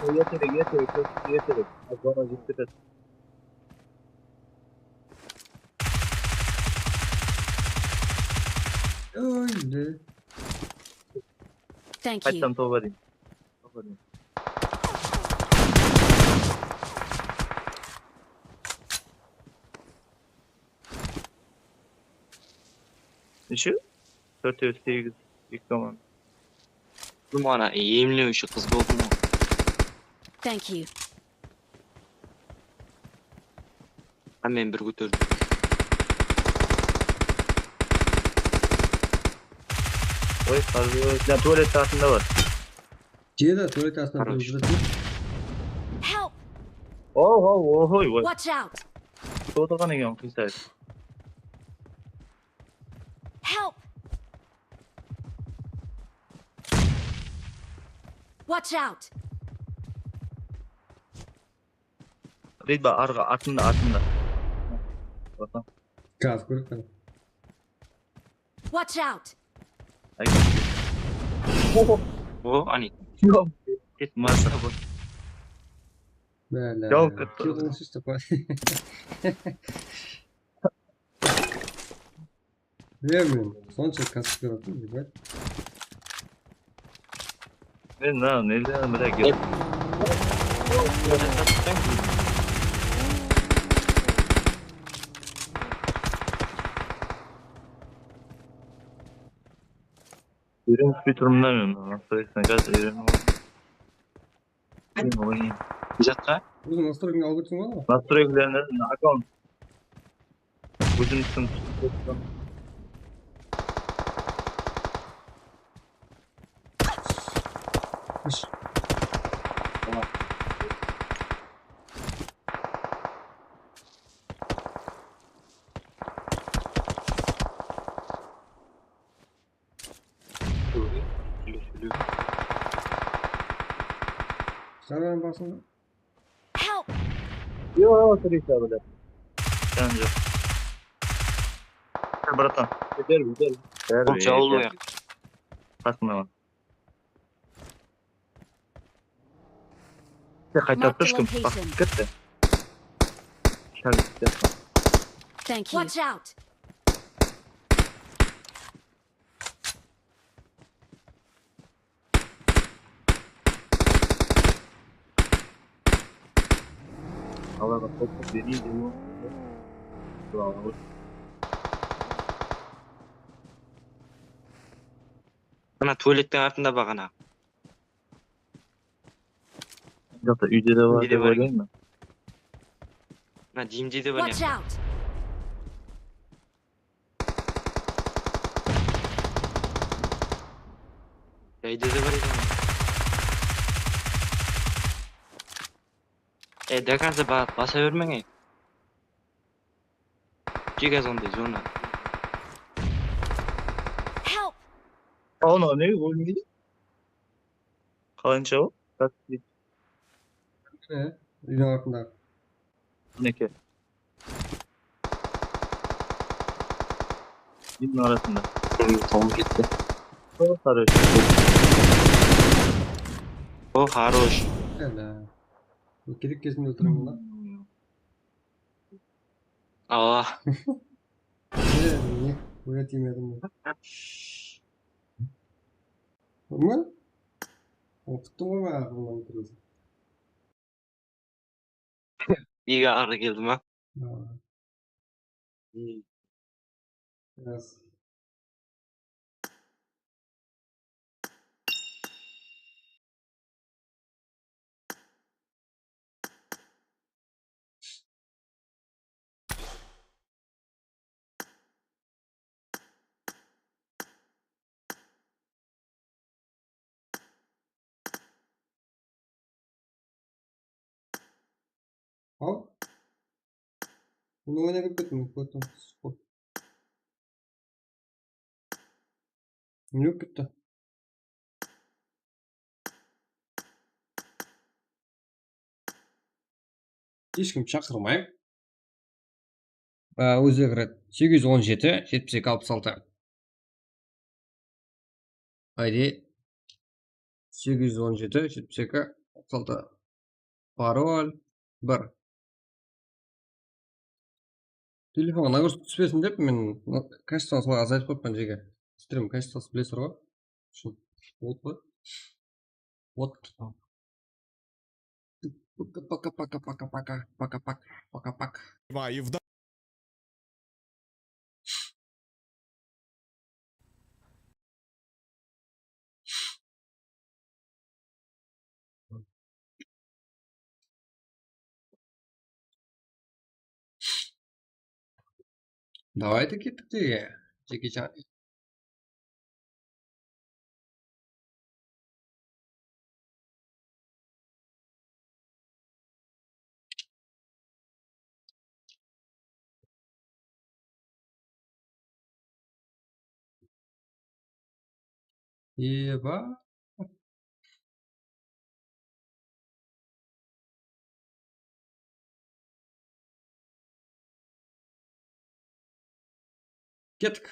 Erterek, erterek, erterek. Zona jetip ketedi. Óldi. Thank you. Qayttan toba deyim. Toba deyim. Neshe? Tórtew segiz, eki komanda. Bul maǵan emlewshi qız boldı ǵoy. Thank you. Hámmeni bir kóterdim. Oy, házir, ya, tualet tartında bar. Jedi, tualet tartında. Хорош. Help! Oh, oh, oh, oy, oy. Watch out! Otırǵan eken, qıysayıp. Help! Watch out! Ridba arǵa, atında, atında. Gaz kórip tur. Watch out! Ay, o, ani. Yoq. Ket, masa bu. Bále. Jol ketdi. Jolın sistip qoy. Bilmeymen, sonsha kastır atırman, ебать. Men mına, neden, mına, gel. Úyrenip turmın da men, nastroykadan házir úyrenip aldım. Oynayın. Jatqa? Óziń nastroykańa alıp ótseń boladı ǵoy. Nastroykalarında akkaunt. Ózimnikiń. Ish. Sóyle, sóyle, sóyle. Sen benim basımda. Help! Yo, Trika, блядь. Sen yok. Gel, bratan. Gider, gider. Gel, bul gel, jawılmay gel. Qasımda bar. Sen qaytarıp tur, kim? Marked a location. Baq, ketti. Shar ketti. Thank you. Watch out! Alarǵa qoltıq bereydi. Mına tualettiń artında baǵana. Jaqta úyde de bar dep oylayman. Mına diyimde de bar. Watch out! Jayda da bar eken. E, до конца ba-, basa bermeń, ey. Jek azǵanday zona. Help! Ana, ne, ólmeydi? Qalayınsha ol? E, úydiń artında. Mineke. Úydiń arasında. Tamam, ketti. O, хорош. O, хорош. Hele. Kerek gezinde óltiremen da. Awa. E, ne? Óye tiymedim. Mı? Oqıttım ǵoy men aqırınan turıp. Nege arı keldi ma? Ha. Hmm. Biraz. Al. Bunı oyna kirip kettim, koydım. Nege kirip ketti? Hesh kim shaqırmay. Á, ózleri kiredi. Segiz júz on jeti, jetpis eki, alpıs altı. I D segiz júz on jeti, jetpis eki, otız altı. Parol bir. Telefon nagruzka túspesin dep men kachestwon solay azaytıp qoyıppan jeke. Strim kachestwosı bilesiz ǵoy. Ushın. Boldı ǵoy. Вот. Пока-пока-пока-пока-пока-пока-пока-пока. Давайте kettik de, Джеки Чан. Eba. Kettik.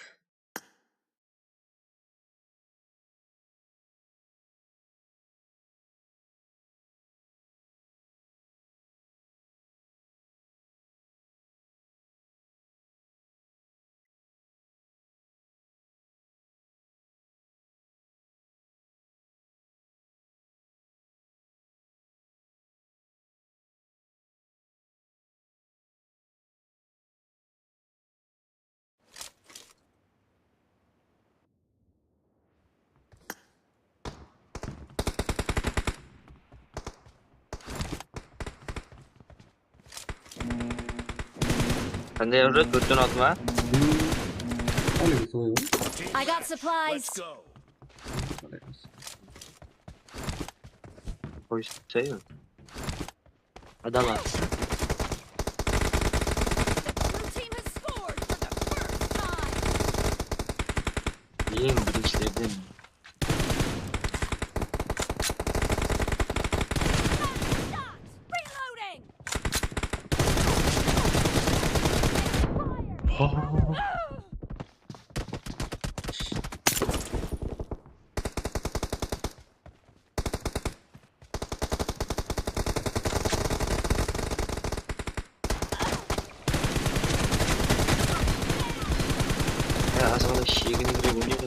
Qanday uradı? Tórtten altı ma? Al endi, solay ǵoy. I got supplies. Qoysayın. Adam bar. The blue team has scored for the first time. Eń birinshilerden. Reloading. Ya, azǵana shegine kirip oynaydı.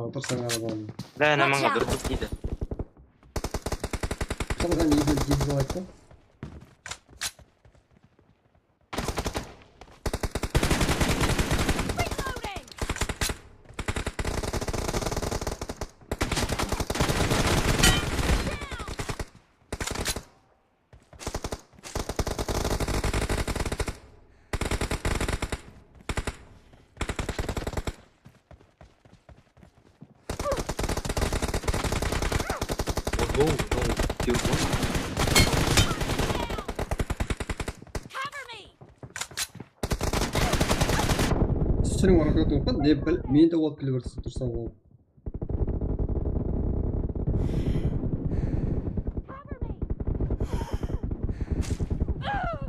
Otırsań aradan. Báne mańa bir kút deydi. Qalǵan iyden tez alaydı da. Seniń oraqqa turıp, ne bil, meni de alıp kele bersin, tursań ol.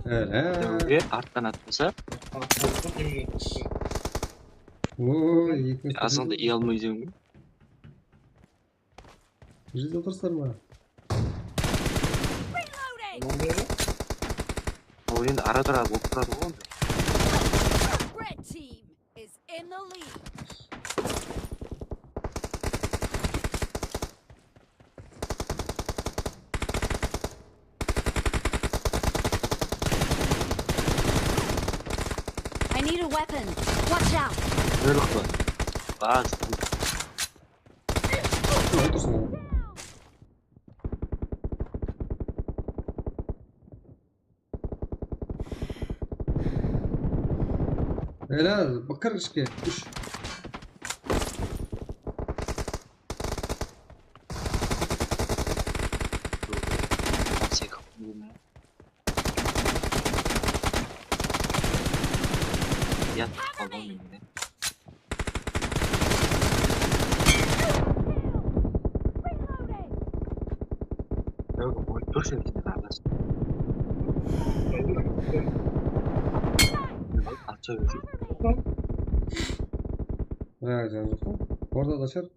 Hele. Dewge arttan atmasa. Oy, eki. Azında iy almay dewge. Bizde otırsızlar ma? Oyın ara-tura bolıp turadı ǵoy onda. Red team is in the lead. I need a weapon. Watch out. Nırıqlı. Baz. Otırsın. Helal, bakır ishke. Úsh. Yat, qalǵan mende. Bırak canım. Ortada shır.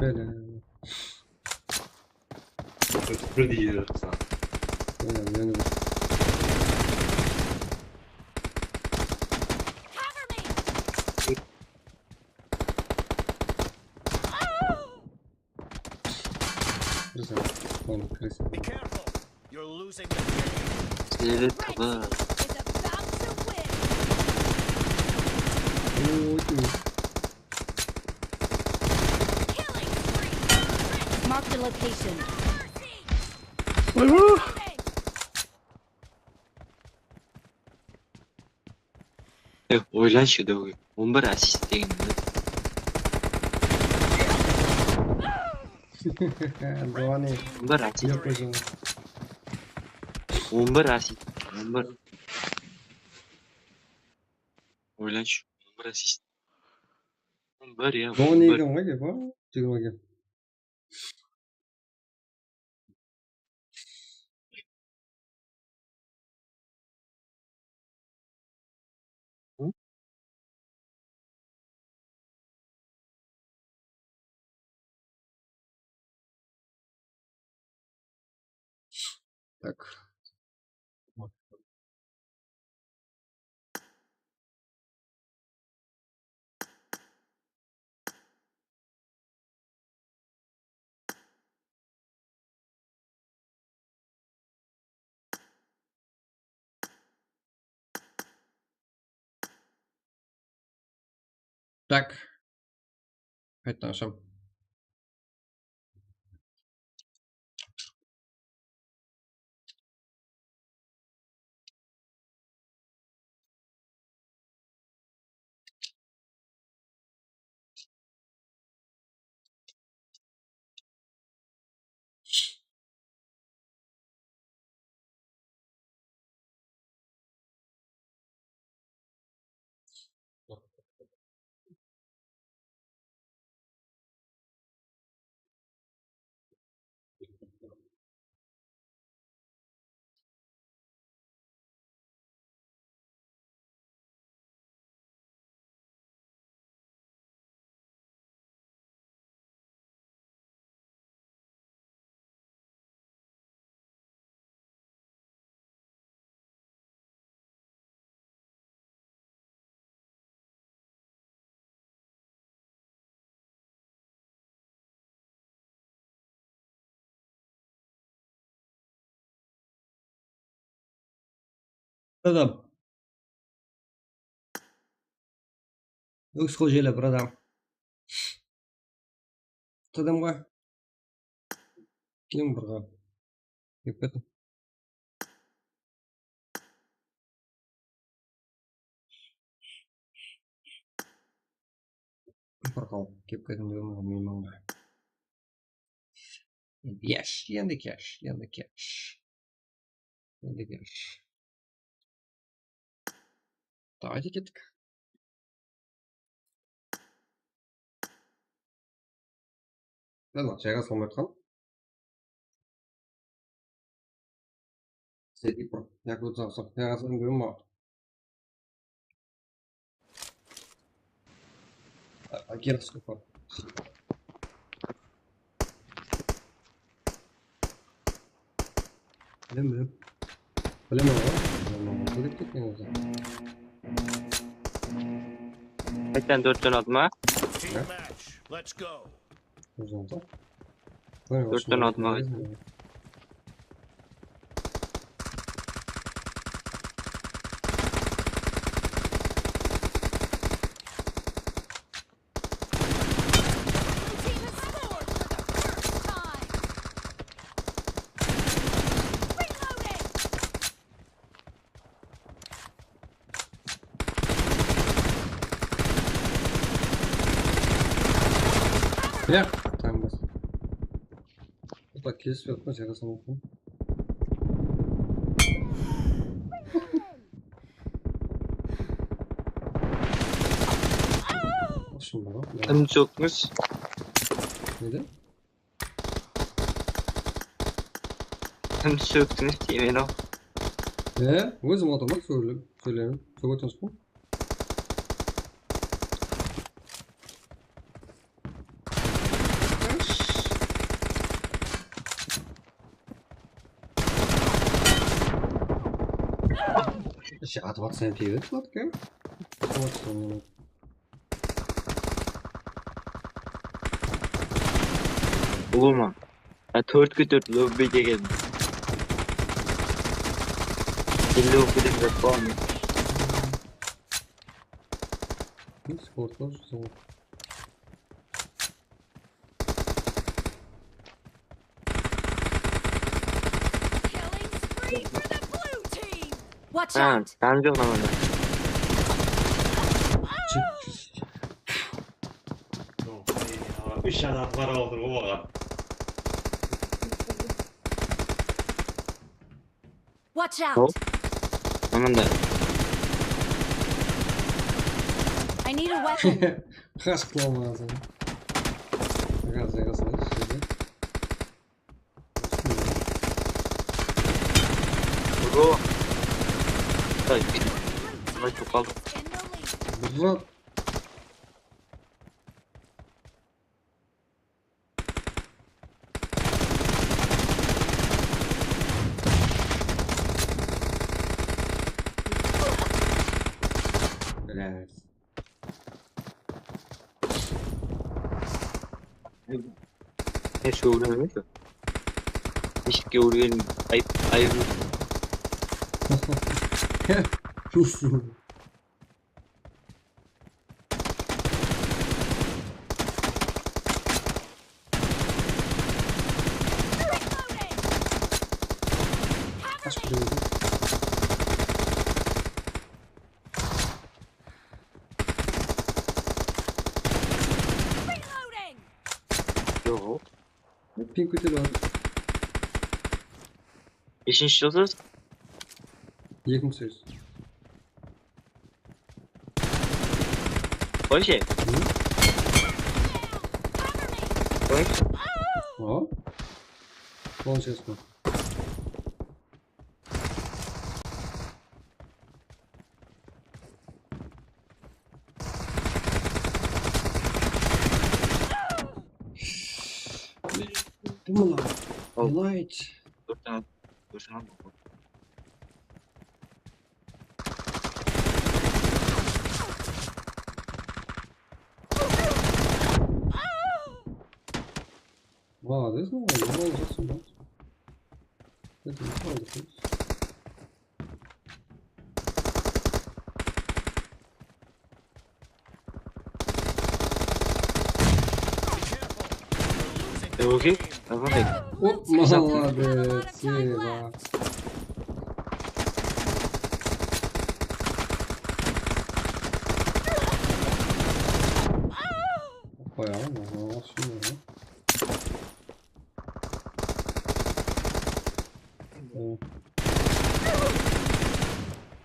Bele. Bir de yeri qısa. Bele, bele. Kirsin. Oğlum, kirsin. Be careful. You're losing the game. Seyret, Red team is about to win. Oy. Killing spree. Marked a location. No mercy. Oy. Reloading. E, oylanshı, Dóge. On bir assist degen. Dóge. On bir assist. Yoq, ózim. On bir assist. On bir. Oylanshı, on bir assist. On bir, ya, Dóge on bir. Eken ǵoy, dep, a? Jigirma eken. Так. Так. Qaytadan asham. Adam. Lúks qılıp jele, bratан. T D M ǵoy. Kim burǵan? Kelip ketiń. Bir qal, kelip ketiń degen ǵoy miymanǵa. Endi cash, endi cash, endi cash. Endi cash. Давайте kettik. Ладно, jayǵa salmay atqan. Sedi pro. Yakuza, yaǵasın berme. Akira Skopar. Bilem, bilem. Bilem, bilem. Bilem, bilem. Bilip ketken ózi. Qayttan dórtten aldım, a? Team match. Let's go. Uzun da. Dórtten aldım, a? Blue team has scored for the first time. Reloading. Ya, tamam. Bak, kesip atma, jara sanatın. Kimdi sóktińiz? Nede? Kimdi sóktińiz deymen-aw. E, ózim otırman, sóylep, sóylerim. Sóktińiz be? Atıp atsań, tiyip atırıp atır. Ulıwma. Ha, tórtke tórt lobbi degen. Elli lobbi degen zat bar ma? Sport bar, sport. Killing spree for the blue team. Watch out! Ha, tanı joq manda. Joq, ey, úsh adam qarawıldır ǵoy maǵan. Watch out! Hop. Mında. I need a weapon. Qashıp qıla almaǵan sen. Gaz, gaz, gaz, gaz. Bro. Ay. Ay, çok kaldı. Bir zat. Biraz. Hiç uğramıyor ki. Hiç uğramıyor. Ayıp, ayıp. Sus. Kaç kilo oldu? Yok. Ping kóteri bar. Neshinshi jılsız? Eki mıń segiz. Qoyshi. Qoy. O? On segiz. Kim bunlar? Al. Light. Dur, tamam. Dur, tamam. Молодец, молодец, молодец, молодец. Это не правда, то есть. Okey, давай. Оп, молодец, Сева. Qoyalım, qoyalım, shunday.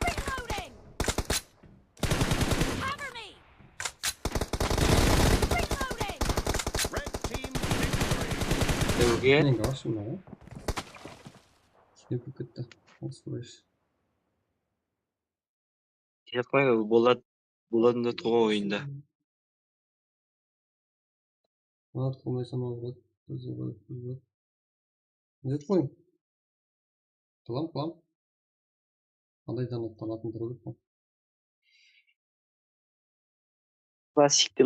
Reloading! Cover me! Reloading! Red team victory! Nenge ashılmadı? Sinep ketti. Alsırayız. Kete qoyıń, boladı, boladı da turǵan oyında. Manat qılmaysań, alıp at. Bizge qoyıp, bizge qoyıp. Net qoyıń. Qılam, qılam. Qanday donattan atın turıp atpan. Klassik.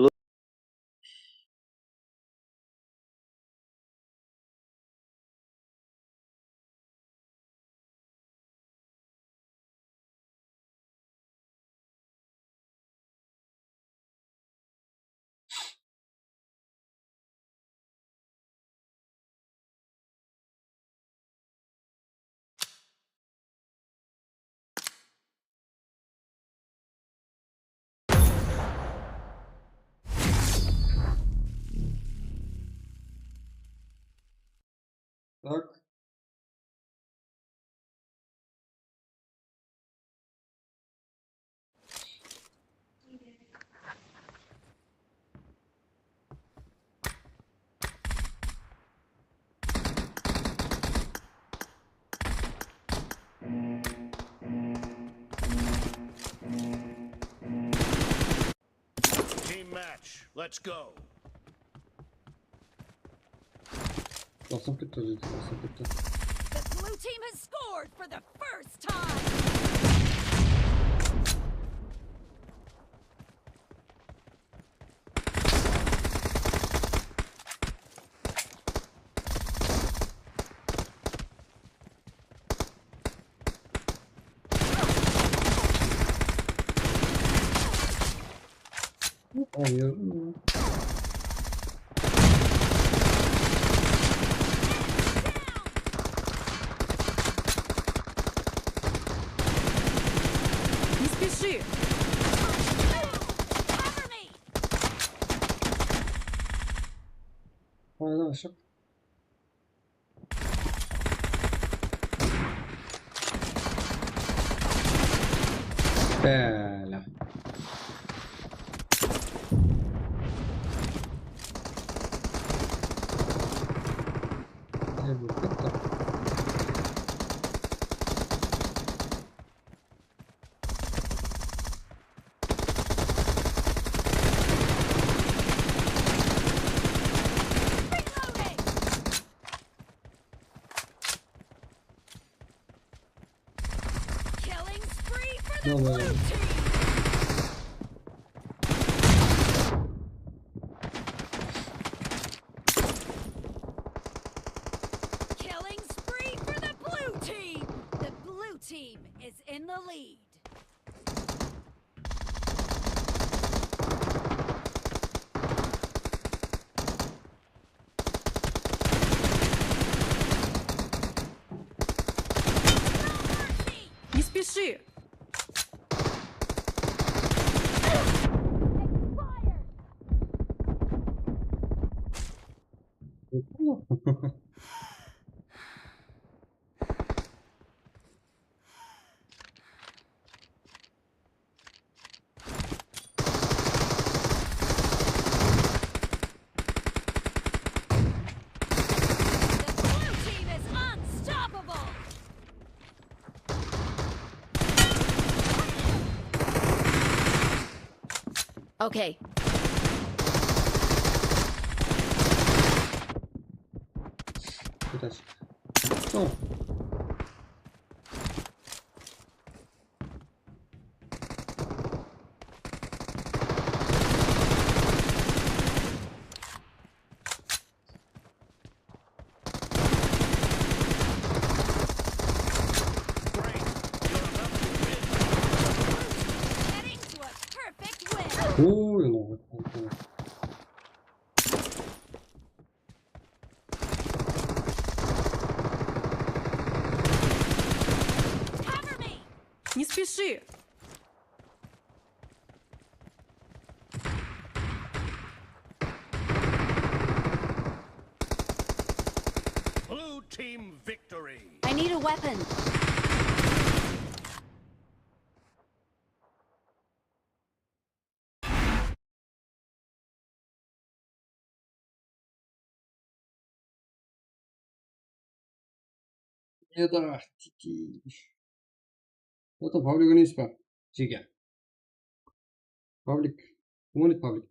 Так. Let's go. Basıp ketti, basıp ketti. The blue team has scored for the first time. Alıyorum. Не спеши. Hala aşık. Bela. Killing spree for the blue team. Killing spree for the blue team. The blue team is in the lead. Не спеши. The blue team is unstoppable. Okay. Biraz. Tamam. Heading to a perfect win. Oy, lan. Cover me. Не спеши. Blue team victory. I need a weapon. Eda, tiki. Oto, pavlik oynayız ba? Jeke. Pavlik. Oynayıq pavlik.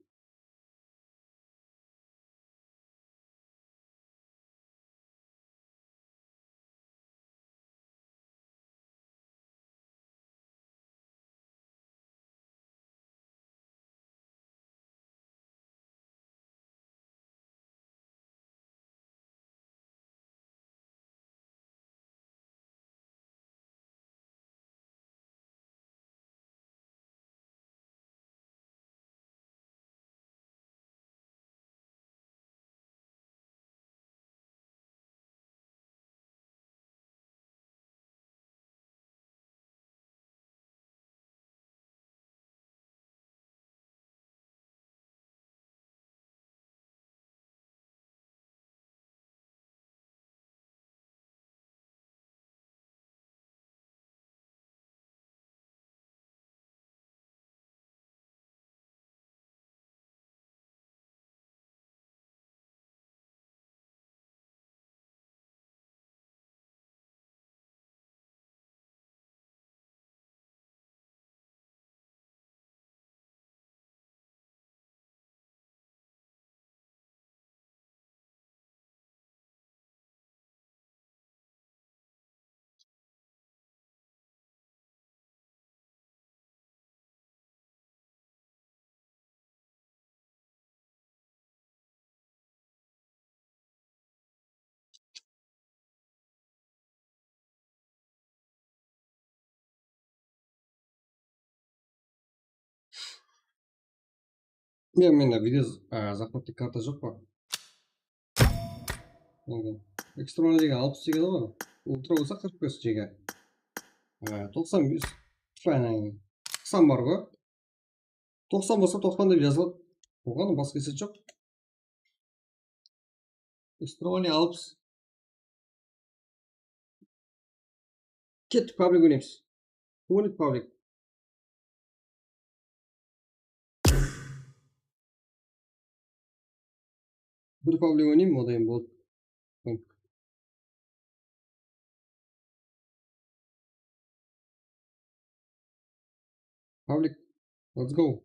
Ya, mende video, a, zakladka karta joq pa? Ekstremalniy degen alpıs degeni ǵoy. Ultra bolsa qırq bes jege. A, toqsan bes, qısan bar ǵoy. Toqsan bolsa toqsan dep jazıladı. Oǵan basqa eset joq. Ekstremalniy alpıs. Kettik, pavlik oynaymız. Oynadı pavlik. Bir pavlik oynayım, odayım boldı. Pavlik, let's go.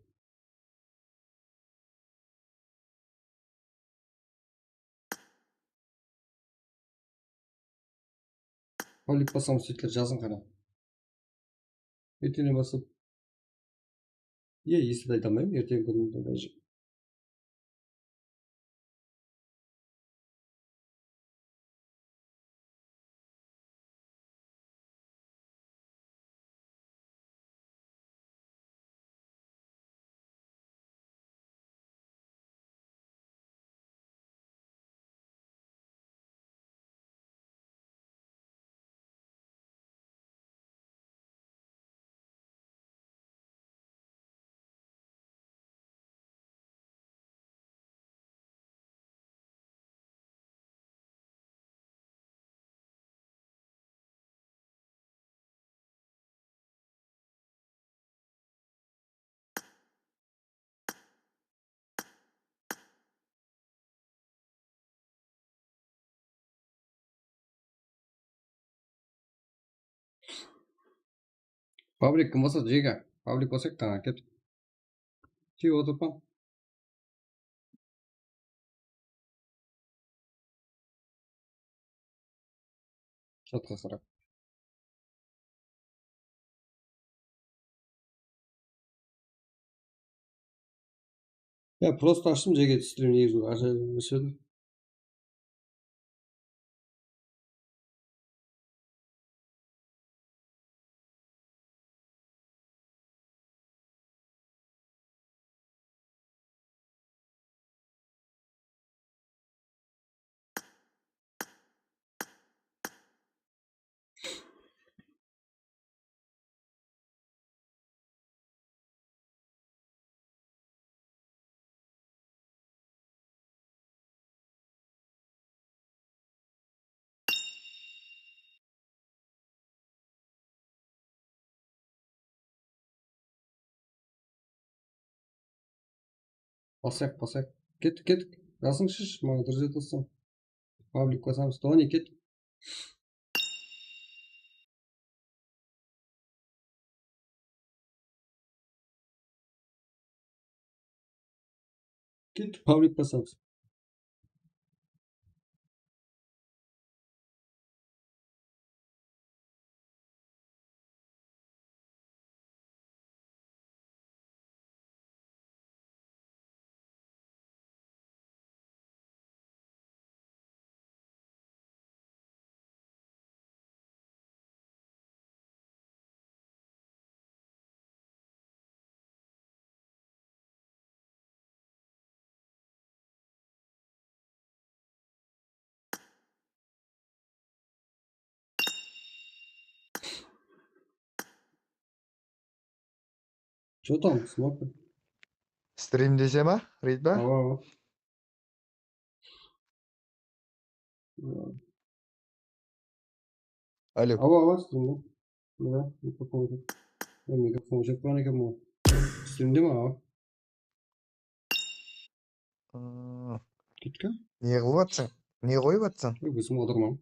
Pavlik basam, seytler jazıń qana. Ertene basıp. Ye, esi de ayta almayman, erteń kúninde de. Pavlik kim basat, jege? Pavlik basayıq, qana, ket. Tiyip otırıp pa? Shatqa qarap. Ya, prosta ashtım, jege, strim, negizinde ájayıp emes edi. Basayıq, basayıq. Kettik, kettik. Jasıń shısh, maǵan durıs etip atsań. Pavlik basamız. Toni, ket. Ket, pavlik basamız. Что там, смотрим. Strimdese ma, reyd ba? Awa, awa. Alo. Awa, awa, strimde. Mına, mikrofon. Ya, mikrofon jep qoyǵan ekenmen ǵoy. Strimde ma, awa? Aa. Ketken? Ne qılıp atsań? Ne qoyıp atsań? Ózim otırman.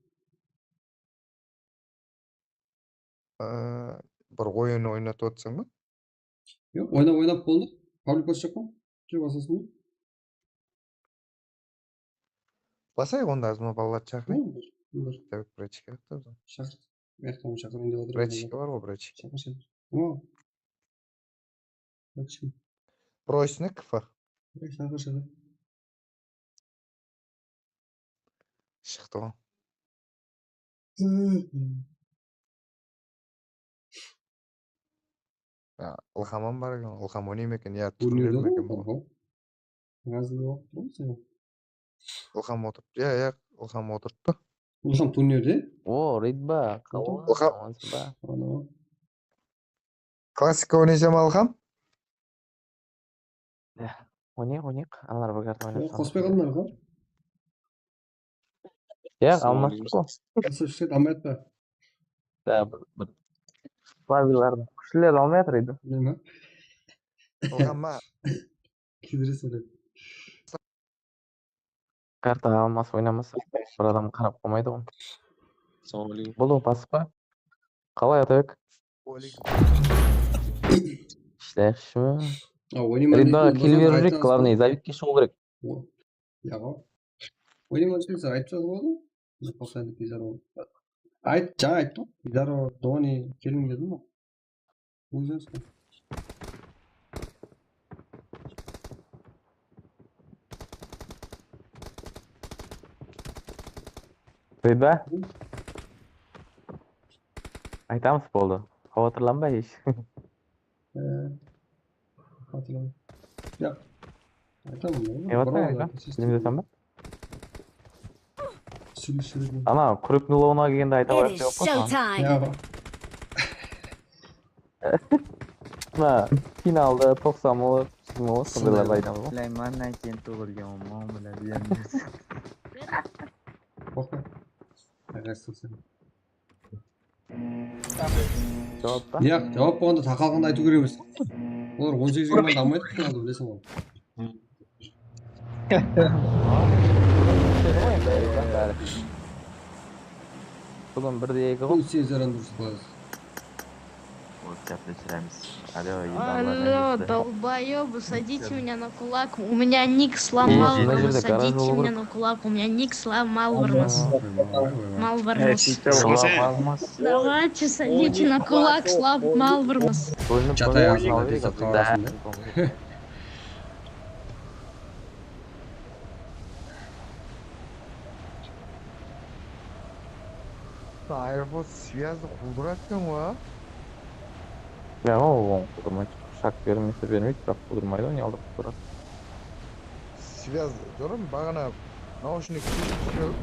Aa, bir oyın oynatıp atsań ba? Yoq, oynap, oynap boldıq. Pavlik basjaqpan. Júr, basasın ba? Basayıq onda, azma balalardı shaqırayıq. Hı, bir, bir. Davay, bratchik, shaqır. Buyaqtan shaqırayın dep atır. Bratchik bar ǵoy, bratchik. Shaqır, shaqır. O. Bratchik. Brosnik F. Ey, shaqır, shaqır. Shıqtı ǵoy. Ya, Ilhamam bar eken, Ilham oynayma eken, ya, turnirdemi eken bul? Házir oqıp turmız ya. Ilham otırıptı. Ya, ya, Ilham otırıptı. Ilham turnirde? O, Ridba, qawa, Ilham. Awansba. Ana. Klassika oynaysam, Ilham? Ya, oynayıq, oynayıq. Analar bir karta O, oynasam. Qosbek alınlar ǵo. Ya, Sol almastıq ǵo. Qosbek almay atpa. Ya, bir, bir. Slavilardı kúshlilerdi almay atır edi. Neme? Ilham ma? Kidire sóyledi. Karta almasıp oynamasaq, bir adam qarap qalmaydı ǵo. Assalamu aleykum. Bul basıp pa? Qalay, Atabek? Oleg. Ishte yaqshı. A, oynayman Ridba deydi, kill ondan beriw kerek, aytsańız. Glavnıy, Zavikke shıǵıw kerek. O, ya ǵo. Oynayman deseń, sen aytıp taslaǵa boladı. Qosaydı bizarro. Ayt, jańa ayttım. Bizarro, Doni, keliń dedim ǵo. Ózińiz. Ridba? Aytamız boldı. Xawatırlanba hesh. Ee, xawatırlan-, ya. Aytaman ya. Ne aytaman? Neme desem ba? Sürü sürü. Ana, Krupnılovına kelgende ayta It qoyıp is qoyıppan. Showtime! Ya. Mına finalda toqsan bolıp, sizin bolıp, sondaylardı aytamız ǵo. Süleyman ayken tugilgan muomala bermaysiz. Qoqma. Agar sen. Jawap pa? Ya, jawap bolǵanda taqalǵanda aytıw kerek emes. Olar on segiz komanda almaydı, finalda bileseń ǵoy. Búgin bir de eki ǵo. Bul sen zaran durıs qılasız. Вот, gaplashiramız. Alo, Алло, долбоёбы, садите меня на кулак. У меня ник сломал, Mına вы jerde garaj садите bolıw меня kerek. На кулак, у меня ник сломал вырмас. Мал вырмас. Сломалмас. Давайте, садите на кулак, слаб мал вырмас. Bólinip Jatay bólinip azıǵa aldı desek ekan. qalasın. Airpods svyazdı quwdıradı eken ǵoy. Ya, oń quwdırmaydı. Shak bermese bermeydi, biraq quwdırmaydı, ne aldırıp turadı. Svyaz, jórem, baǵana naushnik sheship shıǵıp,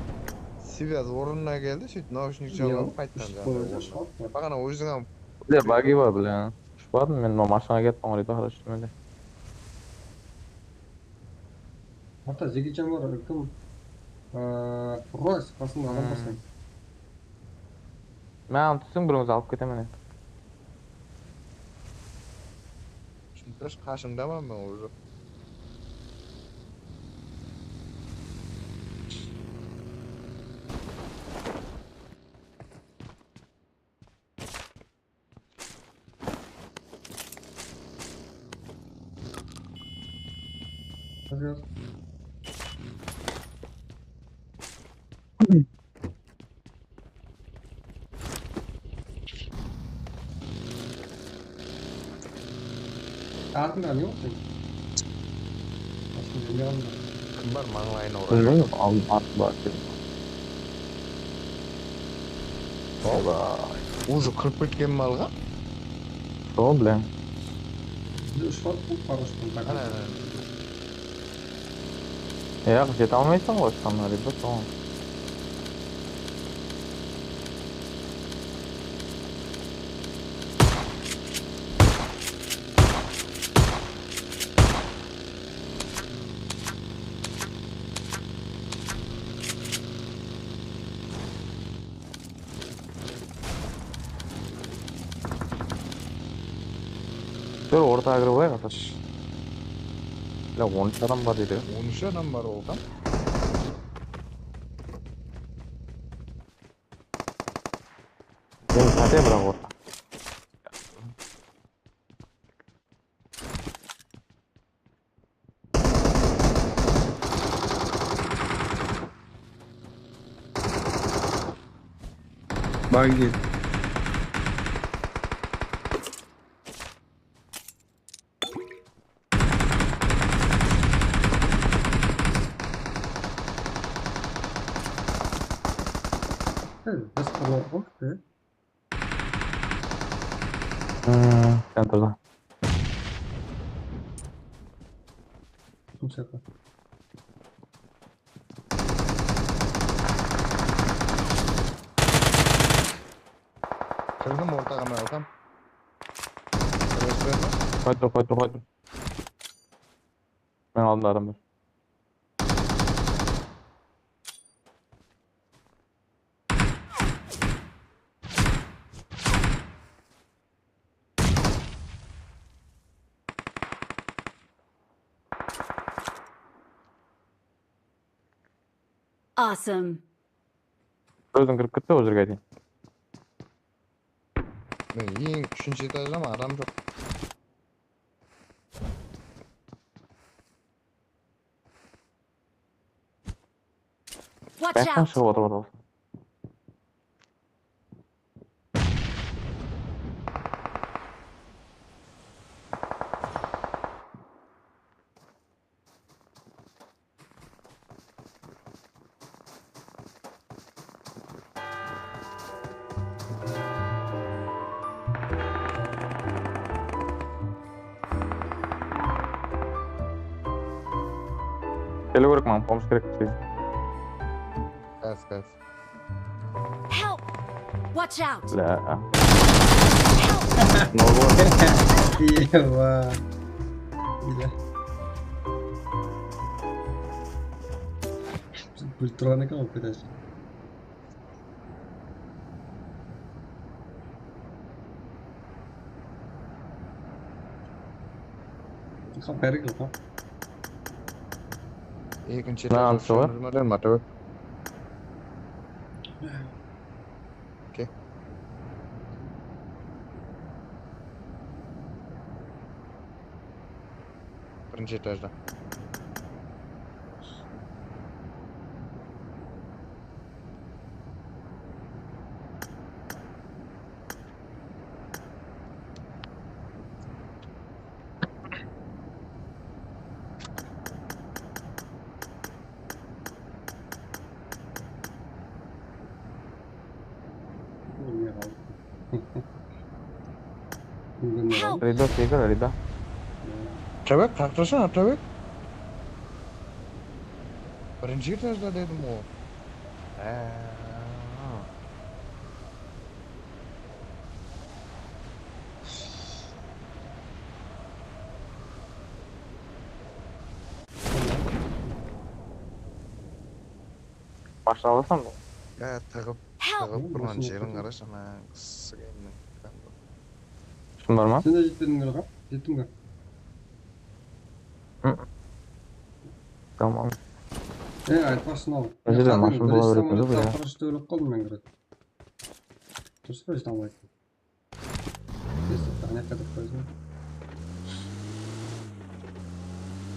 svyaz ornına keldi, sóytip naushnik Ya, jalıp alıp qayttan ushıp jaǵday qoydı, ornına. shıǵıp qoydı. Baǵana óziń hám Bile bagi bar, bile. Ushıp bardım, men mına mashinaǵa kettim, orayda qarashı mende. Ata, Zekijan bar, kim? Aa, Royce, qasında adam Hmm. baslaydı. Maǵan túsiń, bir ózi alıp ketemen endi. Shuntırash qashıńdaman men уже. Atın ne yok senin? Aslında ne aldı? Kim bar mańlayına uradı? Bilmeymen, aldım, at bar. Oba. Уже kirip ketken malǵa? Sol, bilen. Bir ushıp atdı, paraşyuttan tak. Ana, ana. Yaq, jete almaysań ǵoy, ushqanına, reba, soǵan. Dur, ortaǵa kirip alayıq, Atash. Ya, on úsh adam bar deydi. On úsh adam bar olǵan. Endi qáte, biraq, orta. Bagi. Hadi, basqalar qoydı. Hmm, centrda. Kim sıyaqqa? Kirdim ortaǵa men alsam. Flash berdi. Qayt tur, qayt tur, qayt tur. Men aldımda adam bar. Awesome. Ózin kirip ketti ol jerge deyin. Men eń úshinshi etajdaman, adam joq. Watch Bayaqtan out! shıǵıp otırıp atır. Keliw kerek maǵan, pomosh kerek bizge. Gaz, gaz. Help! Watch out! Bля. Help! Ne oldu? Ewa. Bile. Biz búlip turǵan eken ǵoy, kúdesi. Qap, bári kel, qap. Ekinshi Mına etajda ansı ǵoy. shómir bar, motor. Okey. Birinshi etajda. Ólmey qaldı. Ólmey qaldı. Rida, sekir, Rida. Atabek, qaqtırsana, Atabek. Birinshi etajda dedim ǵoy. Há. Mashina alasań ba? Ya, tıǵıp, Help! tıǵıp turǵan Mashina jerin alasań. Qarash, ana, qısıǵa endi. Shın bar ma? Sen de jetpediń, Miraq? Jettiń be? Hı. Tamam. E, aytpaqshın al. Mına jerde Qatın, mashina birinshi bola beredi, samolyot ya. Qarash ólip qaldım men, Miraq. Durıs pa, jete almaydı. Tez, tez, anaqa qıtıp qoyasın.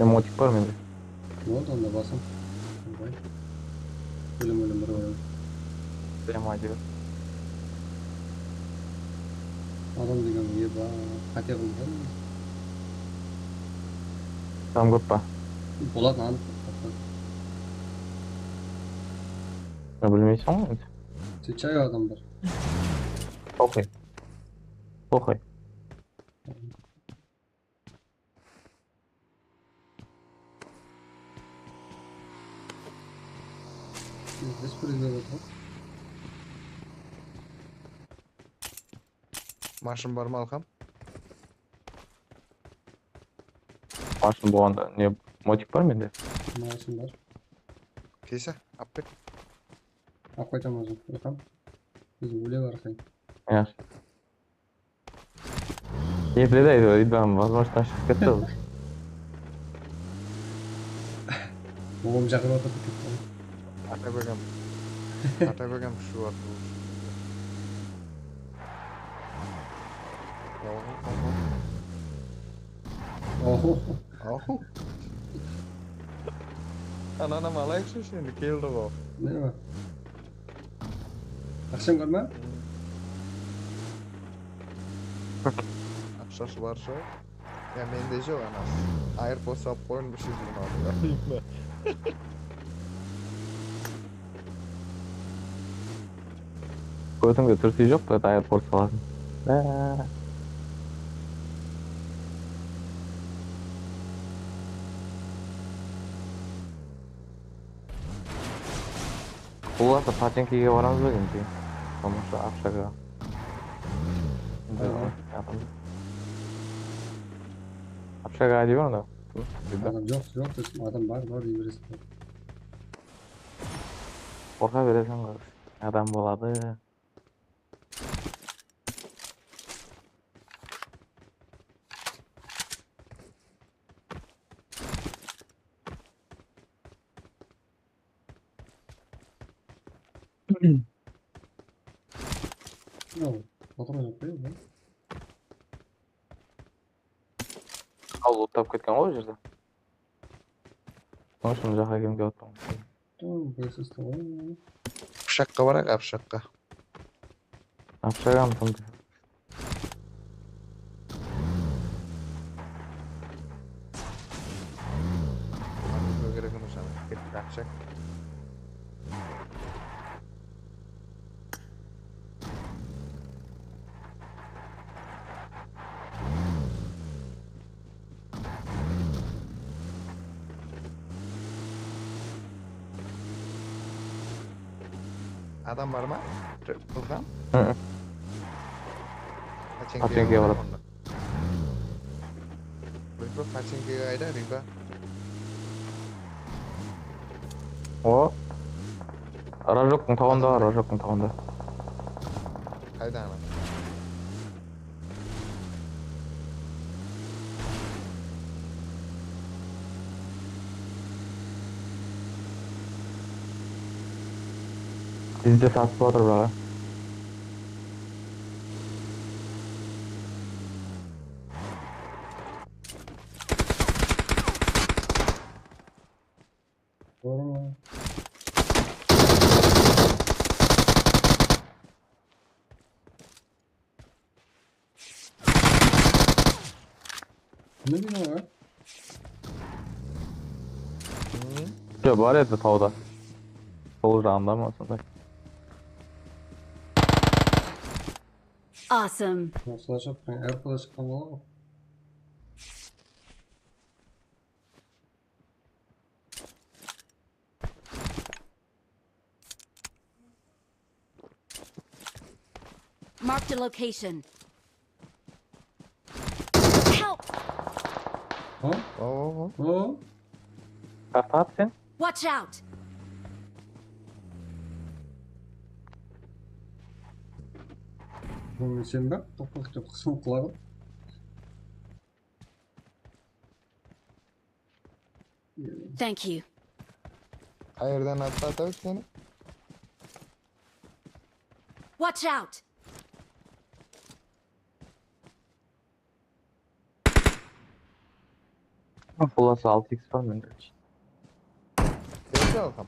Emotik bar mende. Boldı, onda basam. Oybay. Ólem, ólem, bir ólem. Прямо ber. Adam degen eba, qáte qıldı. Tam kóp pa? Boladı, anıq. Ya, bilmeyseń ǵoy endi. Sen jay adam bar. Okey. Okey. Biz bir úyde otırıp. Mashın bar ma, Alham? Mashın bolǵanda ne, motik bar mende. Mashın bar. Keyse, alıp ket. Alıp qaytaman házir, Ilham. Biz óle barxayın. Ya. Eple de aydı, uydan возможно shıǵıp ketti ol. Oǵam shaqırıp atır. Atabek ham. Atabek ham kúshi bar. Oho, oho. Oho. Oho. Ananı alayıqshı, endi keldi ǵo. Ne bar? Aqshań bar ma? Aqshası bar shı. Ya mende joq, ana. AirPods alıp qoyın, bir şey bilmem. Kótińde túrsi joq pa, AirPods alasıń. Bá. Bul waqıtta Pachenkige baramız ba endi? Tamasa Obshaga. Obshaga deydi anda. Adam joq, joq, adam bar, bar, deybereseń. Qorqa bereseń ǵoy. Adam boladı. Yoq, patron joq pa endi? Al, loottap ketken ǵoy bul jerde. Sonıń ushın mına jaqqa kelip atırman. Tamam, bilesiz, tamam. Pıshaqqa barayıq, a, pıshaqqa. Obshaga mıntım. Kerekimiz anaw. Kettik, obshag. Adam bar ma? Qızǵan? Hı hı. Pachenkege baradı. Onda. Ringo, Pachenkege qayda, Ringo? O. Rajoktıń taǵında, Rajoktıń taǵında. Qayda ana? Bizde satıp atır, biraǵa. Bor ma? Ne diyor ya? Ya, bar edi tawda. Sol jaǵında ma sonday? Awesome. Nasıl shıqqan? Apple shıqqan bola ǵoy. Marked a location. Help! Ha? O, o, o. O? Tartat sen. Watch out! Bunı sen bak, toprak toprak qısım qıladı. Thank you. Qayerden attı atap seni? Watch out! Pulası altı X bar mende. Berip alsam.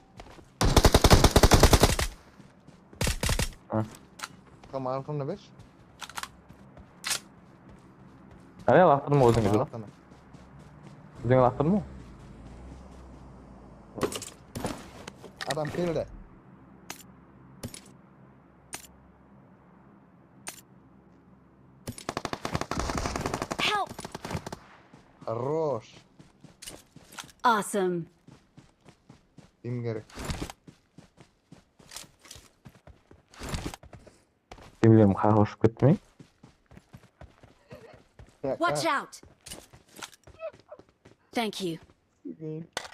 Hı. Tamam, arqamda ber. Qáne, laqtırdım ǵoy ózińe. Tamam, jura. Arqamda. Ózińe laqtırdım ǵoy. Adam keldi. Help! Хорош. Awesome. Kim kerek? Kimlerim qarǵa ushıp ketti me? Watch out! Thank you.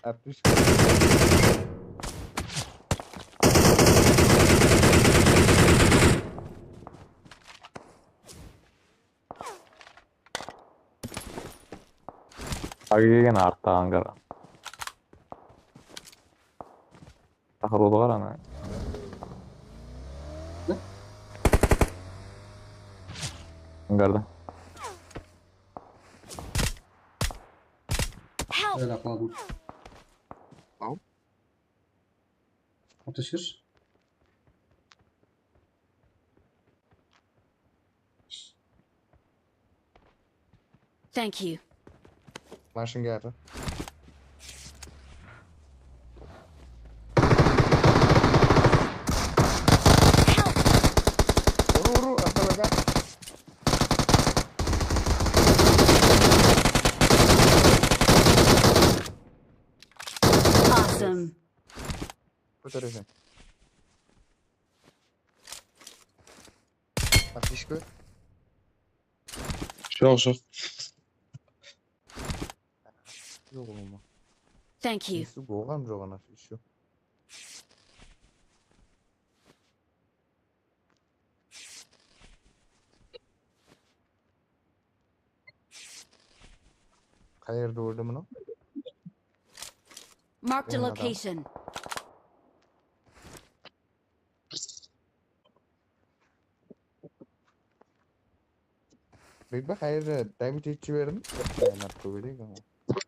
Atmış. Agi kelgen artta angar. Shaqırıwdı qara ana. Angarda. Help! Oylap qaldım. Au. Atış kir. Thank you. Mashın keldi. Ur, ur, ur, arqa baka. Awesome. Kótereseń. Aptechka ber. Joq, joq. Joq, ulıwma. Thank you. Nesi, oǵan joq ana, ещё. Qayerde óldi mınaw? Marked a location. Bekba, qayerde? Давить etip jiberdim. Mına tóbede eken ǵoy.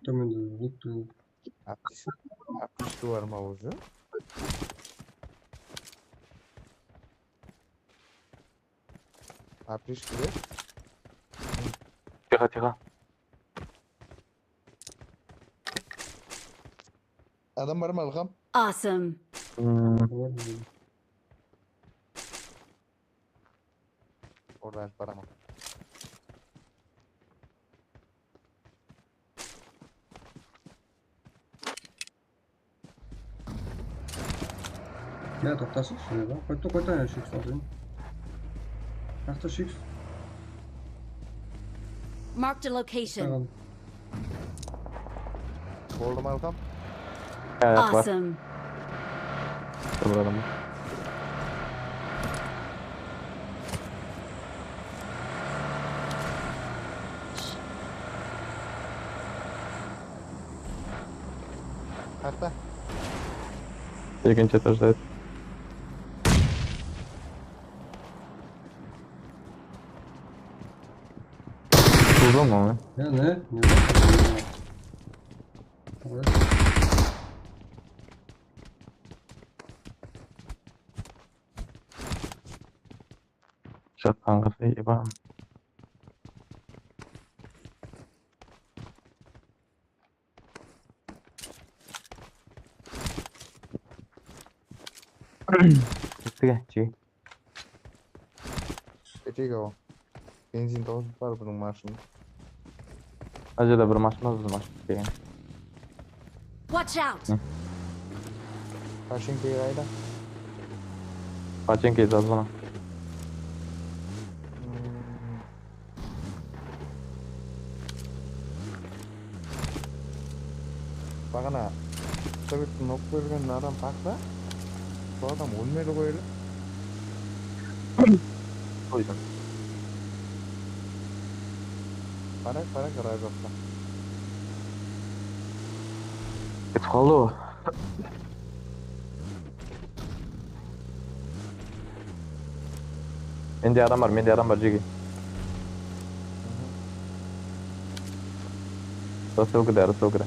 Tómende, tómende. Aptechka, aptechka bar ma ózi? Aptechka ber. Tiyxa, tiyxa. Adam bar ma, Ilham? Awesome. Hmm. Orada baraman. Ya, toqtasın, shıǵa. Qoydı, qoydı, ana, sheks atayın. Taqta sheks. Marked a location. Boldı ma, Ilham? Awesome. Bir adam. Qayaqta? Ekinshi etajda edi. Uzun mu? Ya ne? Ne? Jatqan qızı, eba. Kettik, jigit. Keteyik, awa. Benzin tawsıp bar, bunıń mashın. Mına jerde bir mashın bar, biziń mashın kegen. Watch out! Hı. Pachinki qayda? Pachinki jazbana. Hmm. Baǵana Sovettiń nok bergen adam haqta. Sol adam ólmedi ǵoy ele. Qoydım. Barak, barak, razokta. Ketip qaldı ǵoy. Mende adam bar, mende adam bar, jege. Rassılkada, Rassılkada.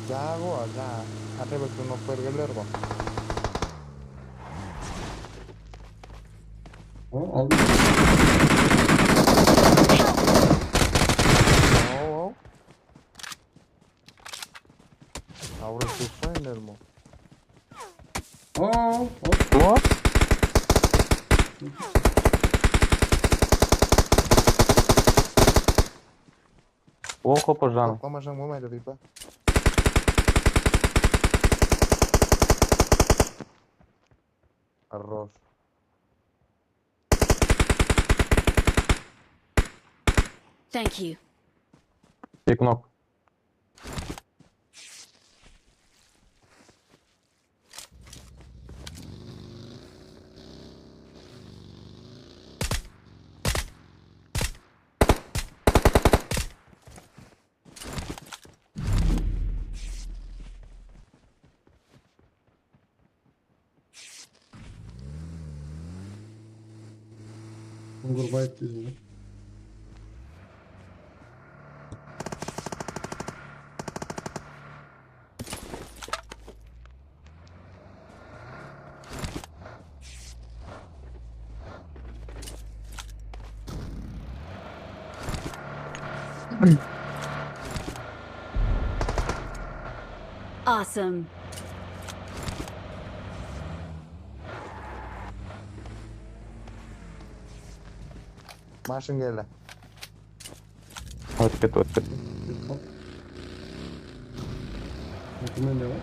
Jańa ǵo, jańa. Atabekti nok bergenler ǵo. O, aldım. Aw, aw. Awra tuwıqsa endi bu. Aa, o. Kim o? O, qopır janım. Toqlamasań bolmaydı, Bipa. Хорош. Thank you. Eki nok. Uńgırbayıp diydi. Awesome. Mashın keldi. Ótip ketti, ótip ketti. Mende bar.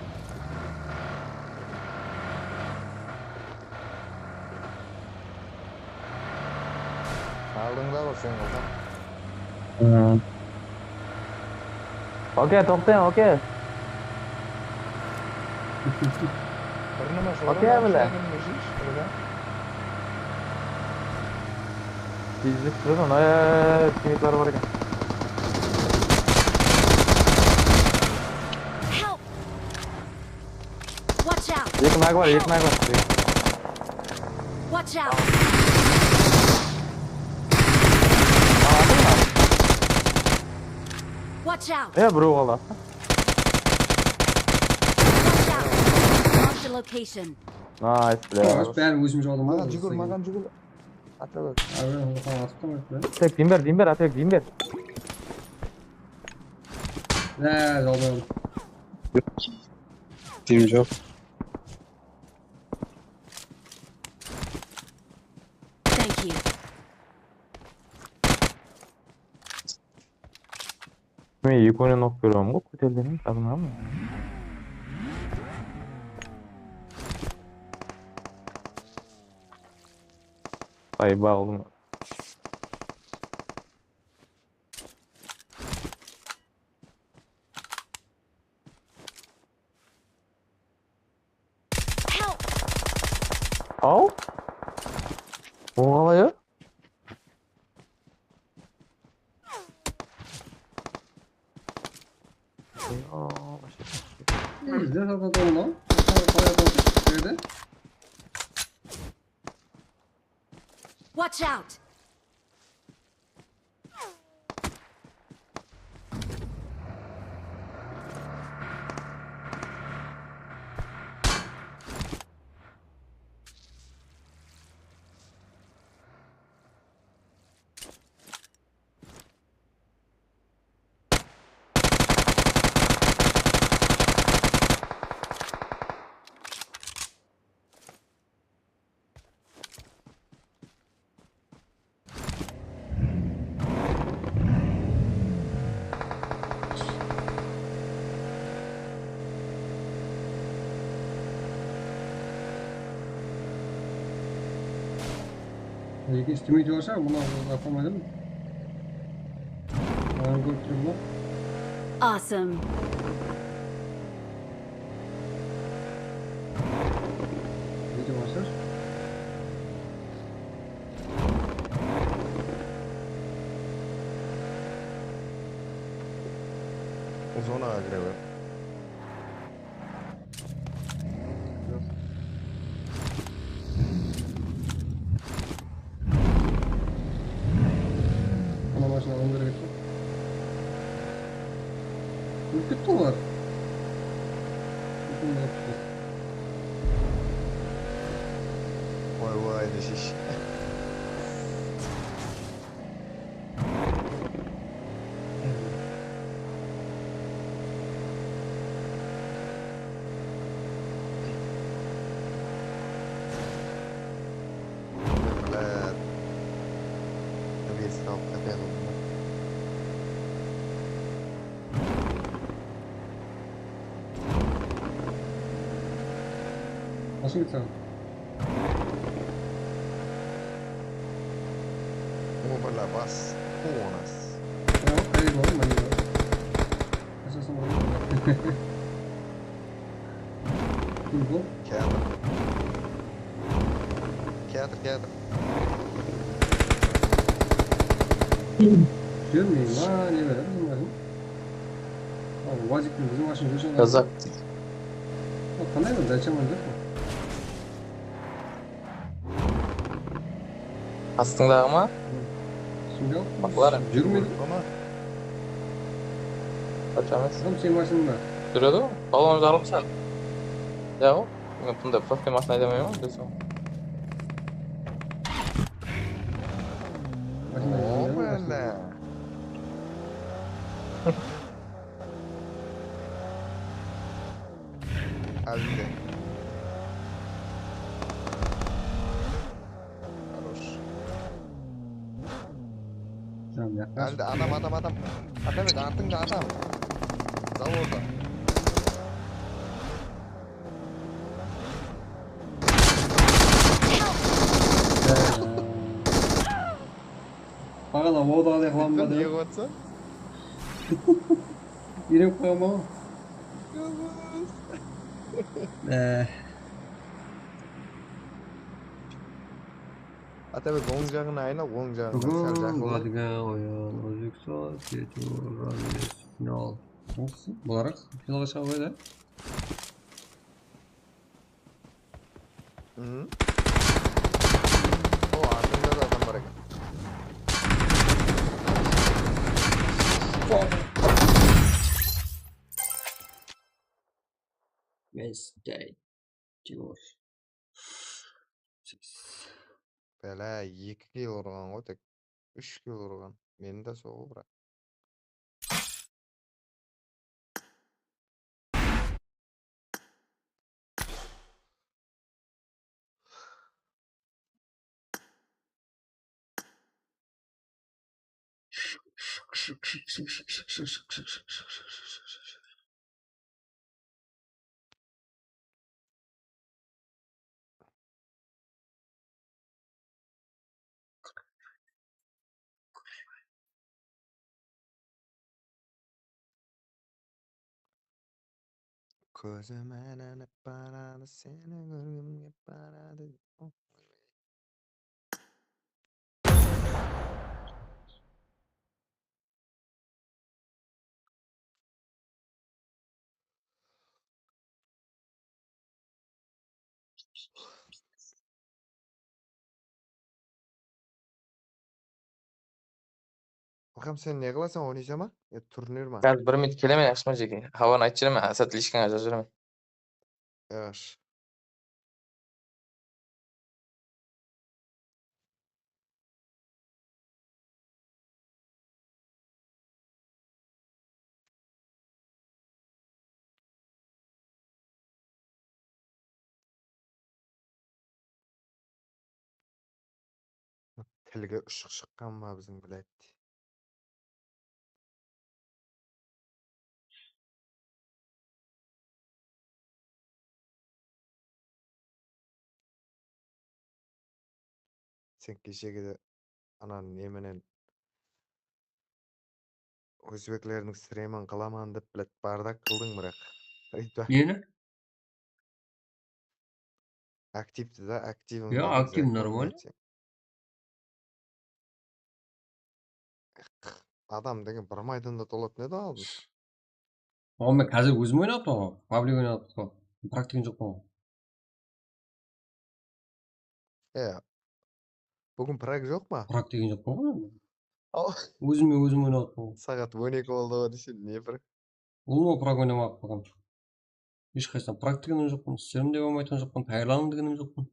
Aldıńda ǵoy sen, Ǵulxan. Hmm. Oke, toqtań, oke. Bir nima sorań, oke, bile. Tezlik süredi, ay, ay, ay, kemikler bar eken. Help! Watch out! Eki nag bar, eki nag bar. Watch out! Aldın mı? Watch out! Ya, birew qaldı. Watch out! Marked a location. Nice, bile. Bárin ózim jawdım. Maǵan júgir, maǵan júgir. Atabek. Abi, oǵan atıp turmaydı. Atabek, dim ber, dim ber, Atabek, dim ber. Ya, jawdım. Dim joq. Thank you. Men ekewinen oq berem ǵoy, kóterilgen, tabınaman. Ay, baǵıldım. Help! Aw? Ol qalay, a? Bizde satadı onnan. Qalay atıldı? Nerede? Watch out! Ekinshi tvyniky bar shıǵar, bunı alıp qoymaydı. Mınan kórip turman. Awesome. Video bashlar. Zonaǵa kire ber. Ana mashina alıp berip ketti. Kúlip ketti olar. Vay vay, neshish. Blat. Vez alıp qapıya qıldım. Qasım ketsen. Umırla bas. Quwınas. Tamam, qayerge barayın, mına. Asasın. Kim bu? Kiyatır. Kiyatır, kiyatır. Júrmey ma, ne beredi, ne beredi? Al, Uazikten biziń mashina júrse. Kazak. Al, qanday bir daycha ma, joq pa? Astıńdaǵı ma? Shimge al. Baqlar. Júrmeydi. Daycha emes. Oǵlum, seniń mashinań ba? Júredi ǵoy. Balon jarılsa. Ya ǵoy. Men bunday prostoy mashina aydamayman, bileseń. Mashina aydamayman. Házilde. Хорош. Tamam, yaklaş. Házilde adam, adam, adam. Atabek, artıńda adam. Zavorda. Ana, o da alay qılaman ba dep. Ne qılıp atsań? Úyrenip qoyaman ǵoy. Yalmız. Eh. Atabek, oń jaǵına aynal, oń jaǵına, sál jaqınlay. Búgin boladigan oyın, Ózbekstan, Setu, Rames, final. Bular finalǵa shıǵa qoydı. Mhm. O, artında da adam bar eken. Yes, dead. Timur. Bala, eki kill urǵan ǵoy tek. Úsh kill urǵan. Meni de soǵı, biraq. Kózim aylanıp baradı, seni kórgim kep baradı. Aqam, sen ne qılasań, oynaysań ba? Ya, turnir ma? Házir bir minut kelemen, yaqshı ma, jeke? Hawanı aytıp jiberemen, Asad lishkańa jazıp jiberemen. Yaqshı. Tilge ushıq shıqqan ba biziń, блядь? Sen keshegi de ana ne menen ózbeklerdiń stremin qılaman dep, блядь, bardak qıldıń, biraq. Aytpa. Neni? Aktivdi da, aktiviń. Yoq, aktiv normalno. Adam degen bir maydanda tolatın edi aldın. Oǵan men házir ózim oynap atırman ǵoy, pablik oynap atırman. Prak degen joq pa ǵoy? E, búgin prak joq pa? Prak degen joq pa ǵoy? Ózime ózim oynap atırman ǵoy. Saat on eki boldı ǵoy desem, ne prak? Ulıwma prak oynamap atırman. Hesh qaysıdan prak degenim joqpan, stream de bolmaytuǵın joqpan, tayarlanıń degenim joqpan.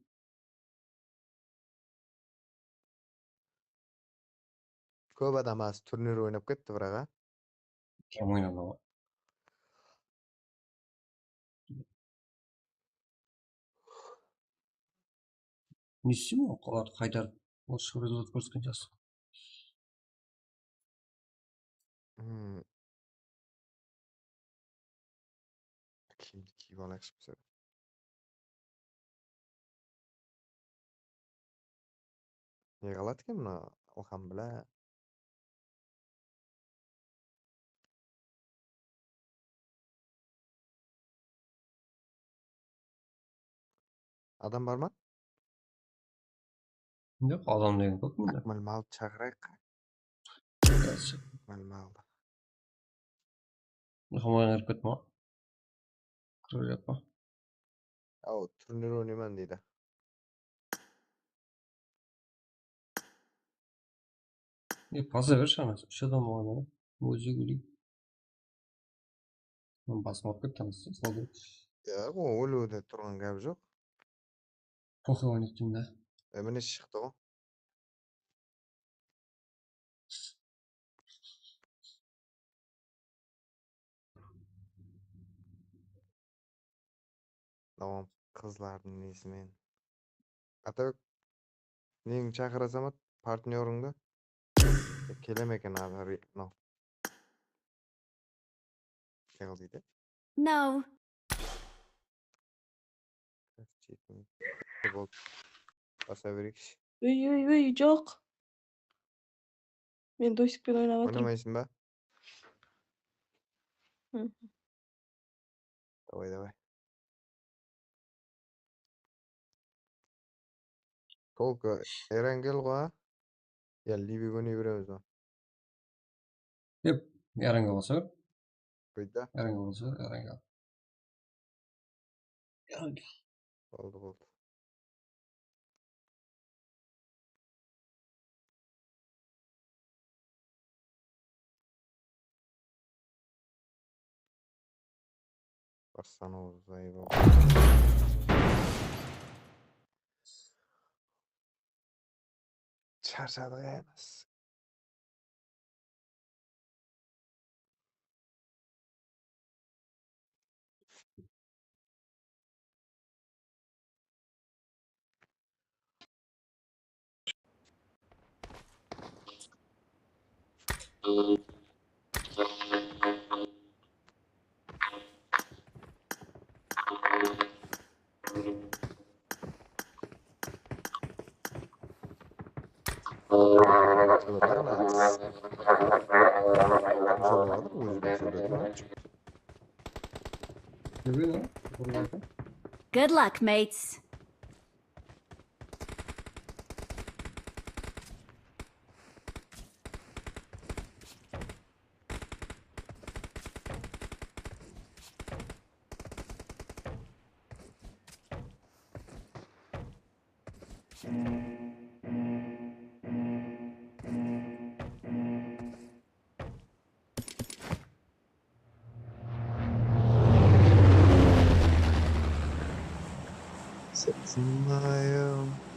Kóp adam az turnir oynap ketti, biraq, a? Kim oynadı? Ne isteymen, olardı qaytarıp, orısha bir zat kórsetken jaqsı. Hmm. Kiyimdi kiyip alayıqshı bizler. Ne qıladı eken mına Ilham, bilá? Adam bar ma? Yoq, adam degen kóp mında. Akmal maldı shaqırayıq. Akmal maldı. Ilham oyınǵa kirip ketti ma? Kirip ketti ma? Aw, turnir oynayman deydi. E, baza bershi ana, úsh adam bolǵan edi. Ózi óleydi. Men basım alıp kettim, sol. Yoq, ol óliwde turǵan gáp joq. Pofıy oynaytın da. E, mine shıqtı ǵoy. Dawam qızlardıń nesimen. Atabek, neńdi shaqırasań ba, partnyorıńdı? Keleme eken házir, no. Ne qıl deydi? No. Boldı. Basa bereyikshi. Úy, úy, úy, joq. Men Dosikpen oynap atırman. Oynamaysın ba? Hı. Davay, davay. Только Erangel ǵoy, a? Ya Libik oynay beremiz ba? Yep, Erangel bolsa ber. Qoydı da. Erangel bolsa ber, Erangel. Erangel. Boldı, boldı. Bassanıw zayıp. Sharshadıq ya biz. Júrgen, a? Good luck, mates. Sensın ayım.